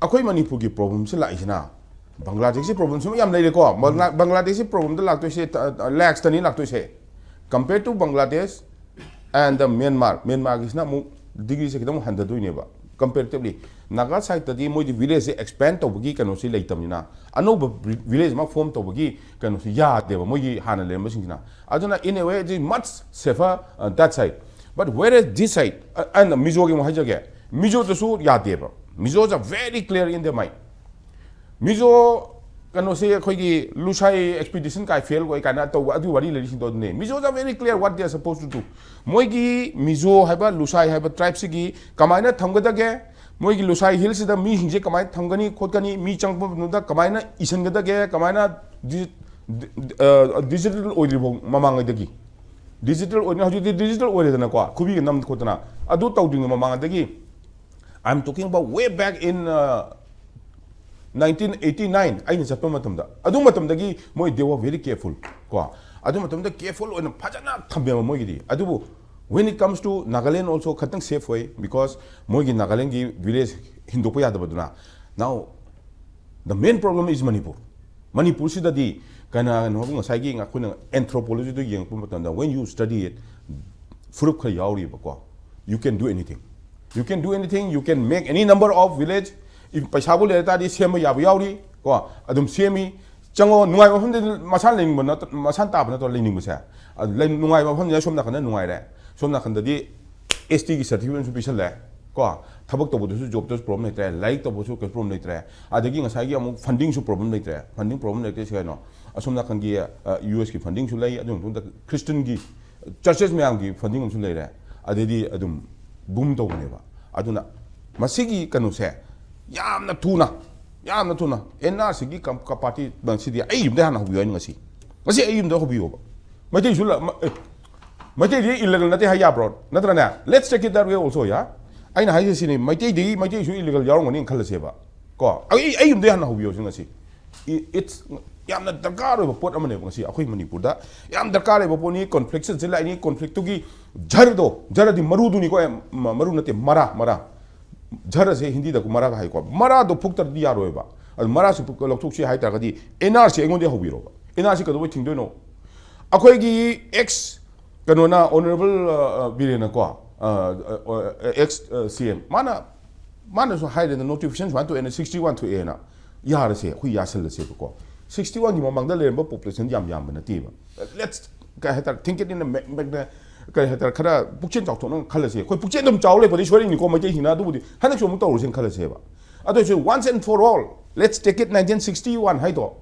ꯑꯩꯈꯣꯏ ꯃꯅꯤꯄꯨꯔꯒꯤ problemꯁꯤ ꯂꯥꯛꯏꯁꯤꯅ, ꯕꯪꯒ꯭ꯂꯥꯗꯦꯁꯀꯤ problemꯁꯨ ꯌꯥꯝ ꯂꯩꯔꯦꯀꯣ꯫ ꯕꯪꯒ꯭ꯂꯥ-, ꯕꯪꯒ꯭ꯂꯥꯗꯦꯁꯀꯤ problemꯗ ꯂꯥꯛꯇꯣꯏꯁꯦ, ꯇ-, ꯇ-, lakhsꯇꯅꯤ ꯂꯥꯛꯇꯣꯏꯁꯦ, compare to Bangladesh and the Myanmar꯫ ꯃ꯭ꯌꯥꯟꯃꯥꯔꯒꯤꯁꯤꯅ ꯑꯃꯨꯛ degreeꯁꯦ ꯈꯤꯇꯪ ꯍꯟꯊꯗꯣꯏꯅꯦꯕ comparatively꯫ ꯅꯥꯒꯥ sideꯇꯗꯤ ꯃꯣꯏꯗꯤ villageꯁꯦ expand ꯇꯧꯕꯒꯤ ꯀꯩꯅꯣꯁꯤ ꯂꯩꯇꯕꯅꯤꯅ, ꯑꯅꯧꯕ village ꯑꯃ form ꯇꯧꯕꯒꯤ ꯀꯩꯅꯣꯁꯤ ꯌꯥꯗꯦꯕ ꯃꯣꯏꯒꯤ ꯍꯥꯟꯅ ꯂꯩꯔꯝꯕꯁꯤꯡꯁꯤꯅ꯫ ꯑꯗꯨꯅ in a way it is much safer, uh, that side. But whereas this side, uh, and ꯃꯤꯖꯣꯒꯤ ꯑꯃꯨꯛ ꯍꯥꯏꯖꯒꯦ, ꯃꯤꯖꯣꯗꯁꯨ ꯌꯥꯗꯦꯕ꯫ Mizo's are very clear in their mind. ꯃꯤꯖꯣ ꯀꯩꯅꯣꯁꯦ ꯑꯩꯈꯣꯏꯒꯤ ꯂꯨꯁꯥꯏ expedition ꯀꯥꯏ fail ꯑꯣꯏ ꯀꯥꯏꯅ ꯇꯧꯕ ꯑꯗꯨꯒꯤ ꯋꯥꯔꯤ ꯂꯩꯔꯤꯁꯤꯡꯗꯣ ꯑꯗꯨꯅꯦ꯫ Mizos are very clear what they are supposed to do. ꯃꯣꯏꯒꯤ ꯃꯤꯖꯣ ꯍꯥꯏꯕ ꯂꯨꯁꯥꯏ ꯍꯥꯏꯕ tribe ꯁꯤꯒꯤ ꯀꯃꯥꯏꯅ ꯊꯝꯒꯗꯒꯦ, ꯃꯣꯏꯒꯤ ꯂꯨꯁꯥꯏ ꯍꯤꯜꯁꯤꯗ ꯃꯤꯁꯤꯡꯁꯦ ꯀꯃꯥꯏꯅ ꯊꯝꯒꯅꯤ ꯈꯣꯠꯀꯅꯤ, ꯃꯤ ꯆꯪꯉꯛꯄ ꯃꯇꯝꯗ ꯀꯃꯥꯏꯅ ꯏꯁꯤꯟꯒꯗꯒꯦ, ꯀꯃꯥꯏꯅ ꯗꯤ-, ꯗꯤ-, ꯑ, digital ꯑꯣꯏꯗ꯭ꯔꯤꯐꯥꯎ ꯃꯃꯥꯡꯉꯩꯗꯒꯤ, digital ꯑꯣꯏꯅ ꯍꯧꯖꯤꯛꯇꯤ digital ꯑꯣꯏꯔꯦꯗꯅꯀꯣ, ꯈꯨꯕꯤꯒ ꯅꯝ ꯈꯣꯠꯇꯅ, ꯑꯗꯨ ꯇꯧꯗ꯭ꯔꯤꯉꯩ ꯃꯃꯥꯡꯉꯩꯗꯒꯤ, I am talking about way back in, uh, nineteen eighty-nine, ꯑꯩꯅ ꯆꯠꯄ ꯃꯇꯝꯗ, ꯑꯗꯨ ꯃꯇꯝꯗꯒꯤ ꯃꯣꯏ they were very careful ꯀꯣ꯫ ꯑꯗꯨ ꯃꯇꯝꯗ careful ꯑꯣꯏꯅ ꯐꯖꯅ ꯊꯝꯃꯦꯕ ꯃꯣꯏꯒꯤꯗꯤ꯫ ꯑꯗꯨꯕꯨ when it comes to Nagaland also ꯈꯇꯪ safe ꯑꯣꯏ, because ꯃꯣꯏꯒꯤ ꯅꯥꯒꯥꯂꯦꯟꯒꯤ village ꯍꯤꯟꯗꯣꯛꯄ ꯌꯥꯗꯕꯗꯨꯅ꯫ Now the main problem is Manipur. ꯃꯅꯤꯄꯨꯔꯁꯤꯗꯗꯤ ꯀꯅꯥꯅꯣ ꯍꯥꯏꯕ, ꯉꯁꯥꯏꯒꯤ ꯑꯩꯈꯣꯏꯅ anthropology ꯗꯨ ꯌꯦꯡꯉꯛꯄ ꯃꯇꯝꯗ, when you study it, ꯐꯨꯔꯨꯞ ꯈꯔ ꯌꯥꯎꯔꯤꯕꯀꯣ꯫ You can do anything, you can do anything, you can make any number of village. If ꯄꯩꯁꯥꯕꯨ ꯂꯩꯔ ꯇꯥꯔꯗꯤ ꯁꯦꯝꯕ ꯌꯥꯕ ꯌꯥꯎꯔꯤ ꯀꯣ, ꯑꯗꯨꯝ ꯁꯦꯝꯃꯤ꯫ ꯆꯪꯉꯣ, ꯅꯨꯡꯉꯥꯏꯕ ꯃꯐꯝꯗ ꯃꯁꯥꯅ ꯂꯩꯅꯤꯡꯕ ꯅꯠꯇ-, ꯃꯁꯥꯅ ꯇꯥꯕ ꯅꯠꯇ꯭ꯔꯣ ꯂꯩꯅꯤꯡꯕꯁꯦ? ꯑꯗꯨ ꯂꯩ-, ꯅꯨꯡꯉꯥꯏꯕ ꯃꯐꯝꯗ ꯁꯣꯝ ꯅꯥꯀꯟꯗ ꯅꯨꯡꯉꯥꯏꯔꯦ, ꯁꯣꯝ ꯅꯥꯀꯟꯗꯗꯤ S T ꯒꯤ certificate ꯑꯃꯁꯨ ꯄꯤꯁꯜꯂꯦ ꯀꯣ, ꯊꯕꯛ ꯇꯧꯕꯗꯁꯨ, job ꯇꯁꯨ problem ꯂꯩꯇ꯭ꯔꯦ, ꯂꯥꯏꯔꯤꯛ ꯇꯧꯕꯁꯨ ꯀꯩꯁꯨ problem ꯂꯩꯇ꯭ꯔꯦ, ꯑꯗꯒꯤ ꯉꯁꯥꯏꯒꯤ ꯑꯃꯨꯛ funding ꯁꯨ problem ꯂꯩꯇ꯭ꯔꯦ꯫ Funding problem ꯂꯩꯇ꯭ꯔꯤꯁꯦ ꯀꯩꯅꯣ? ꯑꯁꯣꯝ ꯅꯥꯀꯟꯒꯤ, ꯑ, U S ꯀꯤ funding ꯁꯨ ꯂꯩ, ꯑꯗꯨꯒꯤ ꯃꯇꯨꯡꯗ Christian ꯒꯤ churches ꯃꯌꯥꯝꯒꯤ funding ꯑꯃꯁꯨ ꯂꯩꯔꯦ, ꯑꯗꯩꯗꯤ ꯑꯗꯨꯝ boom ꯇꯧꯕꯅꯦꯕ꯫ ꯑꯗꯨꯅ ꯃꯁꯤꯒꯤ ꯀꯩꯅꯣꯁꯦ ꯌꯥꯝꯅ ꯊꯨꯅ, ꯌꯥꯝꯅ ꯊꯨꯅ N R C ꯒꯤ ꯀꯝ-, ꯀ-, party ꯁꯤꯗꯤ ꯑꯩ ꯌꯨꯝꯗ ꯍꯥꯟꯅ ꯍꯧꯕꯤꯌꯣ ꯍꯥꯏꯅꯤ ꯉꯁꯤ꯫ ꯉꯁꯤ ꯑꯩ ꯌꯨꯝꯗ ꯍꯧꯕꯤꯌꯣꯕ꯫ ꯃꯩꯇꯩꯁꯨ ꯂ-, ꯃ-, ꯑꯦ, ꯃꯩꯇꯩꯗꯤ illegal ꯅꯠꯇꯦ ꯍꯥꯏ ꯌꯥꯕ꯭ꯔꯣ? ꯅꯠꯇ꯭ꯔꯅꯦ? Let's take it that way also, yeah? ꯑꯩꯅ ꯍꯥꯏꯁꯦ ꯁꯤꯅꯤ, ꯃꯩꯇꯩꯗꯒꯤ, ꯃꯩꯇꯩꯁꯨ illegal ꯌꯥꯎꯔꯝꯒꯅꯤ ꯈꯜꯂꯁꯦꯕ꯫ ꯀꯣ? ꯑꯩ, ꯑꯩ ꯌꯨꯝꯗ ꯍꯥꯟꯅ ꯍꯧꯕꯤꯌꯣ ꯁꯤ ꯉꯁꯤ꯫ I-, it's ꯌꯥꯝꯅ ꯗꯔꯀꯥꯔ ꯑꯣꯏꯕ ꯄꯣꯠ ꯑꯃꯅꯦꯕ ꯉꯁꯤ ꯑꯩꯈꯣꯏ ꯃꯅꯤꯄꯨꯔꯗ꯫ ꯌꯥꯝ ꯗꯔꯀꯥꯔ ꯂꯩꯕ ꯄꯣꯠꯅꯤ꯫ Conflict ꯁꯤ ꯂꯥꯛꯏꯅꯤ, conflict ꯇꯨꯒꯤ ꯖꯔꯗꯣ, ꯖꯔꯗꯤ ꯃꯔꯨꯗꯨꯅꯤꯀꯣ, ꯑꯦ, ꯃ-, ꯃꯔꯨ ꯅꯠꯇꯦ, ꯃꯔꯥ, ꯃꯔꯥ꯫ ꯖꯔꯁꯦ ꯍꯤꯟꯗꯤꯗ ꯃꯔꯥ ꯍꯥꯏꯀꯣ꯫ ꯃꯔꯥꯗꯣ ꯐꯨꯛꯇ꯭ꯔꯗꯤ ꯌꯥꯔꯣꯏꯕ꯫ ꯑꯗꯨ ꯃꯔꯥꯁꯤ ꯐꯨꯛ-, ꯂꯧꯊꯣꯛꯁꯤ ꯍꯥꯏ ꯇꯥꯔꯒꯗꯤ N R C ꯑꯩꯉꯣꯟꯗ ꯍꯧꯕꯤꯔꯣꯕ꯫ N R C ꯀꯩꯗꯧꯕꯩ ꯊꯤꯡꯗꯣꯏꯅꯣ? ꯑꯩꯈꯣꯏꯒꯤ ex ꯀꯩꯅꯣꯅ, Honourable, ꯑ, ꯑ, ꯕꯤꯔꯦꯟꯅꯀꯣ, ꯑ, ꯑ, ꯑ, ex, ꯑ, C M, ꯃꯥꯅ, ꯃꯥꯅꯁꯨ ꯍꯥꯏꯔꯦꯅ, notification ꯁꯨꯃꯥꯏꯅ ꯊꯣꯛꯑꯦꯅ, sixty one ꯊꯣꯛꯑꯦꯅ, ꯌꯥꯔꯁꯦ, ꯑꯩꯈꯣꯏ ꯌꯥꯁꯜꯂꯁꯦꯕꯀꯣ꯫ Sixty one ꯒꯤ ꯃꯃꯥꯡꯗ ꯂꯩꯔꯝꯕ population ꯌꯥꯝ ꯌꯥꯝꯕ ꯅꯠꯇꯦꯕ꯫ Let's, ꯀꯩ ꯍꯥꯏꯇꯥꯔꯦ, think it in a ma-, magna-, ꯀꯩ ꯍꯥꯏꯇꯥꯔꯦ, ꯈꯔ ꯄꯨꯛꯆꯦꯜ ꯆꯥꯎꯊꯣꯛꯅ ꯈꯜꯂꯁꯦ꯫ ꯑꯩꯈꯣꯏ ꯄꯨꯛꯆꯦꯜ ꯑꯗꯨꯝ ꯆꯥꯎ ꯂꯩꯕꯗꯤ ꯁꯣꯏꯔꯛꯏꯅꯤꯀꯣ, ꯃꯩꯇꯩꯁꯤꯡꯅ꯫ ꯑꯗꯨꯕꯨꯗꯤ ꯍꯟꯗꯛꯁꯨ ꯑꯃꯨꯛ ꯇꯧꯔꯁꯦꯅ ꯈꯜꯂꯁꯦꯕ꯫ ꯑꯗꯨ ꯑꯣꯏꯔꯁꯨ once and for all, Let's take it nineteen sixty-one ꯍꯥꯏꯗꯣ,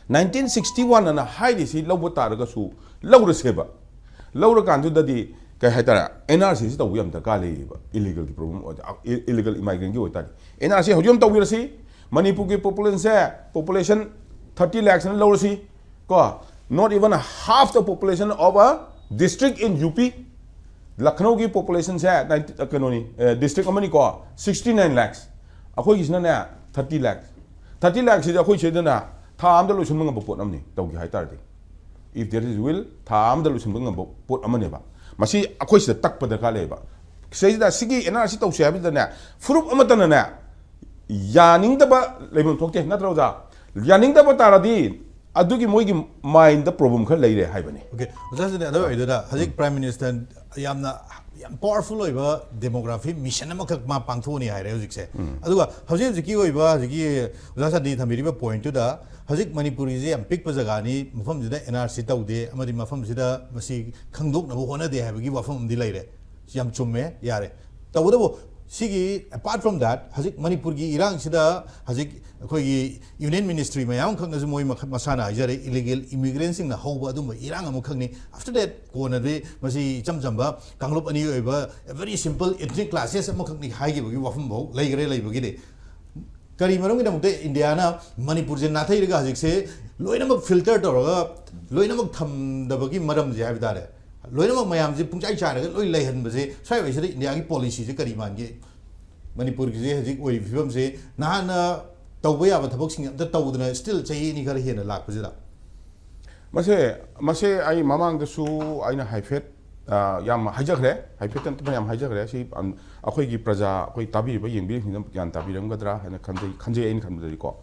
nineteen sixty-one ꯑꯅ ꯍꯥꯏꯔꯤꯁꯤ ꯂꯧꯕ ꯇꯥꯔꯒꯁꯨ ꯂꯧꯔꯁꯦꯕ, ꯂꯧꯔꯀꯥꯟꯗꯨꯗꯗꯤ ꯀꯩ ꯍꯥꯏꯇꯥꯔꯦ, N R C ꯁꯤ ꯇꯧꯕ ꯌꯥꯝ ꯗꯔꯀꯥꯔ ꯂꯩꯌꯦꯕ, ꯏꯂꯤꯒꯦꯜꯒꯤ ꯄ꯭ꯔꯣꯕ꯭ꯂꯦꯝ ꯑꯣꯏ, ꯏꯂꯤꯒꯦꯜ ꯏꯃꯥꯏꯒ꯭ꯔꯦꯟꯒꯤ ꯑꯣꯏꯇꯥꯔꯗꯤ꯫ N R C ꯍꯧꯖꯤꯛ ꯑꯃ ꯇꯧꯕꯤꯔꯁꯤ, ꯃꯅꯤꯄꯨꯔꯒꯤ population ꯁꯦ, population thirty lakhs ꯑꯅ ꯂꯧꯔꯁꯤ ꯀꯣ, not even half the population of a district in U P꯫ ꯂꯈꯅꯧꯒꯤ population say ninety, ꯀꯩꯅꯣꯅꯤ, district ꯑꯃꯅꯤꯀꯣ, sixty nine lakhs꯫ ꯑꯩꯈꯣꯏꯒꯤꯁꯤꯅꯅꯦ thirty lakhs꯫ Thirty lakhs ꯁꯤꯗꯤ ꯑꯩꯈꯣꯏ ꯁꯤꯗꯅ ꯊꯥ ꯑꯃꯗ ꯂꯣꯏꯁꯤꯟꯕ ꯉꯝꯕ ꯄꯣꯠ ꯑꯃꯅꯤ, ꯇꯧꯒꯦ ꯍꯥꯏ ꯇꯥꯔꯗꯤ꯫ If there is will, ꯊꯥ ꯑꯃꯗ ꯂꯣꯏꯁꯤꯟꯕ ꯉꯝꯕ ꯄꯣꯠ ꯑꯃꯅꯦꯕ꯫ ꯃꯁꯤ ꯑꯩꯈꯣꯏ ꯁꯤꯗ ꯇꯛꯄ ꯗꯔꯀꯥꯔ ꯂꯩꯌꯦꯕ꯫ ꯁꯤꯗꯩꯁꯤꯗ ꯁꯤꯒꯤ N R C ꯇꯧꯁꯦ ꯍꯥꯏꯕꯁꯤꯗꯅꯦ, ꯐꯨꯔꯨꯞ ꯑꯃꯠꯇꯅꯅꯦ ꯌꯥꯅꯤꯡꯗꯕ ꯂꯩꯐꯝ ꯊꯣꯛꯇꯦ, ꯅꯠꯇ꯭ꯔ ꯑꯣꯖꯥ? ꯌꯥꯅꯤꯡꯗꯕ ꯇꯥꯔꯗꯤ ꯑꯗꯨꯒꯤ ꯃꯣꯏꯒꯤ ꯃꯥꯏꯟꯗ ꯄ꯭ꯔꯣꯕ꯭ꯂꯦꯝ ꯈꯔ ꯂꯩꯔꯦ ꯍꯥꯏꯕꯅꯤ꯫ ꯑꯣꯀꯦ, ꯑꯣꯖꯥꯁꯤꯅꯦ ꯑꯗꯨ ꯑꯣꯏꯗꯨꯅ ꯍꯧꯖꯤꯛ Prime Minister ꯌꯥꯝꯅ ꯌꯥꯝ powerful ꯑꯣꯏꯕ demography mission ꯑꯃꯈꯛ ꯃꯥ ꯄꯥꯡꯊꯣꯛꯑꯅꯤ ꯍꯥꯏꯔꯦ ꯍꯧꯖꯤꯛꯁꯦ꯫ ꯑꯗꯨꯒ ꯍꯧꯖꯤꯛ ꯍꯧꯖꯤꯛꯀꯤ ꯑꯣꯏꯕ ꯍꯧꯖꯤꯛꯀꯤ ꯑꯣꯖꯥ ꯁꯥꯟꯇꯤ ꯊꯝꯕꯤꯔꯤꯕ point ꯇꯨꯗ, ꯍꯧꯖꯤꯛ ꯃꯅꯤꯄꯨꯔꯒꯤꯁꯦ ꯌꯥꯝ ꯄꯤꯛꯄ ꯖꯒꯥꯅꯤ, ꯃꯐꯝꯁꯤꯗ N R C ꯇꯧꯗꯦ ꯑꯃꯗꯤ ꯃꯐꯝꯁꯤꯗ ꯃꯁꯤ ꯈꯪꯗꯣꯛꯅꯕ ꯍꯣꯠꯅꯗꯦ ꯍꯥꯏꯕꯒꯤ ꯋꯥꯐꯝ ꯑꯃꯗꯤ ꯂꯩꯔꯦ꯫ ꯌꯥꯝ ꯆꯨꯝꯃꯦ, ꯌꯥꯔꯦ꯫ ꯇꯧꯕꯇꯕꯨ ꯁꯤꯒꯤ, apart from that, ꯍꯧꯖꯤꯛ ꯃꯅꯤꯄꯨꯔꯒꯤ ꯏꯔꯥꯡꯁꯤꯗ ꯍꯧꯖꯤꯛ ꯑꯩꯈꯣꯏꯒꯤ Union Ministry ꯃꯌꯥꯝ ꯈꯛꯅꯁꯨ ꯃꯣꯏ ꯃꯈ-, ꯃꯁꯥꯅ ꯍꯥꯏꯖꯔꯦ, illegal immigrant ꯁꯤꯡꯅ ꯍꯧꯕ ꯑꯗꯨꯝꯕ ꯏꯔꯥꯡ ꯑꯃꯈꯛꯅꯤ꯫ After that, ꯀꯣꯟꯅꯗꯤ ꯃꯁꯤ ꯏꯆꯝ ꯆꯝꯕ ꯀꯥꯡꯂꯨꯞ ꯑꯅꯤ ꯑꯣꯏꯕ very simple ethnic clashes ꯑꯃꯈꯛꯅꯤ ꯍꯥꯏꯈꯤꯕꯒꯤ ꯋꯥꯐꯝꯐꯥꯎ ꯂꯩꯈ꯭ꯔꯦ ꯂꯩꯕꯒꯤꯗꯤ꯫ ꯀꯔꯤ ꯃꯔꯝꯒꯤꯗꯃꯛꯇ ꯏꯟꯗꯤꯌꯥꯅ ꯃꯅꯤꯄꯨꯔꯁꯦ ꯅꯥꯊꯩꯔꯒ ꯍꯧꯖꯤꯛꯁꯦ ꯂꯣꯏꯅꯃꯛ filter ꯇꯧꯔꯒ ꯂꯣꯏꯅꯃꯛ ꯊꯝꯗꯕꯒꯤ ꯃꯔꯝꯁꯦ ꯍꯥꯏꯕ ꯇꯥꯔꯦ, ꯂꯣꯏꯅꯃꯛ ꯃꯌꯥꯝꯁꯦ ꯄꯨꯡꯆꯥꯏ ꯆꯥꯏꯔꯒ ꯂꯣꯏ ꯂꯩꯍꯟꯕꯁꯦ ꯁ꯭ꯋꯥꯏ ꯋꯥꯏꯁꯤꯗ ꯏꯟꯗꯤꯌꯥꯒꯤ policy ꯁꯦ ꯀꯔꯤ ꯃꯥꯟꯒꯦ? ꯃꯅꯤꯄꯨꯔꯒꯤꯁꯦ ꯍꯧꯖꯤꯛ ꯑꯣꯏꯔꯤꯕ ꯐꯤꯕꯝꯁꯦ ꯅꯍꯥꯟꯅ ꯇꯧꯕ ꯌꯥꯕ ꯊꯕꯛꯁꯤꯡ ꯑꯝꯇ ꯇꯧꯗꯅ still ꯆꯍꯤ ꯑꯅꯤ ꯈꯔ ꯍꯦꯟꯅ ꯂꯥꯛꯄꯁꯤꯗ꯫ ꯃꯁꯦ, ꯃꯁꯦ ꯑꯩ ꯃꯃꯥꯡꯗꯁꯨ ꯑꯩꯅ ꯍꯥꯏꯐꯦꯠ, ꯑ, ꯌꯥꯝ ꯍꯥꯏꯖꯈ꯭ꯔꯦ, ꯍꯥꯏꯐꯦꯠꯇ ꯅꯠꯇꯅ ꯌꯥꯝ ꯍꯥꯏꯖꯈ꯭ꯔꯦ꯫ ꯁꯤ, ꯑꯝ, ꯑꯩꯈꯣꯏꯒꯤ ꯄ꯭ꯔꯖꯥ, ꯑꯩꯈꯣꯏ ꯇꯥꯕꯤꯔꯤꯕ ꯌꯦꯡꯕꯤꯔꯤꯕꯁꯤꯡꯅ ꯒ꯭ꯌꯥꯟ ꯇꯥꯕꯤꯔꯝꯒꯗ꯭ꯔꯥ ꯍꯥꯏꯅ ꯈꯟꯖꯩ, ꯈꯟꯖꯩ ꯑꯩꯅ ꯈꯟꯕꯗꯗꯤꯀꯣ꯫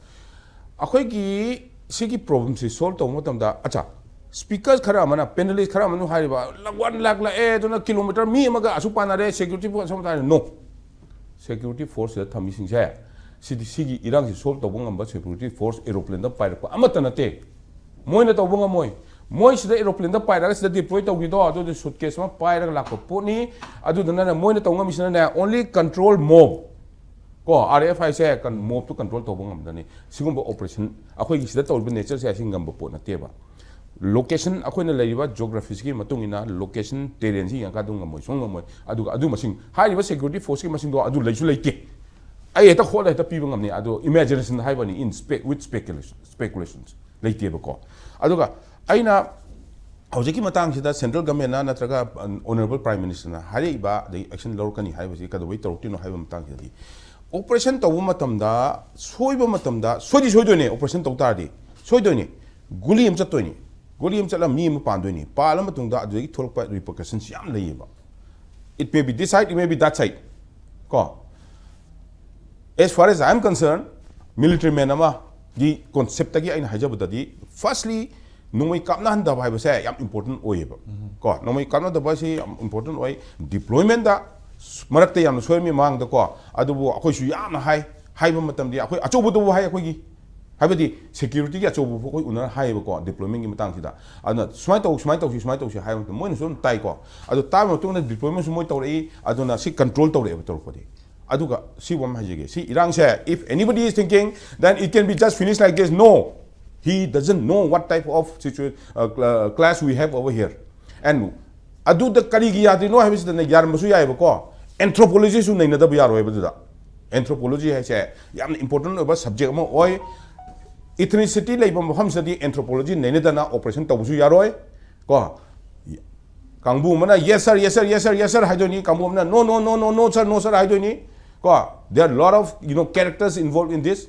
ꯑꯩꯈꯣꯏꯒꯤ ꯁꯤꯒꯤ problem ꯁꯤ solve ꯇꯧꯕ ꯃꯇꯝꯗ, ꯑꯠꯆꯥ, speaker ꯈꯔ ꯑꯃꯅ, panelist ꯈꯔ ꯑꯃꯅ ꯍꯥꯏꯔꯤꯕ, "One lakh ꯂꯥꯛꯑꯦ, ꯑꯗꯨꯅ kilometre ꯃꯤ ꯑꯃꯒ ꯑꯁꯨꯛ ꯄꯥꯟꯅꯔꯦ, security force ꯑꯁꯨꯛ ꯇꯥꯔꯦ"꯫ No꯫ Security force ꯁꯤꯗ ꯊꯝꯃꯤꯁꯤꯡꯁꯦ, ꯁꯤꯗꯤ ꯁꯤꯒꯤ ꯏꯔꯥꯡꯁꯤ solve ꯇꯧꯕ ꯉꯝꯕ security force aeroplane ꯗ ꯄꯥꯏꯔꯛꯄ ꯑꯃꯠꯇ ꯅꯠꯇꯦ꯫ ꯃꯣꯏꯅ ꯇꯧꯕ ꯉꯝꯃꯣꯏ꯫ ꯃꯣꯏ ꯁꯤꯗ aeroplane ꯗ ꯄꯥꯏꯔꯒ ꯁꯤꯗ deploy ꯇꯧꯈꯤꯗꯣ, ꯑꯗꯨꯗꯤ suitcase ꯑꯃ ꯄꯥꯏꯔꯒ ꯂꯥꯛꯄ ꯄꯣꯠꯅꯤ꯫ ꯑꯗꯨꯗꯨꯅꯅꯦ, ꯃꯣꯏꯅ ꯇꯧ ꯉꯝꯃꯤꯁꯤꯅꯅꯦ, only control mob꯫ ꯀꯣ, R F I ꯁꯦ ꯀꯟ-, ꯃꯣꯞꯇꯨ ꯀꯟꯇ꯭ꯔꯣꯜ ꯇꯧꯕ ꯉꯝꯗꯅꯤ꯫ ꯁꯤꯒꯨꯝꯕ ꯑꯣꯄꯔꯦꯁꯟ ꯑꯩꯈꯣꯏꯒꯤ ꯁꯤꯗ ꯇꯧꯔꯤꯕ ꯅꯦꯆꯔꯁꯦ ꯑꯁꯤ ꯉꯝꯕ ꯄꯣꯠ ꯅꯠꯇꯦꯕ꯫ ꯂꯣꯀꯦꯁꯟ, ꯑꯩꯈꯣꯏꯅ ꯂꯩꯔꯤꯕ ꯖꯤꯑꯣꯒ꯭ꯔꯥꯐꯤꯁꯤꯒꯤ ꯃꯇꯨꯡ ꯏꯟꯅ ꯂꯣꯀꯦꯁꯟ, ꯇꯦꯔꯦꯟꯁꯤ ꯌꯦꯡꯉꯒ ꯑꯗꯨꯝ ꯉꯝꯃꯣꯏ, ꯁꯨꯡ ꯉꯝꯃꯣꯏ꯫ ꯑꯗꯨꯒ ꯑꯗꯨ ꯃꯁꯤꯡ, ꯍꯥꯏꯔꯤꯕ ꯁꯦꯀ꯭ꯌꯨꯔꯤꯇꯤ ꯐꯣꯔꯁꯀꯤ ꯃꯁꯤꯡꯗꯣ ꯑꯗꯨ ꯂꯩꯁꯨ ꯂꯩꯇꯦ꯫ ꯑꯩ ꯍꯦꯛꯇ ꯍꯣꯠꯂ ꯍꯦꯛꯇ ꯄꯤꯕ ꯉꯝꯅꯤ꯫ ꯑꯗꯣ ꯏꯃꯦꯖꯤꯅꯦꯁꯟ ꯍꯥꯏꯕꯅꯤ, in spec-, with speculation, speculations꯫ ꯂꯩꯇꯦꯕꯀꯣ꯫ ꯑꯗꯨꯒ ꯑꯩꯅ ꯍꯧꯖꯤꯛꯀꯤ ꯃꯇꯥꯡꯁꯤꯗ ꯁꯦꯟꯇ꯭ꯔꯦꯜ ꯒꯚꯔꯟꯃꯦꯟꯠꯅ ꯅꯠꯇ꯭ꯔꯒ ꯑꯣꯅꯔꯦꯕꯜ ꯄ꯭ꯔꯥꯏꯝ ꯃꯤꯅꯤꯁꯇꯔꯅ ꯍꯥꯏꯔꯛꯏꯕ, ꯑꯗꯩ ꯑꯦꯛꯁꯟ ꯂꯧꯔꯛꯀꯅꯤ ꯍꯥꯏꯕꯁꯤ ꯀꯩꯗꯧꯕꯩ ꯇꯧꯔꯛꯇꯣꯏꯅꯣ ꯍꯥꯏꯕ ꯃꯇꯥꯡꯁꯤꯗꯗꯤ, ꯑꯣꯄꯔꯦꯁꯟ ꯇꯧꯕ ꯃꯇꯝꯗ, ꯁꯣꯏꯕ ꯃꯇꯝꯗ, ꯁꯣꯏꯗꯤ ꯁꯣꯏꯗꯣꯏꯅꯦ, ꯑꯣꯄꯔꯦꯁꯟ ꯇꯧ ꯇꯥꯔꯗꯤ ꯁꯣꯏꯗꯣꯏꯅꯦ, ꯒꯨꯂꯤ ꯑꯃ ꯆꯠꯇꯣꯏꯅꯤ, ꯒꯨꯂꯤ ꯑꯃ ꯆꯠꯂꯒ ꯃꯤ ꯑꯃ ꯄꯥꯟꯗꯣꯏꯅꯤ, ꯄꯥꯜꯂ ꯃꯇꯨꯡꯗ ꯑꯗꯨꯗꯒꯤ ꯊꯣꯛꯂꯛꯄ ꯔꯤꯄꯔꯀꯁꯟꯁ ꯌꯥꯝ ꯂꯩꯌꯦꯕ꯫ It may be this side, it may be that side꯫ ꯀꯣ, as far as I am concerned, military man ꯑꯃꯒꯤ ꯀꯣꯟꯁꯦꯞꯇꯒꯤ ꯑꯩꯅ ꯍꯥꯏꯖꯕꯗꯗꯤ, firstly, ꯅꯣꯡꯃꯩ ꯀꯥꯞꯅꯍꯟꯗꯕ ꯍꯥꯏꯕꯁꯦ ꯌꯥꯝ ꯏꯝꯄꯣꯔꯇꯦꯟ ꯑꯣꯏꯌꯦꯕ꯫ ꯀꯣ, ꯅꯣꯡꯃꯩ ꯀꯥꯞꯅꯗꯕ ꯍꯥꯏꯁꯤ ꯌꯥꯝ ꯏꯝꯄꯣꯔꯇꯦꯟ ꯑꯣꯏ꯫ ꯗꯤꯄ꯭ꯂꯣꯏꯃꯦꯟꯗ ꯃꯔꯛꯇ ꯌꯥꯝꯅ ꯁꯣꯏꯔꯝꯃꯤ ꯃꯃꯥꯡꯗꯀꯣ, ꯑꯗꯨꯕꯨ ꯑꯩꯈꯣꯏꯁꯨ ꯌꯥꯝꯅ ꯍꯥꯏ, ꯍꯥꯏꯕ ꯃꯇꯝꯗꯤ ꯑꯩꯈꯣꯏ ꯑꯆꯧꯕꯗꯕꯨ ꯍꯥꯏ, ꯑꯩꯈꯣꯏꯒꯤ, ꯍꯥꯏꯕꯗꯤ ꯁꯦꯀ꯭ꯌꯨꯔꯤꯇꯤꯒꯤ ꯑꯆꯧꯕ ꯐꯥꯎ ꯑꯩꯈꯣꯏ ꯎꯅꯔ ꯍꯥꯏꯌꯦꯕꯀꯣ, ꯗꯤꯄ꯭ꯂꯣꯏꯃꯦꯟꯒꯤ ꯃꯇꯥꯡꯁꯤꯗ꯫ ꯑꯗꯨꯅ ꯁꯨꯃꯥꯏꯅ ꯇꯧ, ꯁꯨꯃꯥꯏꯅ ꯇꯧꯁꯤ, ꯁꯨꯃꯥꯏꯅ ꯇꯧꯁꯤ ꯍꯥꯏꯕ ꯃꯇꯝꯗ ꯃꯣꯏꯅꯁꯨ ꯑꯗꯨꯝ ꯇꯥꯏꯀꯣ꯫ ꯑꯗꯨ ꯇꯥꯕ ꯃꯇꯨꯡꯗ ꯗꯤꯄ꯭ꯂꯣꯏꯃꯦꯟꯁꯨ ꯃꯣꯏ ꯇꯧꯔꯛꯏ, ꯑꯗꯨꯅ ꯁꯤ ꯀꯟꯇ꯭ꯔꯣꯜ ꯇꯧꯔꯛꯑꯦꯕ ꯇꯧꯔꯛꯄꯗꯤ꯫ ꯑꯗꯨꯒ ꯁꯤꯕꯨ ꯑꯃ ꯍꯥꯏꯖꯒꯦ, ꯁꯤ ꯏꯔꯥꯡꯁꯦ, if anybody is thinking, then it can be just finish like this, no, he doesn't know what type of situa-, uh, cla-, clash we have over here. And ꯑꯗꯨꯗ ꯀꯔꯤꯒꯤ ꯌꯥꯗ꯭ꯔꯤꯅꯣ ꯍꯥꯏꯕꯁꯤꯗꯅꯦ, ꯌꯥꯔꯝꯕꯁꯨ ꯌꯥꯏꯑꯕꯀꯣ, ꯑꯦꯟꯊ꯭ꯔꯣꯄꯣꯂꯣꯖꯤꯁꯨ ꯅꯩꯅꯗꯕ ꯌꯥꯔꯣꯏꯕ ꯑꯗꯨꯗ꯫ ꯑꯦꯟꯊ꯭ꯔꯣꯄꯣꯂꯣꯖꯤ ꯍꯥꯏꯁꯦ ꯌꯥꯝꯅ ꯏꯝꯄꯣꯔꯇꯦꯟ ꯑꯣꯏꯕ ꯁꯕꯖꯦꯛ ꯑꯃ ꯑꯣꯏ꯫ ꯏꯊꯅꯤꯁꯤꯇꯤ ꯂꯩꯕ ꯃꯐꯝꯁꯤꯗꯗꯤ ꯑꯦꯟꯊ꯭ꯔꯣꯄꯣꯂꯣꯖꯤ ꯅꯩꯅꯗꯅ ꯑꯣꯄꯔꯦꯁꯟ ꯇꯧꯕꯁꯨ ꯌꯥꯔꯣꯏ ꯀꯣ꯫ ꯀꯥꯡꯕꯨ ꯑꯃꯅ "Yes sir, yes sir, yes sir, yes sir" ꯍꯥꯏꯗꯣꯏꯅꯤ, ꯀꯥꯡꯕꯨ ꯑꯃꯅ "No, no, no, no, no sir, no sir" ꯍꯥꯏꯗꯣꯏꯅꯤ ꯀꯣ꯫ There are lot of, you know, characters involved in this,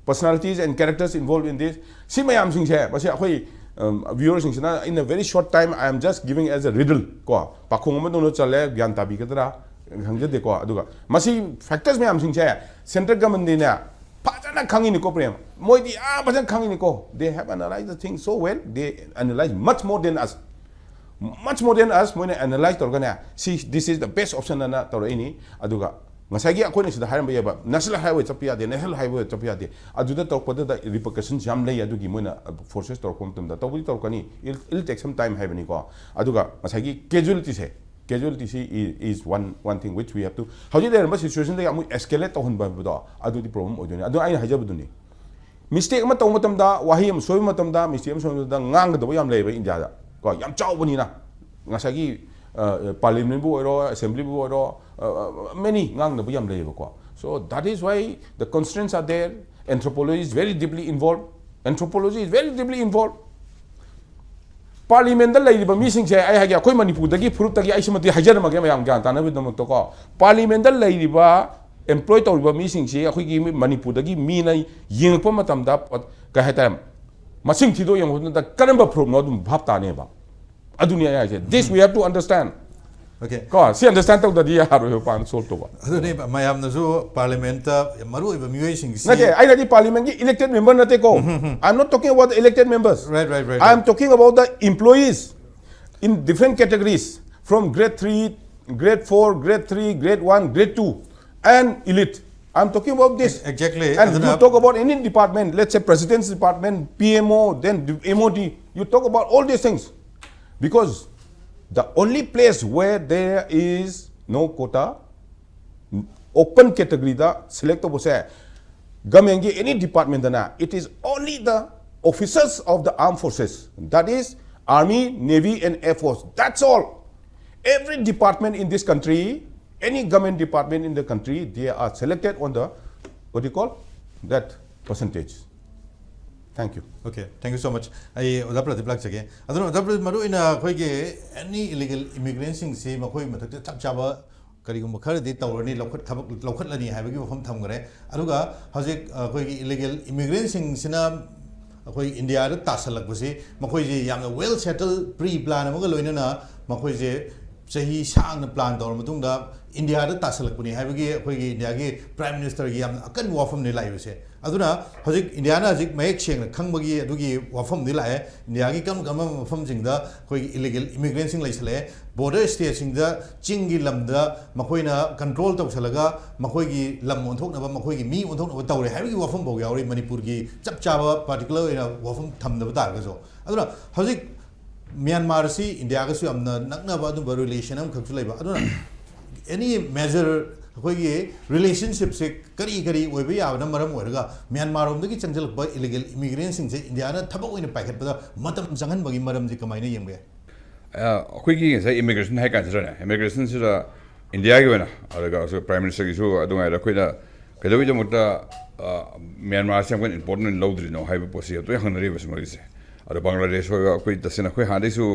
personalities and characters involved in this꯫ ꯁꯤ ꯃꯌꯥꯝꯁꯤꯡꯁꯦ, ꯃꯁꯤ ꯑꯩꯈꯣꯏ, ꯎꯝ, ꯚ꯭ꯌꯨꯋꯔꯁꯤꯡꯁꯤꯅ, in a very short time, I am just giving as a riddle ꯀꯣ, ꯄꯥꯈꯣꯡ ꯑꯃꯗꯧꯅ ꯆꯜꯂꯦ, ꯒ꯭ꯌꯥꯟ ꯇꯥꯕꯤꯒꯗ꯭ꯔꯥ ꯈꯪꯖꯗꯦꯀꯣ꯫ ꯑꯗꯨꯒ ꯃꯁꯤ ꯐꯦꯛꯇꯔꯁ ꯃꯌꯥꯝꯁꯤꯡꯁꯦ ꯁꯦꯟꯇ꯭ꯔꯦꯜ ꯒꯚꯔꯟꯃꯦꯟꯠꯅ ꯐꯖꯅ ꯈꯪꯉꯤꯅꯤꯀꯣ ꯄ꯭ꯔꯦꯝ, ꯃꯣꯏꯗꯤ ꯑꯥ ꯐꯖꯅ ꯈꯪꯉꯤꯅꯤꯀꯣ꯫ They have analyzed the thing so well, they analyze much more than us, much more than us꯫ ꯃꯣꯏꯅ ꯑꯦꯅꯥꯂꯥꯏꯁ ꯇꯧꯔꯒꯅꯦ, ꯁꯤ, "This is the best option" ꯑꯅ ꯇꯧꯔꯛꯏꯅꯤ꯫ ꯑꯗꯨꯒ ꯉꯁꯥꯏꯒꯤ ꯑꯩꯈꯣꯏꯅ ꯁꯤꯗ ꯍꯥꯏꯔꯝꯕ ꯌꯥꯏꯕ, National Highway ꯆꯠꯄ ꯌꯥꯗꯦ, National Highway ꯆꯠꯄ ꯌꯥꯗꯦ, ꯑꯗꯨꯗ ꯇꯧꯔꯛꯄꯗꯨꯗ ꯔꯤꯄꯔꯀꯁꯟꯁ ꯌꯥꯝ ꯂꯩ, ꯑꯗꯨꯒꯤ ꯃꯣꯏꯅ ꯐꯣꯔꯁꯦꯁ ꯇꯧꯔꯛꯄ ꯃꯇꯝꯗ ꯇꯧꯕꯗꯤ ꯇꯧꯔꯛꯀꯅꯤ, it will take some time ꯍꯥꯏꯕꯅꯤꯀꯣ꯫ ꯑꯗꯨꯒ ꯉꯁꯥꯏꯒꯤ ꯀꯦꯖꯨꯋꯦꯂꯤꯇꯤꯁꯦ, Casualty ꯁꯤ is, is one, one thing which we have to, ꯍꯧꯖꯤꯛ ꯂꯩꯔꯝꯕ situation ꯗꯒꯤ ꯑꯃꯨꯛ escalate ꯇꯧꯍꯟꯕ ꯍꯥꯏꯕꯗꯣ, ꯑꯗꯨꯗꯤ problem ꯑꯣꯏꯗꯣꯏꯅꯤ꯫ ꯑꯗꯨ ꯑꯩꯅ ꯍꯥꯏꯖꯕꯗꯨꯅꯤ, mistake ꯑꯃ ꯇꯧꯕ ꯃꯇꯝꯗ, ꯋꯥꯍꯩ ꯑꯃ ꯁꯣꯏꯕ ꯃꯇꯝꯗ, mistake ꯑꯃ ꯁꯣꯏꯕ ꯃꯇꯝꯗ ꯉꯥꯡꯒꯗꯕ ꯌꯥꯝ ꯂꯩꯌꯦꯕ ꯏꯟꯗꯤꯌꯥꯗ, ꯀꯣ, ꯌꯥꯝ ꯆꯥꯎꯕꯅꯤꯅ꯫ ꯉꯁꯥꯏꯒꯤ parliament ꯕꯨ ꯑꯣꯏꯔꯣ, assembly ꯕꯨ ꯑꯣꯏꯔꯣ, many ꯉꯥꯡꯒꯗꯕ ꯌꯥꯝ ꯂꯩꯌꯦꯕꯀꯣ꯫ So that is why the constraints are there. Anthropology is very deeply involved. Anthropology is very deeply involved. Parliament ꯗ ꯂꯩꯔꯤꯕ ꯃꯤꯁꯤꯡꯁꯦ, ꯑꯩ ꯍꯥꯏꯒꯦ, ꯑꯩꯈꯣꯏ ꯃꯅꯤꯄꯨꯔꯗꯒꯤ ꯐꯨꯔꯨꯞꯇꯒꯤ ꯑꯩ ꯁꯤꯃꯗꯤ ꯍꯥꯏꯖꯔꯝꯃꯒꯦ, ꯃꯌꯥꯝ ꯒ꯭ꯌꯥꯟ ꯇꯥꯅꯕꯒꯤꯗꯃꯛꯇꯀꯣ꯫ Parliament ꯗ ꯂꯩꯔꯤꯕ employ ꯇꯧꯔꯤꯕ ꯃꯤꯁꯤꯡꯁꯤ ꯑꯩꯈꯣꯏꯒꯤ ꯃꯤ-, ꯃꯅꯤꯄꯨꯔꯗꯒꯤ ꯃꯤꯅ ꯌꯦꯡꯉꯛꯄ ꯃꯇꯝꯗ, ꯀꯩ ꯍꯥꯏꯇꯥꯔꯦ, ꯃꯁꯤꯡ ꯊꯤꯗꯣꯛ ꯌꯦꯡꯕ ꯃꯇꯝꯗ ꯀꯔꯝꯕ ꯐꯨꯔꯨꯞꯅꯣ ꯑꯗꯨꯝ ꯚꯥꯞ ꯇꯥꯅꯦꯕ꯫ ꯑꯗꯨꯅꯤ ꯑꯩ ꯍꯥꯏꯁꯦ, this we have to understand. Okay. ꯀꯣ, ꯁꯤ understand ꯇꯧꯗ꯭ꯔꯗꯤ ꯌꯥꯔꯣꯏꯕ ꯄꯥꯟ solve ꯇꯧꯕ꯫ ꯑꯗꯨꯅꯦ ꯃꯌꯥꯝꯅꯁꯨ parliament ꯇ ꯃꯔꯨ ꯑꯣꯏꯕ ꯃꯤꯑꯣꯏꯁꯤꯡꯁꯤ ꯅꯠꯇꯦ, ꯑꯩꯅꯗꯤ parliament ꯒꯤ elected member ꯅꯠꯇꯦꯀꯣ꯫ I am not talking about the elected members. Right, right, right, I am right. talking about the employees in different categories, from grade three, grade four, grade three, grade one, grade two, and elite. I am talking about this. Exactly. And ꯑꯗꯨꯅ you talk about any department, let's say president's department, P M O, then M O D. You talk about all these things. Because the only place where there is no quota, open category the select ꯇꯧꯕꯁꯦ, government ꯀꯤ any department ꯗꯅ, it is only the officers of the armed forces, that is army, navy and air force, that's all. Every department in this country, any government department in the country, they are selected on the, what do you call that, percentage. Thank you. Okay, thank you so much. ꯑꯩ ꯑꯣꯖꯥ ꯄ꯭ꯔꯗꯤꯞ ꯂꯥꯛꯆꯒꯦ꯫ ꯑꯗꯨꯅ ꯑꯣꯖꯥ ꯄ꯭ꯔꯗꯤꯞ, ꯃꯔꯨꯑꯣꯏꯅ ꯑꯩꯈꯣꯏꯒꯤ any illegal immigrant ꯁꯤꯡꯁꯤ ꯃꯈꯣꯏ ꯃꯊꯛꯇ ꯆꯞ ꯆꯥꯕ ꯀꯔꯤꯒꯨꯝꯕ ꯈꯔꯗꯤ ꯇꯧꯔꯅꯤ, ꯂꯧꯈꯠ-, ꯊꯕꯛ ꯂꯧꯈꯠꯂꯅꯤ ꯍꯥꯏꯕꯒꯤ ꯋꯥꯐꯝ ꯊꯝꯈ꯭ꯔꯦ꯫ ꯑꯗꯨꯒ ꯍꯧꯖꯤꯛ ꯑꯩꯈꯣꯏꯒꯤ illegal immigrant ꯁꯤꯡꯁꯤꯅ ꯑꯩꯈꯣꯏ ꯏꯟꯗꯤꯌꯥꯗ ꯇꯥꯁꯜꯂꯛꯄꯁꯤ ꯃꯈꯣꯏꯁꯤ ꯌꯥꯝꯅ well settled pre plan ꯑꯃꯒ ꯂꯣꯏꯅꯅ ꯃꯈꯣꯏꯁꯦ ꯆꯍꯤ ꯁꯥꯡꯅ plan ꯇꯧꯔ ꯃꯇꯨꯡꯗ ꯏꯟꯗꯤꯌꯥꯗ ꯇꯥꯁꯜꯂꯛꯄꯅꯤ ꯍꯥꯏꯕꯒꯤ ꯑꯩꯈꯣꯏꯒꯤ ꯏꯟꯗꯤꯌꯥꯒꯤ Prime Minister ꯒꯤ ꯌꯥꯝꯅ ꯑꯀꯟꯕ ꯋꯥꯐꯝꯅꯤ ꯂꯥꯛꯏꯕꯁꯦ꯫ ꯑꯗꯨꯅ ꯍꯧꯖꯤꯛ ꯏꯟꯗꯤꯌꯥꯅ ꯍꯧꯖꯤꯛ ꯃꯌꯦꯛ ꯁꯦꯡꯅ ꯈꯪꯕꯒꯤ ꯑꯗꯨꯒꯤ ꯋꯥꯐꯝꯗꯤ ꯂꯥꯛꯑꯦ꯫ ꯏꯟꯗꯤꯌꯥꯒꯤ ꯀꯔꯝ ꯀꯔꯝꯕ ꯃꯐꯝꯁꯤꯡꯗ ꯑꯩꯈꯣꯏꯒꯤ illegal immigrant ꯁꯤꯡ ꯂꯩꯁꯜꯂꯛꯑꯦ, border state ꯁꯤꯡꯗ, ꯆꯤꯡꯒꯤ ꯂꯝꯗ ꯃꯈꯣꯏꯅ control ꯇꯧꯁꯜꯂꯒ ꯃꯈꯣꯏꯒꯤ ꯂꯝ ꯑꯣꯟꯊꯣꯛꯅꯕ, ꯃꯈꯣꯏꯒꯤ ꯃꯤ ꯑꯣꯟꯊꯣꯛꯅꯕ ꯇꯧꯔꯦ ꯍꯥꯏꯕꯒꯤ ꯋꯥꯐꯝ ꯐꯥꯎ ꯌꯥꯎꯔꯤ꯫ ꯃꯅꯤꯄꯨꯔꯒꯤ ꯆꯞ ꯆꯥꯕ particular ꯑꯣꯏꯅ ꯋꯥꯐꯝ ꯊꯝꯗꯕ ꯇꯥꯔꯒꯁꯨ꯫ ꯑꯗꯨꯅ ꯍꯧꯖꯤꯛ ꯃ꯭ꯌꯥꯟꯃꯥꯔ ꯑꯁꯤ ꯏꯟꯗꯤꯌꯥꯒꯁꯨ ꯌꯥꯝꯅ ꯅꯛꯅꯕ ꯑꯗꯨꯝꯕ ꯔꯤꯂꯦꯁꯟ ꯑꯃꯈꯛꯁꯨ ꯂꯩꯕ꯫ ꯑꯗꯨꯅ ꯑꯦꯅꯤ ꯃꯦꯖꯔ ꯑꯩꯈꯣꯏꯒꯤ ꯔꯤꯂꯦꯁꯟꯁꯤꯞꯁꯦ ꯀꯔꯤ ꯀꯔꯤ ꯑꯣꯏꯕ ꯌꯥꯕꯅ ꯃꯔꯝ ꯑꯣꯏꯔꯒ ꯃ꯭ꯌꯥꯟꯃꯥꯔ ꯔꯣꯝꯗꯒꯤ ꯆꯪꯁꯤꯜꯂꯛꯄ ꯏꯂꯤꯒꯦꯜ ꯏꯃꯤꯒ꯭ꯔꯦꯟꯁꯤꯡꯁꯦ ꯏꯟꯗꯤꯌꯥꯅ ꯊꯕꯛ ꯑꯣꯏꯅ ꯄꯥꯏꯈꯠꯄꯗ ꯃꯇꯝ ꯆꯪꯍꯟꯕꯒꯤ ꯃꯔꯝꯁꯦ ꯀꯃꯥꯏꯅ ꯌꯦꯡꯕ ꯌꯥꯏ? ꯑꯩꯈꯣꯏꯒꯤ ꯉꯁꯥꯏ ꯏꯃꯤꯒ꯭ꯔꯦꯁꯟ ꯍꯥꯏ ꯀꯥꯟꯁꯤꯗꯅꯦ, ꯏꯃꯤꯒ꯭ꯔꯦꯁꯟꯁꯤꯗ ꯏꯟꯗꯤꯌꯥꯒꯤ ꯑꯣꯏꯅ, ꯑꯗꯨꯒ ꯄ꯭ꯔꯥꯏꯝ ꯃꯤꯅꯤꯁꯇꯔꯒꯤꯁꯨ ꯑꯗꯨꯉꯥꯏꯗ ꯑꯩꯈꯣꯏꯅ ꯀꯩꯗꯧꯕꯒꯤꯗꯃꯛꯇ ꯃ꯭ꯌꯥꯟꯃꯥꯔꯁꯦ ꯌꯥꯝ ꯀꯟꯅ ꯏꯝꯄꯣꯔꯇꯦꯟ ꯑꯣꯏꯅ ꯂꯧꯗ꯭ꯔꯤꯅꯣ ꯍꯥꯏꯕ ꯄꯣꯠꯁꯤ ꯌꯥꯝ ꯇꯣꯏꯅ ꯍꯪꯅꯔꯤꯕ ꯁꯨꯝ ꯋꯥꯔꯤꯁꯦ꯫ ꯑꯗꯣ ꯕꯪꯒ꯭ꯂꯥꯗꯦꯁ ꯑꯣꯏꯕ ꯑꯩꯈꯣꯏ ꯇꯁꯦꯡꯅ ꯑꯩꯈꯣꯏ ꯍꯥꯟꯅꯗꯩꯁꯨ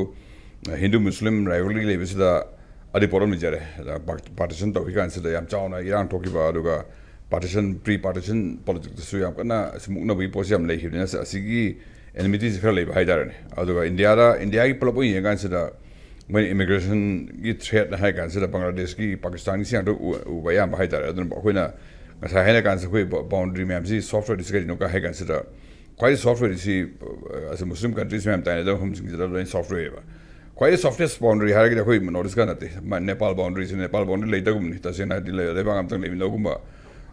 ꯍꯤꯟꯗꯨ ꯃꯨꯁꯂꯤꯝ ꯔꯥꯏꯕꯦꯂꯤ ꯂꯩꯕꯁꯤꯗ ꯑꯗꯨ ꯄꯣꯠ ꯑꯃ ꯂꯩꯖꯔꯦ꯫ ꯄꯥꯔꯇꯤꯁꯟ ꯇꯧꯈꯤ ꯀꯥꯟꯁꯤꯗ ꯌꯥꯝ ꯆꯥꯎꯅ ꯏꯔꯥꯡ ꯊꯣꯛꯈꯤꯕ, ꯑꯗꯨꯒ ꯄꯥꯔꯇꯤꯁꯟ, ꯄ꯭ꯔꯤ ꯄꯥꯔꯇꯤꯁꯟ ꯄꯣꯂꯤꯇꯤꯛꯁꯇꯁꯨ ꯌꯥꯝ ꯀꯟꯅ ꯑꯁꯤ ꯃꯨꯛꯅꯕꯒꯤ ꯄꯣꯠꯁꯤ ꯌꯥꯝ ꯂꯩꯈꯤꯕꯅꯤꯅ ꯑꯁꯤꯒꯤ ꯑꯦꯅꯤꯃꯤꯇꯤꯁꯤ ꯈꯔ ꯂꯩꯕ ꯍꯥꯏꯇꯥꯔꯦꯅꯦ꯫ ꯑꯗꯨꯒ ꯏꯟꯗꯤꯌꯥꯗ, ꯏꯟꯗꯤꯌꯥꯒꯤ ꯄꯨꯂꯞ ꯑꯣꯏꯅ ꯌꯦꯡꯉꯀꯥꯟꯁꯤꯗ ꯃꯣꯏꯅ ꯏꯃꯤꯒ꯭ꯔꯦꯁꯟꯒꯤ ꯊ꯭ꯔꯦꯠꯅ ꯍꯥꯏ ꯀꯥꯟꯁꯤꯗ ꯕꯪꯒ꯭ꯂꯥꯗꯦꯁꯀꯤ, ꯄꯥꯀꯤꯁꯇꯥꯟꯒꯤ ꯁꯤ ꯉꯥꯛꯇ ꯎ- ꯎꯕ ꯑꯌꯥꯝꯕ ꯍꯥꯏꯇꯥꯔꯦ꯫ ꯑꯗꯨꯅ ꯑꯩꯈꯣꯏꯅ ꯉꯁꯥꯏ ꯍꯥꯏꯅ ꯀꯥꯟꯁꯤꯗ ꯑꯩꯈꯣꯏ ꯕꯥꯎꯟꯗ꯭ꯔꯤ ꯃꯌꯥꯝꯁꯤ ꯁꯣꯐꯋꯦꯌꯔꯁꯤ ꯀꯔꯤꯅꯣ ꯀ ꯍꯥꯏ ꯀꯥꯟꯁꯤꯗ ꯈ꯭ꯋꯥꯏꯗꯒꯤ ꯁꯣꯐꯋꯦꯌꯔꯁꯤ, ꯑꯁꯤ ꯃꯨꯁꯂꯤꯝ ꯀꯟꯇ꯭ꯔꯤꯁ ꯃꯌꯥꯝ ꯇꯥꯏꯅꯗꯕ ꯃꯐꯝꯁꯤꯡꯁꯤꯗ ꯂꯣꯏꯅ ꯁꯣꯐꯋꯦꯌꯔ ꯑꯣꯏꯌꯦꯕ꯫ ꯈ꯭ꯋꯥꯏꯗꯒꯤ ꯁꯣꯐꯇꯦꯁ ꯕꯥꯎꯟꯗ꯭ꯔꯤ ꯍꯥꯏꯔꯒꯗꯤ ꯑꯩꯈꯣꯏ ꯅꯣꯔꯠ ꯏꯁꯀ ꯅꯠꯇꯦ, ꯃ- ꯅꯦꯄꯥꯜ ꯕꯥꯎꯟꯗ꯭ꯔꯤꯁꯤ, ꯅꯦꯄꯥꯜ ꯕꯥꯎꯟꯗ꯭ꯔꯤ ꯂꯩꯇꯒꯨꯝꯕꯅꯤ꯫ ꯇꯁꯦꯡꯅ ꯍꯥꯏꯗꯤ ꯂꯩ- ꯂꯩꯕꯥꯛ ꯑꯃꯇꯪ ꯂꯩꯃꯤꯟꯅꯒꯨꯝꯕ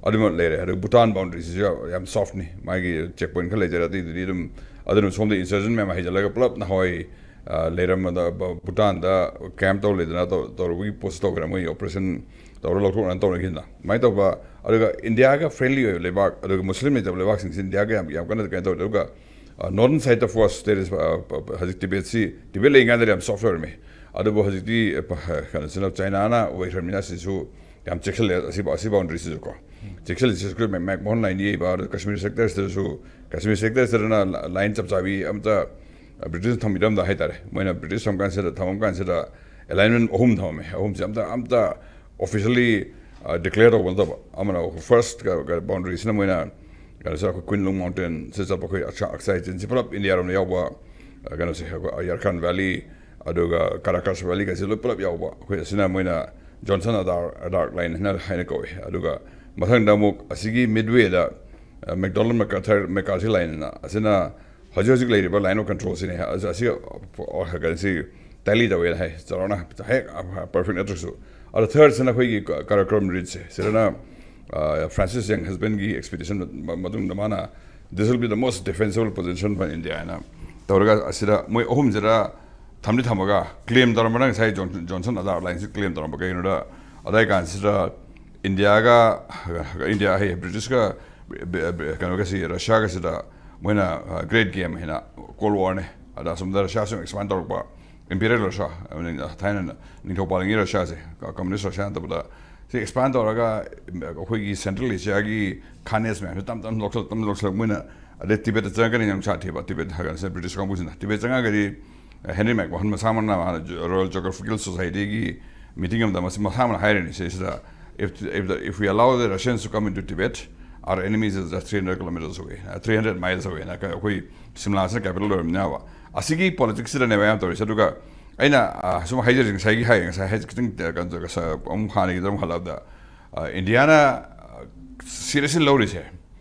ꯑꯗꯨꯃꯛ ꯂꯩꯔꯦ꯫ ꯑꯗꯨꯒ ꯚꯨꯇꯥꯟ ꯕꯥꯎꯟꯗ꯭ꯔꯤꯁꯤꯁꯨ ꯌꯥꯝ, ꯌꯥꯝ ꯁꯣꯐꯅꯤ, ꯃꯥꯒꯤ ꯆꯦꯛ ꯄꯣꯏꯟ ꯈꯔ ꯂꯩꯖꯔꯦ, ꯑꯇꯩꯗꯨꯗꯤ ꯑꯗꯨꯝ꯫ ꯑꯗꯨꯅ ꯁꯣꯝꯗ ꯏꯟꯁꯔꯖꯦꯟ ꯃꯌꯥꯝ ꯍꯩꯖꯤꯜꯂꯒ ꯄꯨꯂꯞ ꯅꯍꯥꯟꯋꯥꯏ ꯑ, ꯂꯩꯔꯝꯕꯗ ꯕ- ꯚꯨꯇꯥꯟꯗ ꯀꯦꯝꯞ ꯇꯧ ꯂꯩꯗꯅ ꯇꯧ- ꯇꯧꯔꯨꯕꯒꯤ ꯄꯣꯠꯁꯨ ꯇꯧꯈ꯭ꯔꯦ꯫ ꯃꯣꯏ ꯑꯣꯄꯔꯦꯁꯟ ꯇꯧꯔ ꯂꯧꯊꯣꯛꯅ ꯇꯧꯅꯈꯤꯗꯅ ꯑꯗꯨꯃꯥꯏꯅ ꯇꯧꯕ꯫ ꯑꯗꯨꯒ ꯏꯟꯗꯤꯌꯥꯒ ꯐ꯭ꯔꯦꯟꯂꯤ ꯑꯣꯏꯕ ꯂꯩꯕꯥꯛ, ꯑꯗꯨꯒ ꯃꯨꯁꯂꯤꯝ ꯂꯩꯇꯕ ꯂꯩꯕꯥꯛꯁꯤꯡꯁꯤ ꯏꯟꯗꯤꯌꯥꯒ ꯌꯥꯝ, ꯌꯥꯝ ꯀꯟꯅ ꯀꯩꯅꯣ ꯇꯧꯗꯦ꯫ ꯑꯗꯨꯒ ꯅꯣꯔꯗꯟ ꯁꯥꯏꯠ ꯑꯣꯐ ꯋꯥꯁ ꯇꯦꯔꯤꯁ ꯍꯧꯖꯤꯛ ꯇꯤꯕꯦꯠꯁꯤ, ꯇꯤꯕꯦꯠ ꯂꯩꯔꯤꯉꯩꯗꯗꯤ ꯌꯥꯝ ꯁꯣꯐ ꯑꯣꯏꯔꯝꯃꯤ꯫ ꯑꯗꯨꯕꯨ ꯍꯧꯖꯤꯛꯇꯤ ꯑ, ꯄ- ꯀꯩꯅꯣꯁꯤꯅ, ꯆꯥꯏꯅꯥꯅ ꯑꯣꯏꯈ꯭ꯔꯕꯅꯤꯅ ꯁꯤꯁꯨ ꯌꯥꯝ ꯆꯦꯛꯁꯤꯜꯂꯦ꯫ ꯑꯁꯤ ꯑꯁꯤ ꯕꯥꯎꯟꯗ꯭ꯔꯤꯁꯤꯁꯨ ꯀꯣ ꯆꯦꯛꯁꯤꯜꯂꯤꯁꯤ꯫ ꯑꯩꯈꯣꯏ ꯃꯦꯛ- ꯃꯦꯛꯃꯣꯍꯟ ꯂꯥꯏꯟ ꯌꯩꯕ, ꯑꯗꯨ ꯀꯥꯁꯃꯤꯔ ꯁꯦꯛꯇꯔꯁꯤꯗꯁꯨ, ꯀꯥꯁꯃꯤꯔ ꯁꯦꯛꯇꯔꯁꯤꯗꯅ ꯂꯥꯏꯟ ꯆꯞ ꯆꯥꯕꯤ ꯑꯝꯇ ꯕ꯭ꯔꯤꯇꯤꯁꯅ ꯊꯝꯕꯤꯔꯝꯗ ꯍꯥꯏꯇꯥꯔꯦ꯫ ꯃꯣꯏꯅ ꯕ꯭ꯔꯤꯇꯤꯁ ꯊꯝ ꯀꯥꯟꯁꯤꯗ, ꯊꯝꯃꯝ ꯀꯥꯟꯁꯤꯗ ꯑꯦꯂꯥꯏꯟꯃꯦꯟ ꯑꯍꯨꯝ ꯊꯝꯃꯝꯃꯦ꯫ ꯑꯍꯨꯝꯁꯦ ꯑꯝꯇ, ꯑꯝꯇ ꯑꯣꯐꯤꯁꯤꯌꯦꯜꯂꯤ ꯗꯤꯀ꯭ꯂꯦꯌꯔ ꯇꯧꯕ ꯅꯠꯇꯕ꯫ ꯑꯃꯅ ꯐꯥꯔꯁ ꯕꯥꯎꯟꯗ꯭ꯔꯤꯁꯤꯅ ꯃꯣꯏꯅ ꯀꯩꯅꯣꯁꯦ, ꯑꯩꯈꯣꯏ ꯀꯨꯏꯟ ꯂꯨꯡ ꯃꯥꯎꯟꯇꯦꯟꯁꯤꯗ ꯆꯠꯄ ꯑꯩꯈꯣꯏ ꯑꯛꯁꯥ- ꯑꯛꯁꯥꯏ ꯆꯤꯟꯁꯤ ꯄꯨꯂꯞ ꯏꯟꯗꯤꯌꯥꯔꯣꯝꯗ ꯌꯥꯎꯕ, ꯑ, ꯀꯩꯅꯣꯁꯦ, ꯑꯩꯈꯣꯏ ꯑꯌꯥꯔꯈꯥꯟ ꯚꯦꯂꯤ, ꯑꯗꯨꯒ ꯀꯥꯔꯥꯀꯥꯁ ꯚꯦꯂꯤꯒꯁꯦ ꯂꯣꯏ ꯄꯨꯂꯞ ꯌꯥꯎꯕ꯫ ꯑꯩꯈꯣꯏ ꯑꯁꯤꯅ ꯃꯣꯏꯅ ꯖꯣꯟꯁꯟ ꯑꯗꯥꯔ ꯑꯗꯥꯔ ꯂꯥꯏꯟ ꯍꯥꯏꯅ, ꯍꯥꯏꯅ ꯀꯧꯏ꯫ ꯑꯗꯨꯒ ꯃꯊꯪꯗ ꯑꯃꯨꯛ ꯑꯁꯤꯒꯤ ꯃꯤꯗꯋꯦꯗ ꯃꯦꯛꯗꯣꯅꯜ ꯃꯦꯀꯥꯔꯊꯔ ꯃꯦꯀꯥꯔꯊꯤ ꯂꯥꯏꯟ ꯑꯁꯤꯅ ꯍꯧꯖꯤꯛ ꯍꯧꯖꯤꯛ ꯂꯩꯔꯤꯕ ꯂꯥꯏꯟ ꯑꯣꯐ ꯀꯟꯇ꯭ꯔꯣꯜꯁꯤꯅ ꯑꯁꯤ ꯀꯩꯅꯣꯁꯤ ꯇꯦꯂꯤ ꯇꯧꯋꯦꯅ ꯍꯥꯏ꯫ ꯆꯥꯎꯔꯥꯛꯅ ꯍꯦꯛ ꯄꯔꯐꯦꯛ ꯅꯠꯇ꯭ꯔꯁꯨ꯫ ꯑꯗꯣ ꯊꯔꯗꯁꯤꯅ ꯑꯩꯈꯣꯏꯒꯤ ꯀ- ꯀꯥꯔꯥꯀꯣꯔꯝ ꯔꯤꯖꯁꯦ꯫ ꯁꯤꯗꯅ ꯐ꯭ꯔꯥꯟꯁꯤꯁ ꯌꯪ ꯍꯁꯕꯦꯟꯒꯤ ꯑꯦꯛꯁꯄꯤꯗꯤꯁꯟ ꯃꯇꯨꯡꯗ ꯃꯥꯅ "This will be the most defensible position for India" ꯍꯥꯏꯅ ꯇꯧꯔꯒ ꯑꯁꯤꯗ ꯃꯣꯏ ꯑꯍꯨꯝꯁꯤꯗ ꯊꯝꯗꯤ ꯊꯝꯃꯒ, ꯀ꯭ꯂꯦꯝ ꯇꯧꯔꯝꯕꯅ ꯉꯁꯥꯏ ꯖꯣꯟ ꯖꯣꯟꯁꯟ ꯑꯗꯥꯔ ꯂꯥꯏꯟꯁꯤ ꯀ꯭ꯂꯦꯝ ꯇꯧꯔꯝꯕ ꯀꯩꯒꯤꯅꯣꯗ, ꯑꯗꯥꯏ ꯀꯥꯟꯁꯤꯗ ꯏꯟꯗꯤꯌꯥꯒ, ꯏꯟꯗꯤꯌꯥ ꯍꯥꯏꯌꯦ, ꯕ꯭ꯔꯤꯇꯤꯁꯀ, ꯕ- ꯕ- ꯀꯩꯅꯣꯒꯁꯤ, ꯔꯁꯤꯌꯥꯒꯁꯤꯗ ꯃꯣꯏꯅ ꯒ꯭ꯔꯦꯠ ꯒꯦꯝ ꯍꯥꯏꯅ, ꯀꯣꯜ ꯋꯥꯔꯅꯦ꯫ ꯑꯗ ꯑꯁꯣꯝꯗ ꯔꯁꯤꯌꯥꯁꯨ ꯑꯦꯛꯁꯄꯥꯟ ꯇꯧꯔꯛꯄ, ꯏꯝꯄꯤꯔꯤꯌꯦꯜ ꯔꯁꯤꯌꯥ, ꯊꯥꯏꯅ ꯅꯤꯡꯊꯧ ꯄꯥꯜꯂꯤꯉꯩ ꯔꯁꯤꯌꯥꯁꯦ, ꯀꯝꯃꯨꯅꯤꯁ ꯔꯁꯤꯌꯥ ꯅꯠꯇꯕꯗ, ꯁꯤ ꯑꯦꯛꯁꯄꯥꯟ ꯇꯧꯔꯒ ꯑꯩꯈꯣꯏꯒꯤ ꯁꯦꯟꯇ꯭ꯔꯦꯜ ꯑꯦꯁꯤꯌꯥꯒꯤ ꯈꯥꯅꯦꯁ ꯃꯌꯥꯝꯁꯦ ꯇꯞ ꯇꯞꯅ ꯂꯧꯁꯜꯂꯛ ꯇꯞꯅ ꯂꯧꯁꯜꯂꯛ ꯃꯣꯏꯅ꯫ ꯑꯗꯩ ꯇꯤꯕꯦꯠꯇ ꯆꯪꯉꯛꯀꯅꯤ ꯌꯥꯝ ꯁꯥꯊꯤꯕ, ꯇꯤꯕꯦꯠ ꯍꯥꯏꯔꯀꯥꯟꯁꯤꯗ ꯕ꯭ꯔꯤꯇꯤꯁ ꯀꯥꯡꯕꯨꯁꯤꯅ꯫ ꯇꯤꯕꯦꯠ ꯆꯪꯉꯛꯑꯒꯗꯤ ꯍꯦꯅꯔꯤ ꯃꯦꯛꯃꯍꯟ ꯃꯁꯥꯃꯛꯅ ꯃꯥꯅ ꯔꯣꯌꯦꯜ ꯖꯣꯒ꯭ꯔꯥꯐꯤꯀꯦꯜ ꯁꯣꯁꯥꯏꯇꯤꯒꯤ ꯃꯤꯇꯤꯡ ꯑꯃꯗ ꯃꯁꯤ ꯃꯁꯥꯃꯛꯅ ꯍꯥꯏꯔꯤꯅꯤ ꯁꯤꯁꯤꯗ, if, if, the, if we allow the Russians to come into Tibet, our enemies is just three hundred kilometers away, three hundred miles away ꯅ ꯑꯩꯈꯣꯏ ꯁꯤꯝꯂꯥꯁꯤꯅ ꯀꯦꯄꯤꯇꯦꯜ ꯑꯣꯏꯔꯕꯅꯤꯅꯕ꯫ ꯑꯁꯤꯒꯤ ꯄꯣꯂꯤꯇꯤꯛꯁꯁꯤꯗꯅꯦꯕ ꯌꯥꯝ ꯇꯧꯔꯤꯁꯦ꯫ ꯑꯗꯨꯒ ꯑꯩꯅ, ꯑ, ꯁꯨꯝ ꯍꯥꯏꯖꯔꯤ, ꯉꯁꯥꯏꯒꯤ ꯍꯥꯏ, ꯉꯁꯥꯏ ꯍꯥꯏ ꯈꯤꯇꯪ, ꯑ, ꯀꯩꯅꯣ ꯇꯧꯔꯒ ꯁ-, ꯑꯃꯨꯛ ꯍꯥꯟꯅꯒꯤꯗ ꯑꯃꯨꯛ ꯍꯜꯂꯛꯑꯕꯗ, ꯑ, ꯏꯟꯗꯤꯌꯥꯅ, ꯑ, ꯁꯤꯔꯤꯌꯁꯂꯤ ꯂꯧꯔꯤꯁꯦ,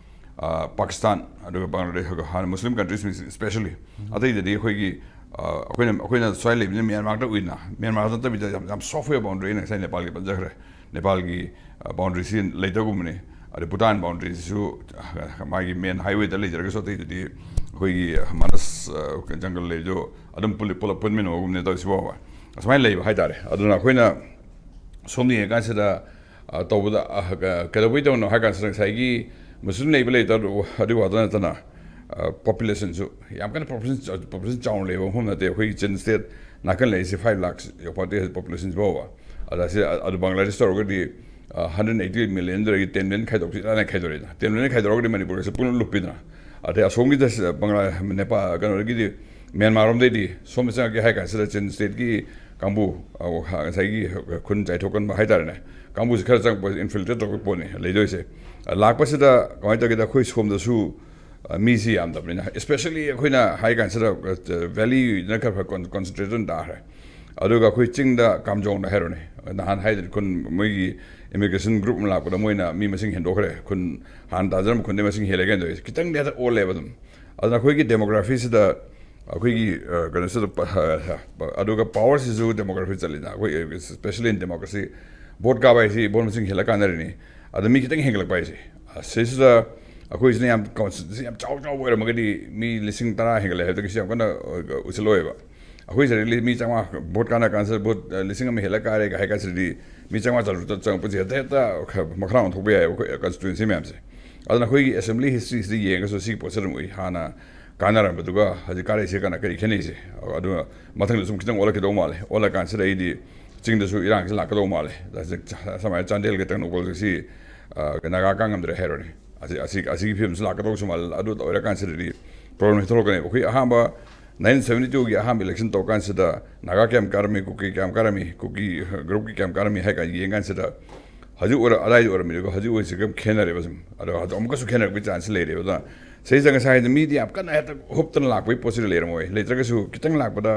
ꯑ, ꯄꯥꯀꯤꯁꯇꯥꯟ, ꯑꯗꯨꯒ ꯕꯪꯒ꯭ꯂꯥꯗꯦꯁ, ꯑꯗꯨꯒ ꯍꯥꯟꯅ ꯃꯨꯁꯂꯤꯝ ꯀꯟꯇ꯭ꯔꯤꯁ ꯏꯁꯄꯦꯁꯦꯜꯂꯤ꯫ ꯑꯇꯩꯗꯗꯤ ꯑꯩꯈꯣꯏꯒꯤ, ꯑ, ꯑꯩꯈꯣꯏꯅ, ꯑꯩꯈꯣꯏꯅ ꯁ꯭ꯋꯥꯏ ꯂꯩꯕꯅꯤꯅ ꯃ꯭ꯌꯥꯟꯃꯥꯔꯗ ꯎꯏꯅ, ꯃ꯭ꯌꯥꯟꯃꯥꯔ ꯅꯠꯇꯕꯤꯗ ꯌꯥꯝ, ꯌꯥꯝ ꯁꯣꯐ ꯑꯣꯏꯕ ꯕꯥꯎꯟꯗꯔꯤ ꯑꯩꯅ ꯉꯁꯥꯏ ꯅꯦꯄꯥꯜꯒꯤ ꯄꯟꯖꯈ꯭ꯔꯦ꯫ ꯅꯦꯄꯥꯜꯒꯤ, ꯑ, ꯕꯥꯎꯟꯗꯔꯤꯁꯤ ꯂꯩꯇꯕꯒꯨꯝꯕꯅꯤ꯫ ꯑꯗꯩ ꯚꯨꯇꯥꯟ ꯕꯥꯎꯟꯗꯔꯤꯁꯤꯁꯨ, ꯑ, ꯃꯥꯒꯤ ꯃꯦꯟ ꯍꯥꯏꯋꯦꯗ ꯂꯩꯖꯔꯒꯁꯨ ꯑꯇꯩꯗꯗꯤ ꯑꯩꯈꯣꯏꯒꯤ ꯃꯥꯅꯁ, ꯑ, ꯖꯪꯒꯜ ꯂꯩꯕꯗꯣ ꯑꯗꯨꯝ ꯄꯨꯜꯂꯤ-, ꯄꯨꯂꯞ ꯄꯨꯟꯃꯤꯟꯅꯕꯒꯨꯝꯕꯅꯦ ꯇꯧꯔꯤꯁꯤꯕꯣꯕ꯫ ꯑꯁꯨꯃꯥꯏꯅ ꯂꯩꯕ ꯍꯥꯏꯇꯥꯔꯦ꯫ ꯑꯗꯨꯅ ꯑꯩꯈꯣꯏꯅ ꯁꯣꯝꯗ ꯌꯦꯡꯉꯀꯥꯟꯁꯤꯗ, ꯑ, ꯇꯧꯕꯗ, ꯑ, ꯀ-, ꯀꯩꯗꯧꯕꯩ ꯇꯧꯔꯤꯅꯣ ꯍꯥꯏ ꯀꯥꯟꯁꯤꯗ ꯉꯁꯥꯏꯒꯤ ꯃꯨꯁꯂꯤꯝ ꯂꯩꯕ ꯂꯩꯇꯕ ꯑꯗꯨꯒꯤ ꯋꯥꯗ ꯅꯠꯇꯅ, ꯑ, ꯄꯣꯄꯨꯂꯦꯁꯟꯁꯨ ꯌꯥꯝ ꯀꯟꯅ ꯄꯣꯄꯨꯂꯦꯁꯟ ꯆꯥꯎ-, ꯄꯣꯄꯨꯂꯦꯁꯟ ꯆꯥꯎꯅ ꯂꯩꯕ ꯃꯐꯝ ꯅꯠꯇꯦ꯫ ꯑꯩꯈꯣꯏꯒꯤ ꯆꯤꯟ ꯁ꯭ꯇꯦꯠ ꯅꯥꯀꯟ ꯂꯩꯔꯤꯁꯦ ꯐꯥꯏꯚ ꯂꯥꯛꯁ ꯌꯧꯐꯥꯠꯇꯦ ꯄꯣꯄꯨꯂꯦꯁꯟꯁꯤ ꯐꯥꯎꯕ꯫ ꯑꯗ ꯁꯤ, ꯑ-, ꯑꯗꯨ ꯕꯪꯒ꯭ꯂꯥꯗꯦꯁ ꯇꯧꯔꯒꯗꯤ, ꯑ, ꯍꯟꯗ꯭ꯔꯦꯠ ꯑꯩꯠꯇꯤ ꯃꯤꯂꯤꯌꯟꯗꯒꯤ ꯇꯦꯟ ꯃꯤꯂꯤꯌꯟ ꯈꯥꯏꯗꯣꯛꯁꯤ ꯂꯥꯏꯅ ꯈꯥꯏꯗꯣꯔꯛꯏꯅ꯫ ꯇꯦꯟ ꯃꯤꯂꯤꯌꯟ ꯈꯥꯏꯗꯣꯔꯛꯑꯒꯗꯤ ꯃꯅꯤꯄꯨꯔꯒꯁꯨ ꯄꯨꯟꯅ ꯂꯨꯞꯄꯤꯗꯅ꯫ ꯑꯗꯩ ꯑꯁꯣꯝꯒꯤꯗ ꯁꯤꯗ ꯕꯪꯒ꯭ꯂꯥ, ꯅꯦꯄꯥꯜ, ꯀꯩꯅꯣꯗꯒꯤꯗꯤ ꯃ꯭ꯌꯥꯟꯃꯥꯔ ꯔꯣꯝꯗꯩꯗꯤ ꯁꯣꯝꯗ ꯆꯪꯉꯛꯀꯦ ꯍꯥꯏ ꯀꯥꯟꯁꯤꯗ ꯆꯤꯟ ꯁ꯭ꯇꯦꯠꯀꯤ ꯀꯥꯡꯕꯨ, ꯑ, ꯉꯁꯥꯏꯒꯤ ꯈꯨꯟ ꯆꯥꯏꯊꯣꯛꯀꯟꯕ ꯍꯥꯏꯇꯥꯔꯦꯅꯦ, ꯀꯥꯡꯕꯨꯁꯤ ꯈꯔ ꯆꯪꯉꯛꯄ, ꯏꯟꯐꯤꯜꯇ꯭ꯔꯦꯠ ꯇꯧꯔꯛꯄ ꯄꯣꯠꯅꯤ ꯂꯩꯗꯣꯏꯁꯦ꯫ ꯑ, ꯂꯥꯛꯄꯁꯤꯗ ꯀꯃꯥꯏꯅ ꯇꯧꯒꯦꯗ, ꯑꯩꯈꯣꯏ ꯁꯣꯝꯗꯁꯨ, ꯑ, ꯃꯤꯁꯤ ꯌꯥꯝꯗꯕꯅꯤꯅ, especially ꯑꯩꯈꯣꯏꯅ ꯍꯥꯏ ꯀꯥꯟꯁꯤꯗ, ꯑ, ꯚꯦꯂꯤꯅ ꯈꯔ ꯈꯔ ꯀꯣꯟ-, ꯀꯣꯟꯁꯦꯟꯇ꯭ꯔꯦꯠ ꯑꯣꯏꯅ ꯇꯥꯈ꯭ꯔꯦ꯫ ꯑꯗꯨꯒ ꯑꯩꯈꯣꯏ ꯆꯤꯡꯗ ꯀꯥꯝꯖꯣꯡꯗ ꯍꯥꯏꯔꯣꯅꯦ, ꯅꯍꯥꯟ ꯍꯥꯏꯗ꯭ꯔꯤ ꯈꯨꯟ ꯃꯣꯏꯒꯤ ꯏꯃꯤꯒ꯭ꯔꯦꯁꯟ ꯒ꯭ꯔꯨꯞ ꯑꯃ ꯂꯥꯛꯄꯗ ꯃꯣꯏꯅ ꯃꯤ ꯃꯁꯤꯡ ꯍꯦꯟꯗꯣꯛꯈ꯭ꯔꯦ, ꯈꯨꯟ ꯍꯥꯟꯅ ꯇꯥꯖꯔꯝꯕ ꯈꯨꯟꯗꯩ ꯃꯁꯤꯡ ꯍꯦꯜꯂꯦ ꯀꯩꯅꯣ ꯇꯧꯔꯤꯁꯦ꯫ ꯈꯤꯇꯪꯗꯤ ꯍꯟꯗꯛ ꯑꯣꯜꯂꯦꯕ ꯑꯗꯨꯝ꯫ ꯑꯗꯨꯅ ꯑꯩꯈꯣꯏꯒꯤ ꯗꯦꯃꯣꯒ꯭ꯔꯥꯐꯤꯁꯤꯗ, ꯑꯩꯈꯣꯏꯒꯤ, ꯑ, ꯀꯩꯅꯣꯁꯤꯗ ꯄ-, ꯍ-, ꯍ-, ꯄ-, ꯑꯗꯨꯒ ꯄꯋꯥꯔꯁꯤꯁꯨ ꯗꯦꯃꯣꯒ꯭ꯔꯥꯐꯤ ꯆꯠꯂꯤꯅ, ꯑꯩꯈꯣꯏ especially in democracy, ꯚꯣꯠ ꯀꯥꯕ ꯍꯥꯏꯁꯤ ꯚꯣꯠ ꯃꯁꯤꯡ ꯍꯦꯜꯂ ꯀꯥꯟꯅꯔꯤꯅꯤ꯫ ꯑꯗ ꯃꯤ ꯈꯤꯇꯪ ꯍꯦꯟꯒꯠꯂꯛꯄ ꯍꯥꯏꯁꯦ, ꯑ, ꯁꯤꯁꯤꯗ ꯑꯩꯈꯣꯏꯁꯤꯅ ꯌꯥꯝ ꯀꯥꯎꯟꯁꯤꯇ꯭ꯋꯦꯟꯁꯤ ꯌꯥꯝ ꯆꯥꯎ ꯆꯥꯎꯕ ꯑꯣꯏꯔꯝꯃꯒꯗꯤ ꯃꯤ ꯂꯤꯁꯤꯡ ꯇꯔꯥ ꯍꯦꯟꯒꯠꯂꯦ ꯍꯥꯏꯕꯗ ꯀꯩꯁꯨ ꯌꯥꯝ ꯀꯟꯅ, ꯑ, ꯎꯁꯤꯜꯂꯣꯏꯕ꯫ ꯑꯩꯈꯣꯏ ꯁꯤꯗꯗꯤ ꯃꯤ ꯆꯥꯝꯃꯉꯥ ꯚꯣꯠ ꯀꯥꯟꯅ ꯀꯥꯟꯁꯤꯗ ꯚꯣꯠ ꯂꯤꯁꯤꯡ ꯑꯃ ꯍꯦꯜꯂ ꯀꯥꯔꯦꯒ ꯍꯥꯏ ꯀꯥꯟꯁꯤꯗꯗꯤ ꯃꯤ ꯆꯥꯝꯃꯉꯥ ꯆꯥꯇ꯭ꯔꯨꯛꯇ ꯆꯪꯉꯛꯄꯁꯦ ꯍꯦꯛꯇ ꯍꯦꯛꯇ ꯃꯈꯥ ꯑꯣꯟꯊꯣꯛꯄ ꯌꯥꯏꯑꯕ ꯑꯩꯈꯣꯏ ꯀꯟꯁꯇꯤꯇ꯭ꯋꯦꯟꯁꯤ ꯃꯌꯥꯝꯁꯦ꯫ ꯑꯗꯨꯅ ꯑꯩꯈꯣꯏꯒꯤ ꯑꯦꯁꯦꯝꯕ꯭ꯂꯤ ꯍꯤꯁꯇ꯭ꯔꯤꯁꯤꯗ ꯌꯦꯡꯉꯒꯁꯨ ꯁꯤꯒꯤ ꯄꯣꯠꯁꯤꯗ ꯑꯃꯨꯛ ꯍꯥꯟꯅ ꯀꯥꯟꯅꯔꯝꯕꯗꯨꯒ ꯍꯧꯖꯤꯛ ꯀꯥꯟꯅꯩꯁꯦ ꯀꯅꯥ ꯀꯔꯤ ꯈꯦꯠꯅꯩꯁꯦ? ꯑꯗꯨꯒ ꯃꯊꯪꯗ ꯁꯨꯝ ꯈꯤꯇꯪ ꯑꯣꯜꯂꯛꯀꯗꯧ ꯃꯥꯜꯂꯦ꯫ ꯑꯣꯜꯂꯀꯥꯟꯁꯤꯗ ꯑꯩꯗꯤ ꯆꯤꯡꯗꯁꯨ ꯏꯔꯥꯡꯁꯤ ꯂꯥꯛꯀꯗꯧ ꯃꯥꯜꯂꯦ꯫ ꯁꯃꯥꯏꯅ ꯆꯥꯟꯗꯦꯜꯒ ꯇꯦꯡꯅꯧꯄꯜꯒꯁꯤ ꯅꯥꯒꯥ ꯀꯥꯡ ꯉꯝꯗ꯭ꯔꯦ ꯍꯥꯏꯔꯣꯅꯦ꯫ ꯑꯁꯤ ꯑꯁꯤ ꯑꯁꯤꯒꯤ ꯐꯤꯕꯝꯁꯤ ꯂꯥꯛꯀꯗꯧꯁꯨ ꯃꯥꯜꯂꯦ꯫ ꯑꯗꯨ ꯑꯣꯏꯔꯀꯥꯟꯁꯤꯗꯗꯤ ꯄ꯭ꯔꯣꯕ꯭ꯂꯦꯝꯁꯤ ꯊꯣꯛꯂꯛꯀꯅꯦꯕ꯫ ꯑꯩꯈꯣꯏ ꯑꯍꯥꯟꯕ ꯅꯥꯏꯟꯇꯤꯟ ꯁꯕꯦꯟꯇꯤ ꯇꯨꯒꯤ ꯑꯍꯥꯟꯕ ꯏꯂꯦꯛꯁꯟ ꯇꯧꯔꯀꯥꯟꯁꯤꯗ ꯅꯥꯒꯥ ꯀꯌꯥꯝ ꯀꯥꯔꯝꯃꯤ, ꯀꯨꯀꯤ ꯀꯌꯥꯝ ꯀꯥꯔꯝꯃꯤ, ꯀꯨꯀꯤ ꯒ꯭ꯔꯨꯞꯀꯤ ꯀꯌꯥꯝ ꯀꯥꯔꯝꯃꯤ ꯍꯥꯏ ꯀꯥꯟꯗ ꯌꯦꯡꯀꯥꯟꯁꯤꯗ ꯍꯧꯖꯤꯛ ꯑꯣꯏꯔ ꯑꯗꯥꯏꯗ ꯑꯣꯏꯔꯝꯃꯤꯗꯨꯒ ꯍꯧꯖꯤꯛ ꯑꯣꯏꯔꯤꯁꯤꯒ ꯈꯦꯠꯅꯔꯦꯕ ꯁꯨꯝ꯫ ꯑꯗꯣ ꯑꯃꯨꯛꯀꯁꯨ ꯈꯦꯠꯅꯔꯛꯄꯒꯤ ꯆꯥꯟꯁ ꯂꯩꯔꯦꯕ꯫ ꯑꯗꯨꯅ ꯁꯤꯗꯩꯁꯤꯗ ꯉꯁꯥꯏ ꯍꯥꯏꯗꯤ ꯃꯤꯗꯤ ꯌꯥꯝ ꯀꯟꯅ ꯍꯦꯛꯇ ꯍꯨꯞꯇꯅ ꯂꯥꯛꯄꯒꯤ ꯄꯣꯠꯁꯤꯗꯤ ꯂꯩꯔꯝꯃꯣꯏ꯫ ꯂꯩꯇ꯭ꯔꯒꯁꯨ ꯈꯤꯇꯪ ꯂꯥꯛꯄꯗ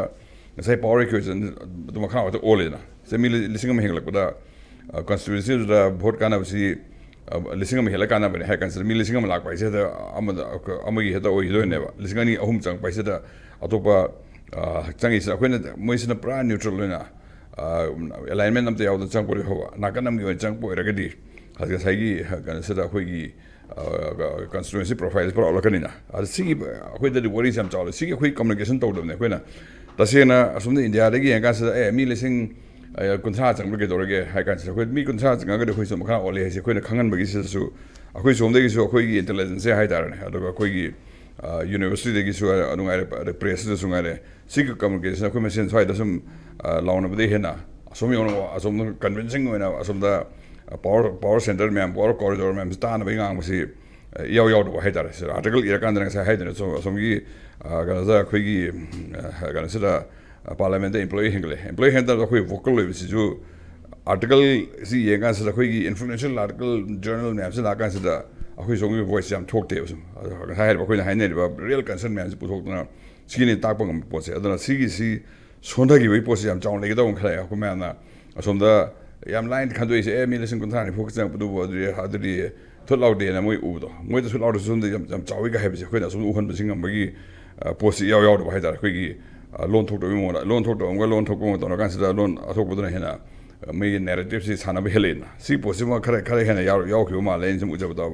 ꯉꯁꯥꯏ ꯄꯋꯥꯔ ꯏꯀ꯭ꯋꯦꯁꯟ ꯑꯗꯨ ꯃꯈꯥ ꯉꯥꯛꯇ ꯑꯣꯜꯂꯦꯗꯅ꯫ ꯁꯦ ꯃꯤ ꯂꯤꯁꯤꯡ ꯑꯃ ꯍꯦꯟꯒꯠꯂꯛꯄꯗ ꯀꯟꯁꯇꯤꯇ꯭ꯋꯦꯟꯁꯤꯗꯨꯗ ꯚꯣꯠ ꯀꯥꯟꯅꯕꯁꯤ ꯂꯤꯁꯤꯡ ꯑꯃ ꯍꯦꯜꯂ ꯀꯥꯟꯅꯕꯅꯦ ꯍꯥꯏ ꯀꯥꯟꯁꯤꯗ ꯃꯤ ꯂꯤꯁꯤꯡ ꯑꯃ ꯂꯥꯛꯄ ꯍꯥꯏꯁꯤꯗ ꯑꯃꯗ ꯑꯃꯒꯤ ꯍꯦꯛꯇ ꯑꯣꯏꯈꯤꯗꯣꯏꯅꯦꯕ꯫ ꯂꯤꯁꯤꯡ ꯑꯅꯤ ꯑꯍꯨꯝ ꯆꯪꯉꯛꯄ ꯍꯥꯏꯁꯤꯗ ꯑꯇꯣꯞꯄ ꯆꯪꯉꯤꯁꯤꯅ ꯑꯩꯈꯣꯏꯅ ꯃꯣꯏꯁꯤꯅ ꯄꯨꯔꯥ ꯅ꯭ꯌꯨꯇ꯭ꯔꯦꯜ ꯑꯣꯏꯅ ꯑꯦꯂꯥꯏꯟꯃꯦꯟ ꯑꯝꯇ ꯌꯥꯎꯗꯅ ꯆꯪꯉꯛꯄ ꯑꯣꯏꯔꯗꯤ ꯐꯕ꯫ ꯅꯥꯀꯟ ꯑꯃꯒꯤ ꯑꯣꯏꯅ ꯆꯪꯉꯛꯄ ꯑꯣꯏꯔꯒꯗꯤ ꯉꯁꯥꯏꯒꯤ ꯀꯩꯅꯣꯁꯤꯗ ꯑꯩꯈꯣꯏꯒꯤ ꯀꯟꯁꯇꯤꯇ꯭ꯋꯦꯟꯁꯤ ꯄ꯭ꯔꯣꯐꯥꯏꯜꯁꯤ ꯄꯨꯔꯥ ꯎꯠꯂꯛꯀꯅꯤꯅ꯫ ꯑꯗ ꯁꯤꯒꯤ ꯑꯩꯈꯣꯏꯗꯗꯤ ꯋꯥꯔꯤꯁꯦ ꯌꯥꯝ ꯆꯥꯎꯔꯦ꯫ ꯁꯤꯒꯤ ꯑꯩꯈꯣꯏ ꯀꯝꯃꯨꯅꯤꯀꯦꯁꯟ ꯇꯧꯗꯕꯅꯦ꯫ ꯑꯩꯈꯣꯏꯅ ꯇꯁꯦꯡꯅ ꯑꯁꯣꯝꯗ ꯏꯟꯗꯤꯌꯥꯗꯒꯤ ꯌꯦꯡꯉꯀꯥꯟꯁꯤꯗ ꯑꯦ ꯃꯤ ꯂꯤꯁꯤꯡ ꯀꯨꯟꯊ꯭ꯔꯥ ꯆꯪꯕ ꯀꯩꯗꯧꯔꯒꯦ ꯍꯥꯏ ꯀꯥꯟꯁꯤꯗ ꯑꯩꯈꯣꯏ ꯃꯤ ꯀꯨꯟꯊ꯭ꯔꯥ ꯆꯪꯉꯒꯗꯤ ꯑꯩꯈꯣꯏꯁꯨ ꯃꯈꯥ ꯑꯣꯜꯂꯦ ꯍꯥꯏꯁꯦ ꯑꯩꯈꯣꯏꯅ ꯈꯪꯍꯟꯕꯒꯤ ꯁꯤꯗꯁꯨ ꯑꯩꯈꯣꯏ ꯁꯣꯝꯗꯒꯤꯁꯨ ꯑꯩꯈꯣꯏꯒꯤ ꯏꯟꯇꯦꯂꯤꯖꯦꯟꯁꯁꯦ ꯍꯥꯏꯇꯥꯔꯦꯅꯦ꯫ ꯑꯗꯨꯒ ꯑꯩꯈꯣꯏꯒꯤ ꯌꯨꯅꯤꯚꯔꯁꯤꯇꯤꯗꯒꯤꯁꯨ ꯉꯥꯏꯔꯦ, ꯑꯗꯩ ꯄ꯭ꯔꯦꯁꯇꯁꯨ ꯉꯥꯏꯔꯦ, ꯁꯤꯒꯤ ꯀꯝꯃꯨꯅꯤꯀꯦꯁꯟ ꯑꯩꯈꯣꯏ ꯃꯁꯦꯟ ꯁ꯭ꯋꯥꯏꯗ ꯁꯨꯝ ꯂꯥꯎꯅꯕꯗꯒꯤ ꯍꯦꯟꯅ ꯑꯁꯣꯝ ꯌꯧꯅ ꯑꯁꯣꯝꯗ ꯀꯟꯚꯤꯟꯁꯤꯡ ꯑꯣꯏꯅ ꯑꯁꯣꯝꯗ ꯄꯋꯥꯔ ꯄꯋꯥꯔ ꯁꯦꯟꯇꯔ ꯃꯌꯥꯝ, ꯄꯋꯥꯔ ꯀꯣꯔꯤꯗꯣꯔ ꯃꯌꯥꯝꯁꯤ ꯇꯥꯅꯕꯒꯤ ꯉꯥꯡꯕꯁꯤ ꯏꯌꯥꯎ ꯌꯥꯎꯗꯕ ꯍꯥꯏꯇꯥꯔꯦ꯫ ꯁꯤꯗ ꯑꯥꯔꯇꯤꯀꯜ ꯏꯔꯀꯥꯟꯗ ꯉꯁꯥꯏ ꯍꯥꯏꯗꯅ ꯁꯣꯝ ꯑꯁꯣꯝꯒꯤ ꯀꯩꯅꯣꯗ ꯑꯩꯈꯣꯏꯒꯤ ꯀꯩꯅꯣꯁꯤꯗ ꯄꯥꯔꯂꯤꯌꯥꯃꯦꯟꯗ ꯏꯝꯄ꯭ꯂꯣꯌꯤ ꯍꯦꯟꯒꯠꯂꯦ꯫ ꯏꯝꯄ꯭ꯂꯣꯌꯤ ꯍꯦꯟꯒꯠꯇꯕꯗ ꯑꯩꯈꯣꯏ ꯚꯣꯀꯜ ꯑꯣꯏꯕꯁꯤꯁꯨ ꯑꯥꯔꯇꯤꯀꯜ ꯁꯤ ꯌꯦꯡꯀꯥꯟꯁꯤꯗ ꯑꯩꯈꯣꯏꯒꯤ ꯏꯟꯐ꯭ꯂꯨꯌꯦꯟꯁꯤꯌꯦꯜ ꯑꯥꯔꯇꯤꯀꯜ ꯖꯔꯅꯦꯜ ꯃꯌꯥꯝꯁꯤ ꯂꯥꯛꯀꯥꯟꯁꯤꯗ ꯑꯩꯈꯣꯏ ꯁꯣꯝꯒꯤ ꯚꯣꯏꯁꯁꯤ ꯌꯥꯝ ꯊꯣꯛꯇꯦꯕ꯫ ꯁꯨꯝ ꯑꯗꯣ ꯉꯁꯥꯏ ꯍꯥꯏꯔꯤꯕ ꯑꯩꯈꯣꯏꯅ ꯍꯥꯏꯅꯔꯤꯕ ꯔꯤꯌꯦꯜ ꯀꯟꯁꯔꯟ ꯃꯌꯥꯝꯁꯤ ꯄꯨꯊꯣꯛꯇꯅ ꯁꯤꯅꯤ ꯇꯥꯛꯄ ꯉꯝꯕ ꯄꯣꯠꯁꯦ꯫ ꯑꯗꯨꯅ ꯁꯤꯒꯤꯁꯤ ꯁꯣꯟꯊꯈꯤꯕꯒꯤ ꯄꯣꯠꯁꯤ ꯌꯌꯥꯝ ꯆꯥꯎꯅ ꯂꯩꯒꯗꯧꯕ ꯈꯜꯂꯦ꯫ ꯑꯩꯈꯣꯏ ꯃꯌꯥꯝꯅ ꯑꯁꯣꯝꯗ ꯌꯥꯝ ꯂꯥꯏꯅ ꯈꯟꯗꯣꯛꯏꯁꯦ, ꯑꯦ ꯃꯤ ꯂꯤꯁꯤꯡ ꯀꯨꯟꯊ꯭ꯔꯥ ꯅꯤꯐꯨ ꯈꯛ ꯆꯪꯉꯛꯄꯗꯨꯕꯨ ꯑꯗꯨꯗꯤ ꯑꯗꯨꯗꯤ ꯊꯨꯠ ꯂꯥꯎꯗꯦꯅ ꯃꯣꯏ ꯎꯕꯗꯣ꯫ ꯃꯣꯏꯗ ꯊꯨꯠ ꯂꯥꯎꯗ꯭ꯔꯁꯨ ꯁꯣꯝꯗ ꯌꯥꯝ ꯌꯥꯝ ꯆꯥꯎꯏꯒ ꯍꯥꯏꯕꯁꯦ ꯑꯩꯈꯣꯏꯅ ꯑꯁꯣꯝꯗ ꯎꯍꯟꯕꯁꯤ ꯉꯝꯕꯒꯤ ꯄꯣꯠꯁꯤ ꯏꯌꯥꯎ ꯌꯥꯎꯗꯕ ꯍꯥꯏꯇꯥꯔꯦ꯫ ꯑꯩꯈꯣꯏꯒꯤ ꯂꯣꯟ ꯊꯣꯛꯇꯕꯒꯤ ꯃꯑꯣꯡꯗ, ꯂꯣꯟ ꯊꯣꯛꯇꯕ ꯑꯃꯒ ꯂꯣꯟ ꯊꯣꯛꯄ ꯑꯃꯒ ꯇꯧꯔꯀꯥꯟꯁꯤꯗ ꯂꯣꯟ ꯑꯊꯣꯛꯄꯗꯨꯅ ꯍꯦꯟꯅ ꯃꯣꯏꯒꯤ ꯅꯦꯔꯦꯇꯤꯞꯁꯤ ꯁꯥꯟꯅꯕ ꯍꯦꯜꯂꯛꯑꯦꯅ꯫ ꯁꯤ ꯄꯣꯠꯁꯤꯃ ꯈꯔ ꯈꯔ ꯍꯦꯟꯅ ꯌꯥꯎꯈꯤꯕ ꯃꯥꯜꯂꯦ ꯑꯩꯅ ꯁꯨꯝ ꯎꯖꯕꯗ꯫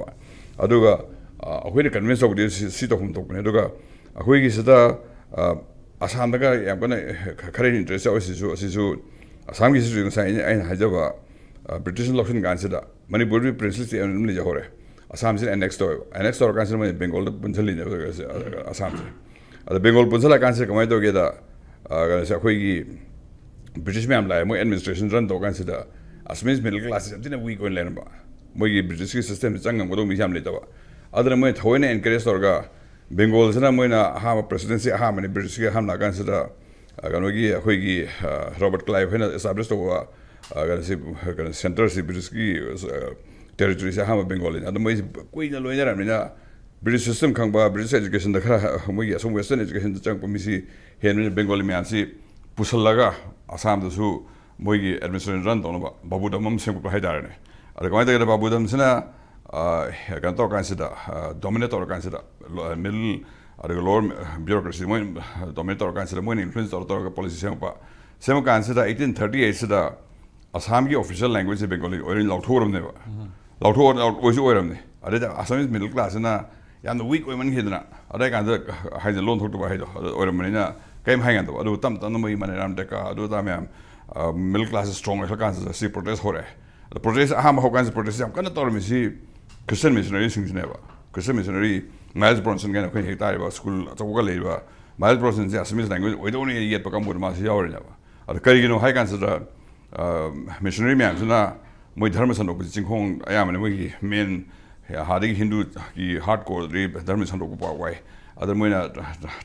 ꯑꯗꯨꯒ ꯑꯩꯈꯣꯏꯅ ꯀꯟꯚꯤꯟꯁ ꯇꯧꯕꯗꯤ ꯁꯤ ꯇꯧꯐꯝ ꯊꯣꯛꯄꯅꯦ꯫ ꯑꯗꯨꯒ ꯑꯩꯈꯣꯏꯒꯤꯁꯤꯗ ꯑꯁꯥꯝꯗꯒ ꯌꯥꯝ ꯀꯟꯅ ꯈꯔ ꯏꯟꯇꯔꯦꯁ ꯌꯥꯎꯔꯤꯁꯤꯁꯨ, ꯑꯁꯤꯁꯨ ꯑꯁꯥꯝꯒꯤꯁꯤꯁꯨ ꯉꯁꯥꯏ ꯑꯩꯅ, ꯑꯩꯅ ꯍꯥꯏꯖꯕ, ꯑ, ꯕ꯭ꯔꯤꯇꯤꯁꯅ ꯂꯧꯁꯤꯟ ꯀꯥꯟꯁꯤꯗ ꯃꯅꯤꯄꯨꯔꯗꯤ ꯄ꯭ꯔꯤꯟꯁꯂꯤ ꯁ꯭ꯇꯦꯠ ꯑꯗꯨꯝ ꯂꯩꯖꯍꯧꯔꯦ꯫ ꯑꯁꯥꯝꯁꯤꯅ ꯑꯦꯅꯦꯛꯁ ꯇꯧꯋꯦꯕ꯫ ꯑꯦꯅꯦꯛꯁ ꯇꯧꯔꯀꯥꯟꯁꯤꯗ ꯃꯣꯏ ꯕꯦꯡꯒꯣꯜꯗ ꯄꯨꯟꯁꯤꯜꯂꯤꯅꯦꯕ ꯑꯁꯥꯝꯁꯦ꯫ ꯑꯗ ꯕꯦꯡꯒꯣꯜ ꯄꯨꯟꯁꯤꯜꯂꯀꯥꯟꯁꯤꯗ ꯀꯃꯥꯏꯅ ꯇꯧꯒꯦꯗ, ꯑ, ꯀꯩꯅꯣꯁꯦ, ꯑꯩꯈꯣꯏꯒꯤ ꯕ꯭ꯔꯤꯇꯤꯁ ꯃꯌꯥꯝ ꯂꯥꯛꯑꯦ, ꯃꯣꯏ ꯑꯦꯗꯃꯤꯅꯤꯁꯇ꯭ꯔꯦꯁꯟ ꯔꯟ ꯇꯧꯔ ꯀꯥꯟꯁꯤꯗ ꯑꯁꯥꯃꯤꯁ ꯃꯤꯗꯜ ꯀ꯭ꯂꯥꯁꯁꯦ ꯌꯥꯝ ꯊꯤꯅ ꯋꯤꯛ ꯑꯣꯏꯅ ꯂꯩꯔꯝꯕ꯫ ꯃꯣꯏꯒꯤ ꯕ꯭ꯔꯤꯇꯤꯁꯀꯤ ꯁꯤꯁꯇꯦꯝꯁꯦ ꯆꯪꯉꯝꯒꯗꯧꯕ ꯃꯤꯁꯦ ꯌꯥꯝ ꯂꯩꯇꯕ꯫ ꯑꯗꯨꯅ ꯃꯣꯏꯅ ꯊꯑꯣꯏꯅ ꯑꯦꯟꯀꯔꯦꯖ ꯇꯧꯔꯒ ꯕꯦꯡꯒꯣꯜꯁꯤꯅ ꯃꯣꯏꯅ ꯑꯍꯥꯟꯕ ꯄ꯭ꯔꯦꯁꯤꯗꯦꯟꯁꯤ ꯑꯍꯥꯟꯕꯅꯤ, ꯕ꯭ꯔꯤꯇꯤꯁꯀꯤ ꯑꯍꯥꯟꯕ ꯂꯥꯛꯀꯥꯟꯁꯤꯗ, ꯑ, ꯀꯩꯅꯣꯒꯤ, ꯑꯩꯈꯣꯏꯒꯤ, ꯑ, ꯔꯣꯕꯔꯠ ꯀ꯭ꯂꯥꯏꯚ ꯍꯣꯏꯅ ꯑꯦꯁꯇꯥꯕ꯭ꯂꯤꯁ ꯇꯧꯕ, ꯑ, ꯀꯩꯅꯣꯁꯤ, ꯀꯩꯅꯣ, ꯁꯦꯟꯇꯔꯁꯤ, ꯕ꯭ꯔꯤꯇꯤꯁꯀꯤ, ꯑ, ꯇꯦꯔꯤꯇꯣꯔꯤꯁꯤ ꯑꯍꯥꯟꯕ ꯕꯦꯡꯒꯣꯜꯅꯤ꯫ ꯑꯗꯣ ꯃꯣꯏꯁꯤ ꯀꯨꯏꯅ ꯂꯣꯏꯅꯔꯕꯅꯤꯅ ꯕ꯭ꯔꯤꯇꯤꯁ ꯁꯤꯁꯇꯦꯝ ꯈꯪꯕ, ꯕ꯭ꯔꯤꯇꯤꯁ ꯑꯦꯖꯨꯀꯦꯁꯟꯗ ꯈꯔ, ꯃꯣꯏꯒꯤ ꯑꯁꯣꯝ ꯋꯦꯁꯇꯔꯟ ꯑꯦꯖꯨꯀꯦꯁꯟꯗ ꯆꯪꯉꯛꯄ ꯃꯤꯁꯤ ꯍꯦꯟꯕꯅꯤꯅ ꯕꯦꯡꯒꯣꯂꯤ ꯃꯌꯥꯝꯁꯤ ꯄꯨꯁꯜꯂꯒ ꯑꯁꯥꯝꯗꯁꯨ ꯃꯣꯏꯒꯤ ꯑꯦꯗꯃꯤꯅꯤꯁꯇ꯭ꯔꯦꯁꯟ ꯔꯟ ꯇꯧꯅꯕ ꯕꯥꯕꯨꯗꯝ ꯑꯃ ꯁꯦꯝꯒꯠꯄ ꯍꯥꯏꯇꯥꯔꯦꯅꯦ꯫ ꯑꯗꯣ ꯀꯃꯥꯏꯅ ꯇꯧꯒꯦꯗ, ꯕꯥꯕꯨꯗꯝꯁꯤꯅ, ꯑ, ꯀꯩꯅꯣ ꯇꯧꯔꯀꯥꯟꯁꯤꯗ, ꯑ, ꯗꯣꯃꯤꯅꯦꯠ ꯇꯧꯔꯀꯥꯟꯁꯤꯗ, ꯂꯣ-, ꯃꯤꯗꯜ ꯑꯗꯨꯒ ꯂꯣꯋꯔ ꯕ꯭ꯌꯨꯔꯣꯀ꯭ꯔꯦꯁꯤ ꯃꯣꯏ ꯗꯣꯃꯤꯅꯦꯠ ꯇꯧꯔꯀꯥꯟꯁꯤꯗ ꯃꯣꯏꯅ ꯏꯟꯐ꯭ꯂꯨꯌꯦꯟꯁ ꯇꯧꯔ ꯇꯧꯔꯒ ꯄꯣꯂꯤꯁꯤ ꯁꯦꯝꯃꯛꯄ꯫ ꯁꯦꯝꯃꯀꯥꯟꯁꯤꯗ ꯑꯩꯠꯇꯤꯟ ꯊꯥꯔꯇꯤ ꯑꯩꯠꯁꯤꯗ ꯑꯁꯥꯝꯒꯤ ꯑꯣꯐꯤꯁꯤꯌꯦꯜ ꯂꯦꯡꯒ꯭ꯋꯦꯖꯁꯦ ꯕꯦꯡꯒꯣꯂꯤ ꯑꯣꯏꯅ ꯂꯥꯎꯊꯣꯛꯎꯔꯕꯅꯦꯕ꯫ ꯂꯥꯎꯊꯣꯛꯑ ꯑꯣꯏꯁꯨ ꯑꯣꯏꯔꯕꯅꯤ꯫ ꯑꯗꯩꯗ ꯑꯁꯥꯃꯤꯁ ꯃꯤꯗꯜ ꯀ꯭ꯂꯥꯁꯁꯤꯅ ꯌꯥꯝꯅ ꯋꯤꯛ ꯑꯣꯏꯃꯟꯈꯤꯗꯅ, ꯑꯗꯩ ꯀꯥꯟꯗ ꯍꯥꯏꯗꯤ ꯂꯣꯟ ꯊꯣꯛꯇꯕ ꯍꯥꯏꯗꯣ ꯑꯗꯨ ꯑꯣꯏꯔꯝꯕꯅꯤꯅ ꯀꯔꯤꯝ ꯍꯥꯏ ꯉꯝꯗꯕ꯫ ꯑꯗꯨ ꯇꯞ ꯇꯞꯅ ꯃꯣꯏ ꯃꯅꯤꯔꯥꯝ ꯗꯦꯀꯥ ꯑꯗꯨ ꯑꯗꯥ ꯃꯌꯥꯝ, ꯑ, ꯃꯤꯗꯜ ꯀ꯭ꯂꯥꯁꯁꯦ ꯁ꯭ꯇ꯭ꯔꯣꯡ ꯑꯣꯏꯈꯠꯂꯀꯥꯟꯁꯤꯗ ꯁꯤ ꯄ꯭ꯔꯣꯇꯦꯁ ꯍꯧꯔꯛꯑꯦ꯫ ꯑꯗꯣ ꯄ꯭ꯔꯣꯇꯦꯁ ꯑꯍꯥꯟꯕ ꯍꯧꯀꯥꯟꯁꯤꯗ ꯄ꯭ꯔꯣꯇꯦꯁ ꯌꯥꯝ ꯀꯟꯅ ꯇꯧꯔꯝꯃꯤꯁꯤ ꯈ꯭ꯔꯤꯁꯇꯤꯌꯟ ꯃꯤꯁꯅꯔꯤꯁꯤꯡꯁꯤꯅꯦꯕ꯫ ꯈ꯭ꯔꯤꯁꯇꯤꯌꯟ ꯃꯤꯁꯅꯔꯤ ꯃꯥꯏꯜꯁ ꯕ꯭ꯔꯣꯟꯁꯟ ꯀꯥꯏꯅ ꯑꯩꯈꯣꯏꯅ ꯍꯦꯛ ꯇꯥꯔꯤꯕ ꯁ꯭ꯀꯨꯜ ꯑꯆꯧꯕꯒ ꯂꯩꯔꯤꯕ ꯃꯥꯏꯜꯁ ꯕ꯭ꯔꯣꯟꯁꯟꯁꯦ ꯑꯁꯥꯃꯤꯁ ꯂꯦꯡꯒ꯭ꯋꯦꯖ ꯑꯣꯏꯗꯧꯅꯦ ꯌꯦꯠꯄ ꯀꯥꯡꯕꯨꯗ ꯃꯥꯁꯨ ꯌꯥꯎꯔꯤꯅꯦꯕ꯫ ꯑꯗꯣ ꯀꯔꯤꯒꯤꯅꯣ ꯍꯥꯏ ꯀꯥꯟꯁꯤꯗ, ꯑ, ꯃꯤꯁꯅꯔꯤ ꯃꯌꯥꯝꯁꯤꯅ ꯃꯣꯏ ꯙꯔꯃ ꯁꯟꯗꯣꯛꯄꯁꯤ ꯆꯤꯡꯈꯣꯡ ꯑꯌꯥꯝꯕꯅ ꯃꯣꯏꯒꯤ ꯃꯦꯟ ꯑꯥꯗꯒꯤ ꯍꯤꯟꯗꯨꯒꯤ ꯍꯥꯔꯠ ꯀꯣꯔꯗꯒꯤ ꯙꯔꯃ ꯁꯟꯗꯣꯛꯄ ꯄꯥꯛ ꯋꯥꯏ꯫ ꯑꯗ ꯃꯣꯏꯅ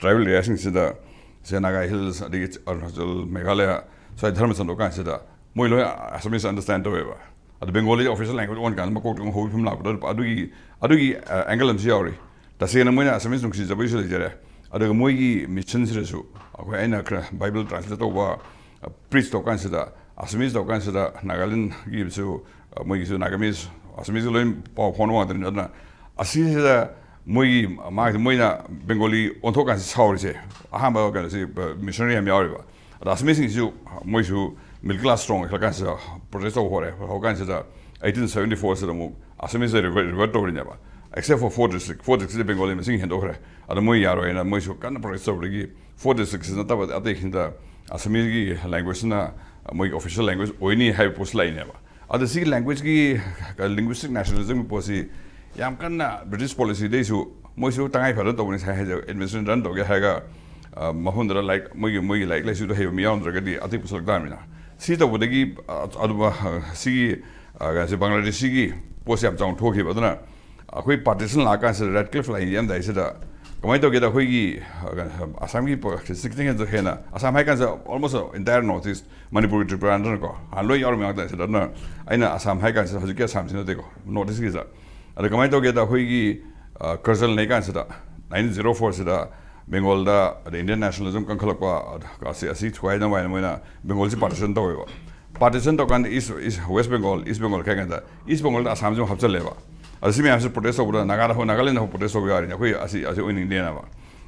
ꯇ꯭ꯔꯥꯏꯕꯦꯜ ꯑꯦꯔꯤꯌꯥꯁꯤꯡꯁꯤꯗ, ꯁꯦ ꯅꯥꯒꯥ ꯍꯤꯜꯁ, ꯑꯗꯒꯤ ꯑꯔꯨꯅꯥꯆꯜ, ꯃꯦꯘꯥꯂꯌꯥ, ꯁ꯭ꯋꯥꯏ ꯙꯔꯃ ꯁꯟꯗꯣꯛ ꯀꯥꯟꯁꯤꯗ ꯃꯣꯏ ꯂꯣꯏ ꯑꯁꯥꯃꯤꯁ ꯑꯟꯗꯔꯁ꯭ꯇꯦꯟ ꯇꯧꯋꯦꯕ꯫ ꯑꯗꯣ ꯕꯦꯡꯒꯣꯂꯤ ꯑꯣꯐꯤꯁꯤꯌꯦꯜ ꯂꯦꯡꯒ꯭ꯋꯦꯖ ꯑꯣꯟ ꯀꯥꯟꯗ ꯃꯀꯣꯛꯇ ꯑꯃꯨꯛ ꯍꯧꯕ ꯐꯤꯕꯝ ꯂꯥꯛꯄꯗꯣ ꯑꯗꯨꯒꯤ, ꯑꯗꯨꯒꯤ, ꯑ, ꯑꯦꯡꯒꯜ ꯑꯃꯁꯨ ꯌꯥꯎꯔꯤ꯫ ꯇꯁꯦꯡꯅ ꯃꯣꯏꯅ ꯑꯁꯥꯃꯤꯁ ꯅꯨꯡꯁꯤꯖꯕꯒꯤꯁꯨ ꯂꯩꯖꯔꯦ꯫ ꯑꯗꯨꯒ ꯃꯣꯏꯒꯤ ꯃꯤꯁꯟꯁꯤꯗꯁꯨ ꯑꯩꯈꯣꯏ, ꯑꯩꯅ ꯈꯔ ꯕꯥꯏꯕꯜ ꯇ꯭ꯔꯥꯟꯁꯂꯦꯠ ꯇꯧꯕ, ꯑ, ꯄ꯭ꯔꯤꯆ ꯇꯧ ꯀꯥꯟꯁꯤꯗ ꯑꯁꯥꯃꯤꯁ ꯇꯧ ꯀꯥꯟꯁꯤꯗ ꯅꯥꯒꯥꯂꯦꯟꯒꯤꯁꯨ, ꯑ, ꯃꯣꯏꯒꯤꯁꯨ ꯅꯥꯒꯥꯃꯤꯁ, ꯑꯁꯥꯃꯤꯁꯀ ꯂꯣꯏ ꯄꯥꯎ ꯐꯥꯎꯅꯕ ꯉꯥꯛꯇꯅꯤ꯫ ꯑꯗꯨꯅ ꯑꯁꯤꯁꯤꯗ ꯃꯣꯏꯒꯤ, ꯃꯥꯒꯤ, ꯃꯣꯏꯅ ꯕꯦꯡꯒꯣꯂꯤ ꯑꯣꯟꯊꯣꯛ ꯀꯥꯟꯁꯤꯗ ꯁꯥꯎꯔꯤꯁꯦ, ꯑꯍꯥꯟꯕ ꯀꯩꯅꯣꯁꯤ, ꯑ, ꯃꯤꯁꯅꯔꯤ ꯌꯥꯝ ꯌꯥꯎꯔꯤꯕ꯫ ꯑꯗ ꯑꯁꯥꯃꯤꯁꯁꯤꯡꯁꯤꯁꯨ ꯃꯣꯏꯁꯨ ꯃꯤꯗꯜ ꯀ꯭ꯂꯥꯁ ꯁ꯭ꯇ꯭ꯔꯣꯡ ꯑꯣꯏꯈꯠꯂ ꯀꯥꯟꯁꯤꯗ ꯄ꯭ꯔꯣꯇꯦꯁ ꯇꯧꯕ ꯍꯧꯔꯦ꯫ ꯍꯧꯔ ꯀꯥꯟꯁꯤꯗ ꯑꯩꯠꯇꯤꯟ ꯁꯕꯦꯟꯇꯤ ꯐꯣꯔꯁꯤꯗ ꯑꯃꯨꯛ ꯑꯁꯥꯃꯤꯁꯇ ꯔꯤꯚꯔ-, ꯔꯤꯚꯔꯠ ꯇꯧꯔꯤꯅꯦꯕ꯫ Except for four district, four districtꯁꯤ Bengali ꯃꯁꯤꯡ ꯍꯦꯟꯗꯣꯛꯈ꯭ꯔꯦ꯫ ꯑꯗꯣ ꯃꯣꯏ ꯌꯥꯔꯣꯏꯅ ꯃꯣꯏꯁꯨ ꯀꯟꯅ protest ꯇꯧꯕꯗꯒꯤ four districtꯁꯤ ꯅꯠꯇꯕ ꯑꯇꯩꯁꯤꯡꯗ Assamese ꯒꯤ language ꯁꯤꯅ ꯃꯣꯏꯒꯤ official language ꯑꯣꯏꯅꯤ ꯍꯥꯏꯕ ꯄꯣꯠꯁꯤ ꯂꯥꯛꯏꯅꯦꯕ꯫ ꯑꯗꯣ ꯁꯤꯒꯤ language ꯀꯤ linguistic nationalism ꯒꯤ ꯄꯣꯠꯁꯤ ꯌꯥꯝ ꯀꯟꯅ British policy ꯗꯩꯁꯨ ꯃꯣꯏꯁꯨ ꯇꯉꯥꯏ ꯐꯗꯅ ꯇꯧꯕꯅꯤ ꯁꯥꯏ ꯍꯥꯏꯁꯦ, administration run ꯇꯧꯒꯦ ꯍꯥꯏꯔꯒ ꯃꯐꯝꯗꯨꯗ ꯂꯥꯏꯔꯤꯛ ꯃꯣꯏꯒꯤ ꯃꯣꯏꯒꯤ ꯂꯥꯏꯔꯤꯛ ꯂꯥꯏꯁꯨꯗ ꯍꯩꯕ ꯃꯤ ꯌꯥꯎꯔꯝꯗ꯭ꯔꯒꯗꯤ ꯑꯇꯩ ꯄꯨꯁꯜꯂꯛ ꯇꯥꯕꯅꯤꯅ꯫ ꯁꯤ ꯇꯧꯕꯗꯒꯤ ꯑꯗꯨ ꯁꯤꯒꯤ ꯀꯩꯅꯣꯁꯦ Bangladesh ꯁꯤꯒꯤ ꯄꯣꯠꯁꯦ ꯌꯥꯝ ꯆꯥꯎꯅ ꯊꯣꯛꯈꯤꯕ꯫ ꯑꯗꯨꯅ ꯑꯩꯈꯣꯏ partition ꯂꯥꯛꯑꯀꯥꯟꯁꯤꯗ Radcliffe line ꯌꯦꯛꯑꯝꯗꯥꯏꯁꯤꯗ ꯀꯃꯥꯏꯅ ꯇꯧꯒꯦꯗ, ꯑꯩꯈꯣꯏꯒꯤ ꯑꯁꯥꯝꯒꯤ ꯁꯤꯛꯁꯇꯤꯟ ꯍꯦꯟꯅ, ꯑꯁꯥꯝ ꯍꯥꯏ ꯀꯥꯟꯁꯤꯗ almost entire North East, ꯃꯅꯤꯄꯨꯔꯒꯤ ꯇ꯭ꯔꯤꯄꯨꯔꯥ ꯅꯠꯇꯅꯀꯣ, ꯍꯥꯟꯅ ꯂꯣꯏ ꯌꯥꯎꯔꯝꯃꯤ ꯉꯥꯛꯇꯅꯤ ꯁꯤꯗ꯫ ꯑꯗꯨꯅ ꯑꯩꯅ ꯑꯁꯥꯝ ꯍꯥꯏ ꯀꯥꯟꯁꯤꯗ ꯍꯧꯖꯤꯛꯀꯤ ꯑꯁꯥꯝꯁꯤ ꯅꯠꯇꯦꯀꯣ, North East ꯀꯤꯁꯤꯗ꯫ ꯑꯗ ꯀꯃꯥꯏꯅ ꯇꯧꯒꯦꯗ, ꯑꯩꯈꯣꯏꯒꯤ ꯀꯔꯖꯜ ꯂꯩ ꯀꯥꯟꯁꯤꯗ, ꯅꯥꯏꯟꯇꯤꯟ ꯖꯤꯔꯣ ꯐꯣꯔꯁꯤꯗ Bengal ꯗ ꯑꯗ Indian nationalism ꯀꯟꯈꯠꯂꯛꯄ ꯑꯁꯤ ꯑꯁꯤ ꯊꯨꯒꯥꯏꯅꯕ ꯍꯥꯏꯅ ꯃꯣꯏꯅ Bengal ꯁꯤ partition ꯇꯧꯋꯦꯕ꯫ Partition ꯇꯧꯀꯥꯟꯗ East, East, West Bengal, East Bengal ꯈꯥꯏ ꯀꯥꯟꯗ East Bengal ꯗ ꯑꯁꯥꯝꯁꯤ ꯑꯃꯨꯛ ꯍꯥꯞꯆꯜꯂꯦꯕ꯫ ꯑꯗ ꯁꯤ ꯃꯌꯥꯝꯁꯤ protest ꯇꯧꯕꯗ ꯅꯥꯒꯥꯗ ꯍꯧ-, ꯅꯥꯒꯥꯂꯦꯟꯗ ꯍꯧ protest ꯇꯧꯕ ꯌꯥꯔꯤꯅꯦ, ꯑꯩꯈꯣꯏ ꯑꯁꯤ ꯑꯁꯤ ꯑꯣꯏꯅꯤꯡꯗꯦꯅ꯫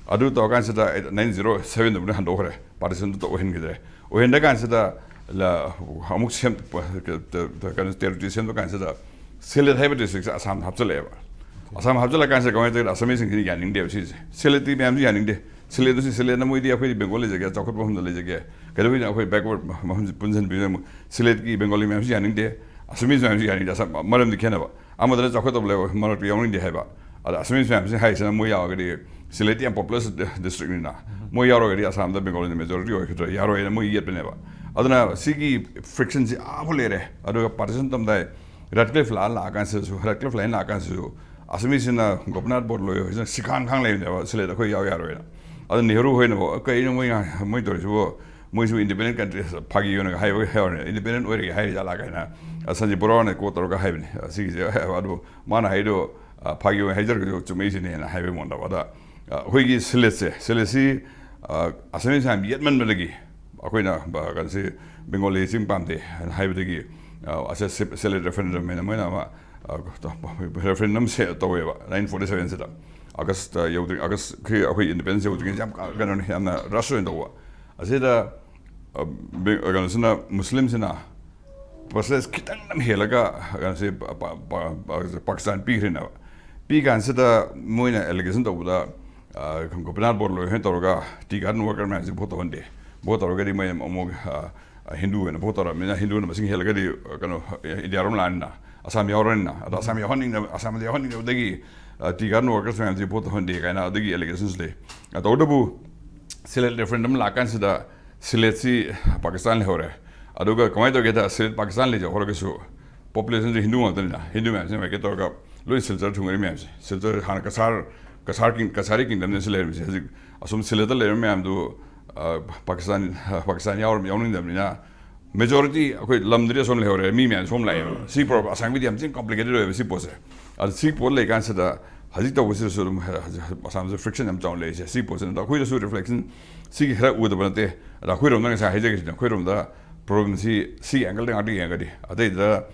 ꯑꯗꯨ ꯇꯧꯔꯀꯥꯟꯁꯤꯗ ꯅꯥꯏꯟꯇꯤꯟ ꯖꯤꯔꯣ ꯁꯚꯦꯟꯗꯕꯨꯗꯤ ꯍꯟꯗꯣꯛꯈ꯭ꯔꯦ, partition ꯗꯨ ꯑꯣꯏꯍꯟꯈꯤꯗ꯭ꯔꯦ꯫ ꯑꯣꯏꯍꯟꯗ ꯀꯥꯟꯁꯤꯗ ꯑꯃꯨꯛ ꯁꯦꯝ ꯀꯩꯅꯣ territory ꯁꯦꯝꯕ ꯀꯥꯟꯁꯤꯗ ꯁꯤꯂꯦꯠ ꯍꯥꯏꯕ district ꯁꯦ ꯑꯁꯥꯝꯗ ꯍꯥꯞꯆꯜꯂꯛꯑꯦꯕ꯫ ꯑꯁꯥꯝ ꯍꯥꯞꯆꯜꯂꯀꯥꯟꯁꯤꯗ ꯀꯃꯥꯏꯅ ꯇꯧꯒꯦꯗ, Assamese ꯁꯤꯡꯁꯤꯅ ꯌꯥꯅꯤꯡꯗꯦꯕ ꯁꯤꯁꯦ꯫ ꯁꯤꯂꯦꯠꯇꯤ ꯃꯌꯥꯝꯁꯨ ꯌꯥꯅꯤꯡꯗꯦ꯫ ꯁꯤꯂꯦꯠꯇꯨ ꯁꯤ ꯁꯤꯂꯦꯠꯅ ꯃꯣꯏꯗꯤ ꯑꯩꯈꯣꯏꯗꯤ Bengal ꯂꯩꯖꯒꯦ, ꯆꯥꯎꯈꯠꯄ ꯃꯐꯝꯗ ꯂꯩꯖꯒꯦ, ꯀꯩꯗꯧꯕꯩꯅꯣ ꯑꯩꯈꯣꯏ backward ꯃꯐꯝꯁꯤ ꯄꯨꯟꯁꯤꯟꯕꯤꯗꯣꯏꯅꯣ? ꯁꯤꯂꯦꯠꯀꯤ Bengali ꯃꯌꯥꯝꯁꯨ ꯌꯥꯅꯤꯡꯗꯦ, Assamese ꯃꯌꯥꯝꯁꯨ ꯌꯥꯅꯤꯡꯗꯦ꯫ ꯑꯁꯥꯝ ꯃꯔꯝꯗꯤ ꯈꯦꯠꯅꯕ, ꯑꯃꯗꯅ ꯆꯥꯎꯈꯠꯇꯕ ꯂꯩꯕ ꯃꯔꯛꯇ ꯌꯥꯎꯅꯤꯡꯗꯦ ꯍꯥꯏꯕ꯫ ꯑꯗ Assamese ꯃꯌꯥꯝꯁꯤ ꯍꯥꯏꯔꯤꯁꯤꯅ ꯃꯣꯏ ꯌꯥꯎꯔꯒꯗꯤ ꯁꯤꯂꯦꯠꯇꯤ ꯌꯥꯝ populous district ꯅꯤꯅ, ꯃꯣꯏ ꯌꯥꯎꯔꯒꯗꯤ ꯑꯁꯥꯝꯗ Bengali ꯅ majority ꯑꯣꯏꯒꯗ꯭ꯔꯥ, ꯌꯥꯔꯣꯏꯅ ꯃꯣꯏ ꯌꯦꯠꯄꯅꯦꯕ꯫ ꯑꯗꯨꯅ ꯁꯤꯒꯤ friction ꯁꯤ ꯑꯥꯐꯥꯎ ꯂꯩꯔꯦ꯫ ꯑꯗꯨꯒ partition ꯇꯧꯔꯝꯗꯥꯏ Radcliffe line ꯂꯥꯛꯑꯀꯥꯟꯁꯤꯗꯁꯨ, Radcliffe line ꯂꯥꯛꯑꯀꯥꯟꯁꯤꯗꯁꯨ Assamese ꯁꯤꯅ ꯒꯣꯄꯤꯅꯥꯊ ꯕꯣꯔꯗꯂꯣꯏ ꯍꯣꯏꯁꯤꯅ ꯁꯤꯈꯥꯡ ꯈꯥꯡ ꯂꯩꯕꯅꯦꯕ, ꯁꯤꯂꯦꯠ ꯑꯩꯈꯣꯏ ꯌꯥꯎ ꯌꯥꯔꯣꯏꯅ꯫ ꯑꯗꯨ ꯅꯦꯍꯔꯨ ꯍꯣꯏꯅꯕꯨ, "ꯀꯩꯅꯣ ꯃꯣꯏ ꯉꯥꯡ-, ꯃꯣꯏ ꯇꯧꯔꯤꯁꯤꯕꯨ? ꯃꯣꯏꯁꯨ independent country ꯐꯥꯒꯤ ꯑꯣꯏꯅ ꯍꯥꯏꯕ ꯍꯥꯏꯕꯅꯦ, independent ꯑꯣꯏꯔꯒꯦ ꯍꯥꯏꯔꯤ ꯖꯥꯠꯂꯥ?" ꯀꯥꯏꯅ ꯁꯟꯖꯤꯠ ꯕꯣꯔꯥꯅ quote ꯇꯧꯔꯒ ꯍꯥꯏꯕꯅꯦ꯫ ꯑꯁꯤꯒꯤꯁꯦ ꯑꯗꯨ ꯃꯥꯅ ꯍꯥꯏꯗꯣ ꯑ, ꯐꯥꯒꯤ ꯑꯣꯏꯅ ꯍꯥꯏꯖꯔꯒꯁꯨ ꯆꯨꯝꯃꯛꯏꯁꯤꯅꯦꯅ ꯍꯥꯏꯕꯒꯤ ꯃꯑꯣꯡꯗ꯫ ꯑꯗ, ꯑ, ꯑꯩꯈꯣꯏꯒꯤ ꯁꯤꯂꯦꯠꯁꯦ, ꯁꯤꯂꯦꯠꯁꯤ, ꯑ, Assamese ꯃꯌꯥꯝ ꯌꯦꯠꯃꯟꯕꯗꯒꯤ ꯑꯩꯈꯣꯏꯅ, ꯑ, ꯀꯩꯅꯣꯁꯤ Bengali ꯆꯤꯡ ꯄꯥꯝꯗꯦ ꯍꯥꯏꯅ ꯍꯥꯏꯕꯗꯒꯤ, ꯑ, ꯑꯁꯦ ꯁꯤ-, ꯁꯤꯂꯦꯠ referendum ꯍꯥꯏꯅ ꯃꯣꯏꯅ ꯑꯃ, ꯑ, referendum ꯁꯦ ꯇꯧꯋꯦꯕ nineteen forty seven ꯁꯤꯗ꯫ August, ꯑ, ꯌꯧꯗ꯭ꯔꯤ-, August ꯈꯤ-, ꯑꯩꯈꯣꯏ independence ꯌꯧꯗ꯭ꯔꯤꯉꯩꯁꯦ ꯌꯥꯝ ꯀ-, ꯀꯩꯅꯣꯅꯤ, ꯌꯥꯝꯅ rush ꯑꯣꯏꯅ ꯇꯧꯕ꯫ ꯑꯁꯤꯗ, ꯑ, ꯕꯦ-, ꯀꯩꯅꯣꯁꯤꯅ, ꯃꯨꯁꯂꯤꯝꯁꯤꯅ percentage ꯈꯤꯇꯪ ꯑꯃ ꯍꯦꯜꯂꯒ ꯀꯩꯅꯣꯁꯤ ꯄ-, ꯄ-, ꯄ-, ꯄꯥꯀꯤꯁꯇꯥꯟ ꯄꯤꯈ꯭ꯔꯤꯅꯦꯕ꯫ ꯄꯤ ꯀꯥꯟꯁꯤꯗ ꯃꯣꯏꯅ ꯑꯦꯂꯤꯒꯦꯁꯟ ꯇꯧꯕꯗ, ꯑ, ꯒꯣꯄꯤꯅꯥꯊ ꯕꯣꯔꯂꯣꯏ ꯍꯣꯏꯅ ꯇꯧꯔꯒ ꯇꯤ ꯒꯥꯔꯗꯦꯟ ꯋꯥꯔꯀꯔ ꯃꯌꯥꯝꯁꯤ ꯚꯣꯠ ꯇꯧꯍꯟꯗꯦ, ꯚꯣꯠ ꯇꯧꯔꯒꯗꯤ ꯃꯣꯏ ꯑꯃꯨꯛ, ꯑ, ꯍꯤꯟꯗꯨ ꯑꯣꯏꯅ ꯚꯣꯠ ꯇꯧꯔꯕꯅꯤꯅ ꯍꯤꯟꯗꯨꯅ ꯃꯁꯤꯡ ꯍꯦꯜꯂꯒꯗꯤ, ꯑ, ꯀꯩꯅꯣ, ꯏꯟꯗꯤꯌꯥꯔꯣꯝ ꯂꯥꯛꯑꯅꯤꯅ ꯑꯁꯥꯝ ꯌꯥꯎꯔꯅꯤꯅ, ꯑꯗꯣ ꯑꯁꯥꯝ ꯌꯥꯎꯍꯟꯅꯤꯡꯗꯕ, ꯑꯁꯥꯝꯗ ꯌꯥꯎꯍꯟꯅꯤꯡꯗꯕꯗꯒꯤ, ꯑ, ꯇꯤ ꯒꯥꯔꯗꯦꯟ ꯋꯥꯔꯀꯔꯁ ꯃꯌꯥꯝꯁꯤ ꯚꯣꯠ ꯇꯧꯍꯟꯗꯦ ꯀꯥꯏꯅ ꯑꯗꯨꯒꯤ ꯑꯦꯂꯤꯒꯦꯁꯟꯁ ꯂꯩ꯫ ꯑ, ꯇꯧꯕꯇꯕꯨ ꯁꯤꯂꯦꯠ ꯔꯦꯐꯔꯦꯟꯗꯝ ꯂꯥꯛꯀꯥꯟꯁꯤꯗ ꯁꯤꯂꯦꯠꯁꯤ ꯄꯥꯀꯤꯁꯇꯥꯟ ꯂꯩꯍꯧꯔꯦ꯫ ꯑꯗꯨꯒ ꯀꯃꯥꯏꯅ ꯇꯧꯒꯦꯗ, ꯁꯤꯂꯦꯠ ꯄꯥꯀꯤꯁꯇꯥꯟ ꯂꯩꯖꯍꯧꯔꯒꯁꯨ ꯄꯣꯄꯨꯂꯦꯁꯟꯁꯤ ꯍꯤꯟꯗꯨ ꯉꯥꯛꯇꯅꯤꯅ, ꯍꯤꯟꯗꯨ ꯃꯌꯥꯝꯁꯤꯅ ꯃꯥꯏꯒ꯭ꯔꯦꯠ ꯇꯧꯔꯒ ꯂꯣꯏ ꯁꯤꯜꯆꯔ ꯊꯨꯡꯉꯔꯤ ꯃꯌꯥꯝꯁꯦ꯫ ꯁꯤꯜꯆꯔ ꯍꯥꯟꯅ ꯀꯁꯥꯔ, ꯀꯁꯥꯔ ꯀꯤꯡ-, ꯀꯁꯥꯔꯤ ꯀꯤꯡꯗꯝꯅ ꯁꯤ ꯂꯩꯔꯝꯃꯤꯁꯦ꯫ ꯍꯧꯖꯤꯛ ꯑꯁꯨꯝ ꯁꯤꯂꯦꯠꯇ ꯂꯩꯔꯝꯕ ꯃꯌꯥꯝꯗꯨ, ꯑ, ꯄꯥꯀꯤꯁꯇꯥꯟ, ꯄꯥꯀꯤꯁꯇꯥꯟ ꯌꯥꯎꯔ-, ꯌꯥꯎꯅꯤꯡꯗꯕꯅꯤꯅ, ꯃꯦꯖꯣꯔꯤꯇꯤ ꯑꯩꯈꯣꯏ ꯂꯝꯗꯨꯗꯤ ꯑꯁꯣꯝ ꯂꯩꯍꯧꯔꯦ, ꯃꯤ ꯃꯌꯥꯝ ꯁꯣꯝ ꯂꯥꯛꯑꯦꯕ꯫ ꯁꯤ ꯄ꯭ꯔꯣ-, ꯑꯁꯥꯝꯒꯤꯗꯤ ꯌꯥꯝ ꯊꯤꯅ ꯀꯣꯝꯄ꯭ꯂꯤꯀꯦꯇꯦꯠ ꯑꯣꯏꯌꯦꯕ ꯁꯤ ꯄꯣꯠꯁꯦ꯫ ꯑꯗ ꯁꯤ ꯄꯣꯠ ꯂꯩꯀꯥꯟꯁꯤꯗ ꯍꯧꯖꯤꯛ ꯇꯧꯕꯁꯤꯗꯁꯨ ꯑꯗꯨꯝ ꯍ-, ꯍ-, ꯑꯁꯥꯝꯁꯦ ꯐ꯭ꯔꯤꯛꯁꯟ ꯌꯥꯝ ꯆꯥꯎꯅ ꯂꯩꯔꯤꯁꯦ ꯁꯤ ꯄꯣꯠꯁꯤꯅ꯫ ꯑꯗꯣ ꯑꯩꯈꯣꯏꯗꯁꯨ ꯔꯤꯐ꯭ꯂꯦꯛꯁꯟ ꯁꯤꯒꯤ ꯈꯔ ꯎꯗꯕ ꯅꯠꯇꯦ꯫ ꯑꯗ ꯑꯩꯈꯣꯏꯔꯣꯝꯗ ꯉꯁꯥꯏ ꯍꯥꯏꯖꯈꯤꯕꯗꯨꯅ, ꯑꯩꯈꯣꯏꯔꯣꯝꯗ ꯄ꯭ꯔꯣꯕ꯭ꯂꯦꯝꯁꯤ ꯁꯤꯒꯤ ꯑꯦꯡꯒꯜꯗ ꯉꯥꯛꯇ ꯌꯦꯡꯉꯒꯗꯤ, ꯑꯇꯩꯗ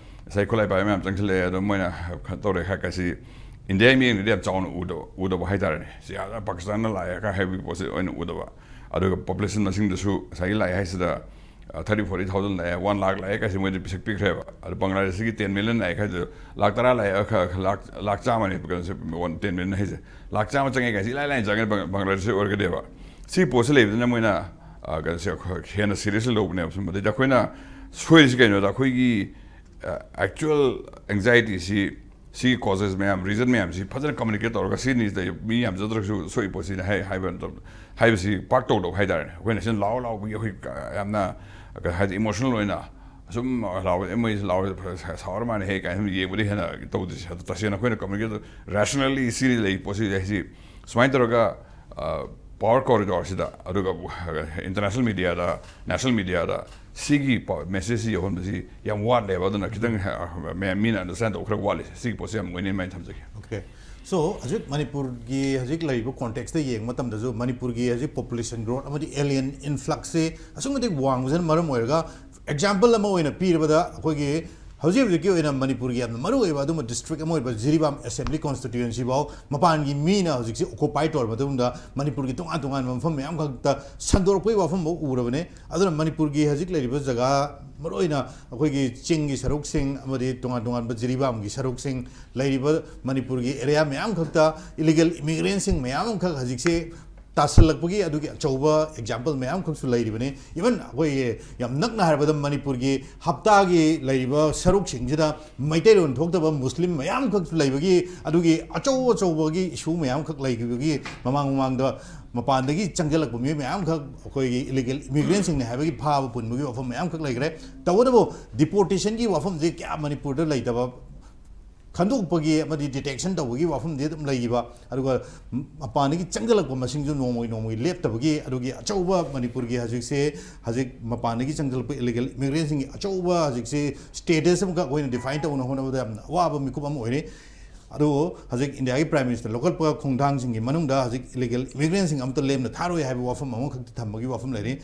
ꯉꯁꯥꯏ ꯈꯨꯠꯂꯥꯏ ꯄꯥꯏꯕ ꯃꯌꯥꯝ ꯆꯪꯁꯤꯜꯂꯛꯑꯦ꯫ ꯑꯗꯣ ꯃꯣꯏꯅ ꯀꯩꯅꯣ ꯇꯧꯔꯦ ꯍꯥꯏꯔ ꯀꯥꯟꯁꯤ, ꯏꯟꯗꯤꯌꯥꯒꯤ ꯃꯤꯠꯌꯦꯡꯗꯗꯤ ꯌꯥꯝ ꯆꯥꯎꯅ ꯎꯗꯕ, ꯎꯗꯕ ꯍꯥꯏꯇꯥꯔꯦꯅꯦ꯫ ꯁꯤ ꯑꯥꯗ ꯄꯥꯀꯤꯁꯇꯥꯟꯅ ꯂꯥꯛꯑꯦ ꯀꯥꯏ ꯍꯥꯏꯕꯒꯤ ꯄꯣꯠꯁꯦ ꯑꯣꯏꯅ ꯎꯗꯕ꯫ ꯑꯗꯨꯒ ꯄꯣꯄꯨꯂꯦꯁꯟ ꯃꯁꯤꯡꯗꯁꯨ ꯉꯁꯥꯏꯒꯤ ꯂꯥꯛꯑꯦ ꯍꯥꯏꯁꯤꯗ, ꯑ, ꯊꯥꯔꯇꯤ ꯐꯣꯔꯇꯤ ꯊꯥꯎꯖꯟ ꯂꯥꯛꯑꯦ, ꯋꯥꯟ ꯂꯥꯛ ꯂꯥꯛꯑꯦ ꯀꯥꯏꯁꯦ ꯃꯣꯏꯗ ꯄꯤꯁꯛ ꯄꯤꯛꯈ꯭ꯔꯦꯕ꯫ ꯑꯗꯣ ꯕꯪꯒ꯭ꯂꯥꯗꯦꯁꯇꯒꯤ ꯇꯦꯟ ꯃꯤꯂꯤꯌꯟ ꯂꯥꯛꯑꯦ ꯍꯥꯏꯗꯣ, ꯂꯥꯛ ꯇꯔꯥ ꯂꯥꯛꯑꯦ, ꯑ, ꯈ-, ꯈ-, ꯂꯥꯛ, ꯂꯥꯛ ꯆꯥꯝꯃꯅꯦ ꯀꯩꯅꯣꯁꯦ, ꯋꯥꯟ, ꯇꯦꯟ ꯃꯤꯂꯤꯌꯟ ꯍꯥꯏꯁꯦ꯫ ꯂꯥꯛ ꯆꯥꯝꯃ ꯆꯪꯉꯦ ꯀꯥꯏꯁꯦ ꯏꯂꯥꯏ ꯂꯥꯏꯅ ꯆꯪꯉꯦ ꯕꯪ-, ꯕꯪꯒ꯭ꯂꯥꯗꯦꯁꯇ ꯑꯣꯏꯔꯒꯗꯤꯕ꯫ ꯁꯤ ꯄꯣꯠꯁꯤ ꯂꯩꯕꯗꯨꯅ ꯃꯣꯏꯅ, ꯑ, ꯀꯩꯅꯣꯁꯦ ꯑꯩꯈꯣꯏ ꯍꯦꯟꯅ ꯁꯤꯔꯤꯌꯁꯂꯤ ꯂꯧꯕꯅꯦꯕ꯫ ꯁꯨꯝ ꯑꯗꯩꯗ ꯑꯩꯈꯣꯏꯅ ꯁꯣꯏꯔꯤꯁꯤ ꯀꯩꯅꯣꯗ, ꯑꯩꯈꯣꯏꯒꯤ, ꯑ, ꯑꯦꯛꯆꯨꯋꯦꯜ ꯑꯦꯡꯖꯥꯏꯇꯤꯁꯤ, ꯁꯤꯒꯤ ꯀꯣꯖꯦꯁ ꯃꯌꯥꯝ, ꯔꯤꯖꯟ ꯃꯌꯥꯝꯁꯤ ꯐꯖꯅ ꯀꯝꯃꯨꯅꯤꯀꯦꯠ ꯇꯧꯔꯒ, ꯁꯤꯅꯤꯁꯤꯗ ꯃꯤ ꯌꯥꯝꯖꯗ꯭ꯔꯁꯨ ꯁꯣꯛꯏ ꯄꯣꯠꯁꯤꯅ ꯍꯥꯏ-, ꯍꯥꯏꯕ ꯅꯠꯇꯕ, ꯍꯥꯏꯕꯁꯤ ꯄꯥꯛ ꯇꯧꯗꯕ ꯍꯥꯏꯇꯥꯔꯦꯅꯦ꯫ ꯑꯩꯈꯣꯏꯅ ꯁꯤꯅ ꯂꯥꯎ ꯂꯥꯎꯕꯒꯤ ꯑꯩꯈꯣꯏ ꯀ-, ꯌꯥꯝꯅ ꯀ-, ꯍꯥꯏꯗꯤ ꯏꯃꯣꯁꯅꯦꯜ ꯑꯣꯏꯅ ꯁꯨꯝ ꯂꯥꯎꯕ, "ꯑꯦ, ꯃꯣꯏꯁꯤ ꯂꯥꯎꯔ ꯐ-, ꯁ-, ꯁꯥꯎꯔ ꯃꯥꯜꯂꯦ ꯍꯦ" ꯀꯥꯏꯅ ꯁꯨꯝ ꯌꯦꯡꯕꯗꯤ ꯍꯦꯟꯅ ꯇꯧꯗ꯭ꯔꯤꯁꯦ꯫ ꯑꯗꯣ ꯇꯁꯦꯡꯅ ꯑꯩꯈꯣꯏꯅ ꯀꯝꯃꯨꯅꯤꯀꯦꯠ ꯔꯦꯁꯅꯦꯜꯂꯤ ꯁꯤ ꯂꯩ ꯄꯣꯠꯁꯤ ꯍꯥꯏꯁꯤ ꯁꯨꯃꯥꯏꯅ ꯇꯧꯔꯒ, ꯑ, ꯄꯥꯋꯔ ꯀꯣꯔꯤꯗꯣꯔꯁꯤꯗ, ꯑꯗꯨꯒ, ꯑ, ꯏꯟꯇꯔꯅꯦꯁꯅꯦꯜ ꯃꯤꯗꯤꯌꯥꯗ, ꯅꯦꯁꯅꯦꯜ ꯃꯤꯗꯤꯌꯥꯗ ꯁꯤꯒꯤ ꯄꯥꯎ, ꯃꯦꯁꯦꯖꯁꯤ ꯌꯧꯍꯟꯕꯁꯤ ꯌꯥꯝ ꯋꯥꯠꯂꯦꯕ꯫ ꯑꯗꯨꯅ ꯈꯤꯇꯪ, ꯑ, ꯃꯌꯥꯝ ꯃꯤꯅ ꯑꯟꯗꯔꯁꯇꯦꯟ ꯇꯧꯕ ꯈꯔ ꯋꯥꯠꯂꯤ꯫ ꯁꯤꯒꯤ ꯄꯣꯠꯁꯦ ꯌꯥꯝ ꯑꯣꯏꯅ ꯑꯗꯨꯃꯥꯏꯅ ꯊꯝꯖꯒꯦ꯫ Okay. So, ꯍꯧꯖꯤꯛ ꯃꯅꯤꯄꯨꯔꯒꯤ ꯍꯧꯖꯤꯛ ꯂꯩꯔꯤꯕ ꯀꯣꯟꯇꯦꯛꯁꯇ ꯌꯦꯡꯕ ꯃꯇꯝꯗꯁꯨ ꯃꯅꯤꯄꯨꯔꯒꯤ ꯍꯧꯖꯤꯛ ꯄꯣꯄꯨꯂꯦꯁꯟ ꯒ꯭ꯔꯣꯠ ꯑꯃꯗꯤ ꯑꯦꯂꯤꯌꯟ ꯏꯟꯐ꯭ꯂꯛꯁꯁꯦ ꯑꯁꯨꯛꯀꯤ ꯃꯇꯤꯛ ꯋꯥꯡꯕꯁꯤꯅ ꯃꯔꯝ ꯑꯣꯏꯔꯒ, ꯑꯦꯛꯖꯥꯝꯄꯜ ꯑꯃ ꯑꯣꯏꯅ ꯄꯤꯔꯕꯗ, ꯑꯩꯈꯣꯏꯒꯤ ꯍꯧꯖꯤꯛ ꯍꯧꯖꯤꯛꯀꯤ ꯑꯣꯏꯅ ꯃꯅꯤꯄꯨꯔꯒꯤ ꯌꯥꯝꯅ ꯃꯔꯨ ꯑꯣꯏꯕ ꯑꯗꯨꯒꯨꯝꯕ ꯗꯤꯁꯇ꯭ꯔꯤꯛ ꯑꯃ ꯑꯣꯏꯕ ꯖꯤꯔꯤꯕꯥꯝ ꯑꯦꯁꯦꯝꯕ꯭ꯂꯤ ꯀꯣꯟꯁꯇꯤꯇ꯭ꯌꯨꯑꯦꯟꯁꯤ ꯐꯥꯎ ꯃꯄꯥꯟꯒꯤ ꯃꯤꯅ ꯍꯧꯖꯤꯛꯁꯤ ꯑꯣꯀꯨꯄꯥꯏ ꯇꯧꯔꯕ ꯃꯇꯨꯡꯗ ꯃꯅꯤꯄꯨꯔꯒꯤ ꯇꯣꯉꯥꯟ ꯇꯣꯉꯥꯟꯕ ꯃꯐꯝ ꯃꯌꯥꯝ ꯈꯛꯇ ꯁꯟꯗꯣꯔꯛꯄꯒꯤ ꯋꯥꯐꯝ ꯐꯥꯎ ꯎꯔꯕꯅꯦ꯫ ꯑꯗꯨꯅ ꯃꯅꯤꯄꯨꯔꯒꯤ ꯍꯧꯖꯤꯛ ꯂꯩꯔꯤꯕ ꯖꯒꯥ, ꯃꯔꯨꯑꯣꯏꯅ ꯑꯩꯈꯣꯏꯒꯤ ꯆꯤꯡꯒꯤ ꯁꯔꯨꯛꯁꯤꯡ ꯑꯃꯗꯤ ꯇꯣꯉꯥꯟ ꯇꯣꯉꯥꯟꯕ ꯖꯤꯔꯤꯕꯥꯝꯒꯤ ꯁꯔꯨꯛꯁꯤꯡ ꯂꯩꯔꯤꯕ ꯃꯅꯤꯄꯨꯔꯒꯤ ꯑꯦꯔꯤꯌꯥ ꯃꯌꯥꯝ ꯈꯛꯇ ꯏꯂꯤꯒꯦꯜ ꯏꯃꯤꯒ꯭ꯔꯦꯟꯁꯤꯡ ꯃꯌꯥꯝ ꯑꯃꯈꯛ ꯍꯧꯖꯤꯛꯁꯦ ꯇꯥꯁꯜꯂꯛꯄꯒꯤ ꯑꯗꯨꯒꯤ ꯑꯆꯧꯕ ꯑꯦꯛꯖꯥꯝꯄꯜ ꯃꯌꯥꯝ ꯈꯛꯁꯨ ꯂꯩꯔꯤꯕꯅꯤ꯫ ꯏꯚꯟ ꯑꯩꯈꯣꯏꯒꯤ ꯌꯥꯝ ꯅꯛꯅ ꯍꯥꯏꯔꯕꯗ ꯃꯅꯤꯄꯨꯔꯒꯤ ꯍꯞꯇꯥꯒꯤ ꯂꯩꯔꯤꯕ ꯁꯔꯨꯛꯁꯤꯡꯁꯤꯗ ꯃꯩꯇꯩꯂꯣꯟ ꯊꯣꯛꯇꯕ ꯃꯨꯁꯂꯤꯝ ꯃꯌꯥꯝ ꯈꯛꯁꯨ ꯂꯩꯕꯒꯤ ꯑꯗꯨꯒꯤ ꯑꯆꯧ ꯑꯆꯧꯕꯒꯤ ꯏꯁꯨ ꯃꯌꯥꯝ ꯈꯛ ꯂꯩꯈꯤꯕꯒꯤ ꯃꯃꯥꯡ ꯃꯃꯥꯡꯗ ꯃꯄꯥꯟꯗꯒꯤ ꯆꯪꯁꯤꯜꯂꯛꯄ ꯃꯤꯑꯣꯏ ꯃꯌꯥꯝ ꯈꯛ ꯑꯩꯈꯣꯏꯒꯤ ꯏꯂꯤꯒꯦꯜ ꯏꯃꯤꯒ꯭ꯔꯦꯟꯁꯤꯡꯅꯤ ꯍꯥꯏꯕꯒꯤ ꯐꯥꯕ ꯄꯨꯟꯕꯒꯤ ꯋꯥꯐꯝ ꯃꯌꯥꯝ ꯈꯛ ꯂꯩꯈ꯭ꯔꯦ꯫ ꯇꯧꯕꯇꯕꯨ ꯗꯤꯄꯣꯔꯇꯦꯁꯟꯒꯤ ꯋꯥꯐꯝꯁꯦ ꯀꯌꯥ ꯃꯅꯤꯄꯨꯔꯗ ꯂꯩꯇꯕ, ꯈꯟꯗꯣꯛꯄꯒꯤ ꯑꯃꯗꯤ ꯗꯤꯇꯦꯛꯁꯟ ꯇꯧꯕꯒꯤ ꯋꯥꯐꯝꯗꯤ ꯑꯗꯨꯝ ꯂꯩꯈꯤꯕ, ꯑꯗꯨꯒ ꯃꯄꯥꯟꯗꯒꯤ ꯆꯪꯁꯤꯜꯂꯛꯄ ꯃꯁꯤꯡꯁꯨ ꯅꯣꯡꯃꯒꯤ ꯅꯣꯡꯃꯒꯤ ꯂꯦꯞꯇꯕꯒꯤ ꯑꯗꯨꯒꯤ ꯑꯆꯧꯕ ꯃꯅꯤꯄꯨꯔꯒꯤ ꯍꯧꯖꯤꯛꯁꯦ, ꯍꯧꯖꯤꯛ ꯃꯄꯥꯟꯗꯒꯤ ꯆꯪꯁꯤꯜꯂꯛꯄ ꯏꯂꯤꯒꯦꯜ ꯏꯃꯤꯒ꯭ꯔꯦꯟꯁꯤꯡꯒꯤ ꯑꯆꯧꯕ ꯍꯧꯖꯤꯛꯁꯦ ꯁ꯭ꯇꯦꯇꯁ ꯑꯃꯈꯛ ꯑꯩꯈꯣꯏꯅ ꯗꯤꯐꯥꯏꯟ ꯇꯧꯅ ꯍꯣꯠꯅꯕꯗ ꯌꯥꯝꯅ ꯑꯋꯥꯕ ꯃꯤꯀꯨꯞ ꯑꯃ ꯑꯣꯏꯔꯦ꯫ ꯑꯗꯨꯕꯨ ꯍꯧꯖꯤꯛ ꯏꯟꯗꯤꯌꯥꯒꯤ ꯄ꯭ꯔꯥꯏꯝ ꯃꯤꯅꯤꯁꯇꯔ ꯂꯧꯈꯠꯄ ꯈꯣꯡꯊꯥꯡꯁꯤꯡꯒꯤ ꯃꯅꯨꯡꯗ ꯍꯧꯖꯤꯛ ꯏꯂꯤꯒꯦꯜ ꯏꯃꯤꯒ꯭ꯔꯦꯟꯁꯤꯡ ꯑꯃꯠꯇ ꯂꯦꯝꯅ ꯊꯥꯔꯣꯏ ꯍꯥꯏꯕ ꯋꯥꯐꯝ ꯑꯃꯈꯛꯇꯤ ꯊꯝꯕꯒꯤ ꯋꯥꯐꯝ ꯂꯩꯔꯤ꯫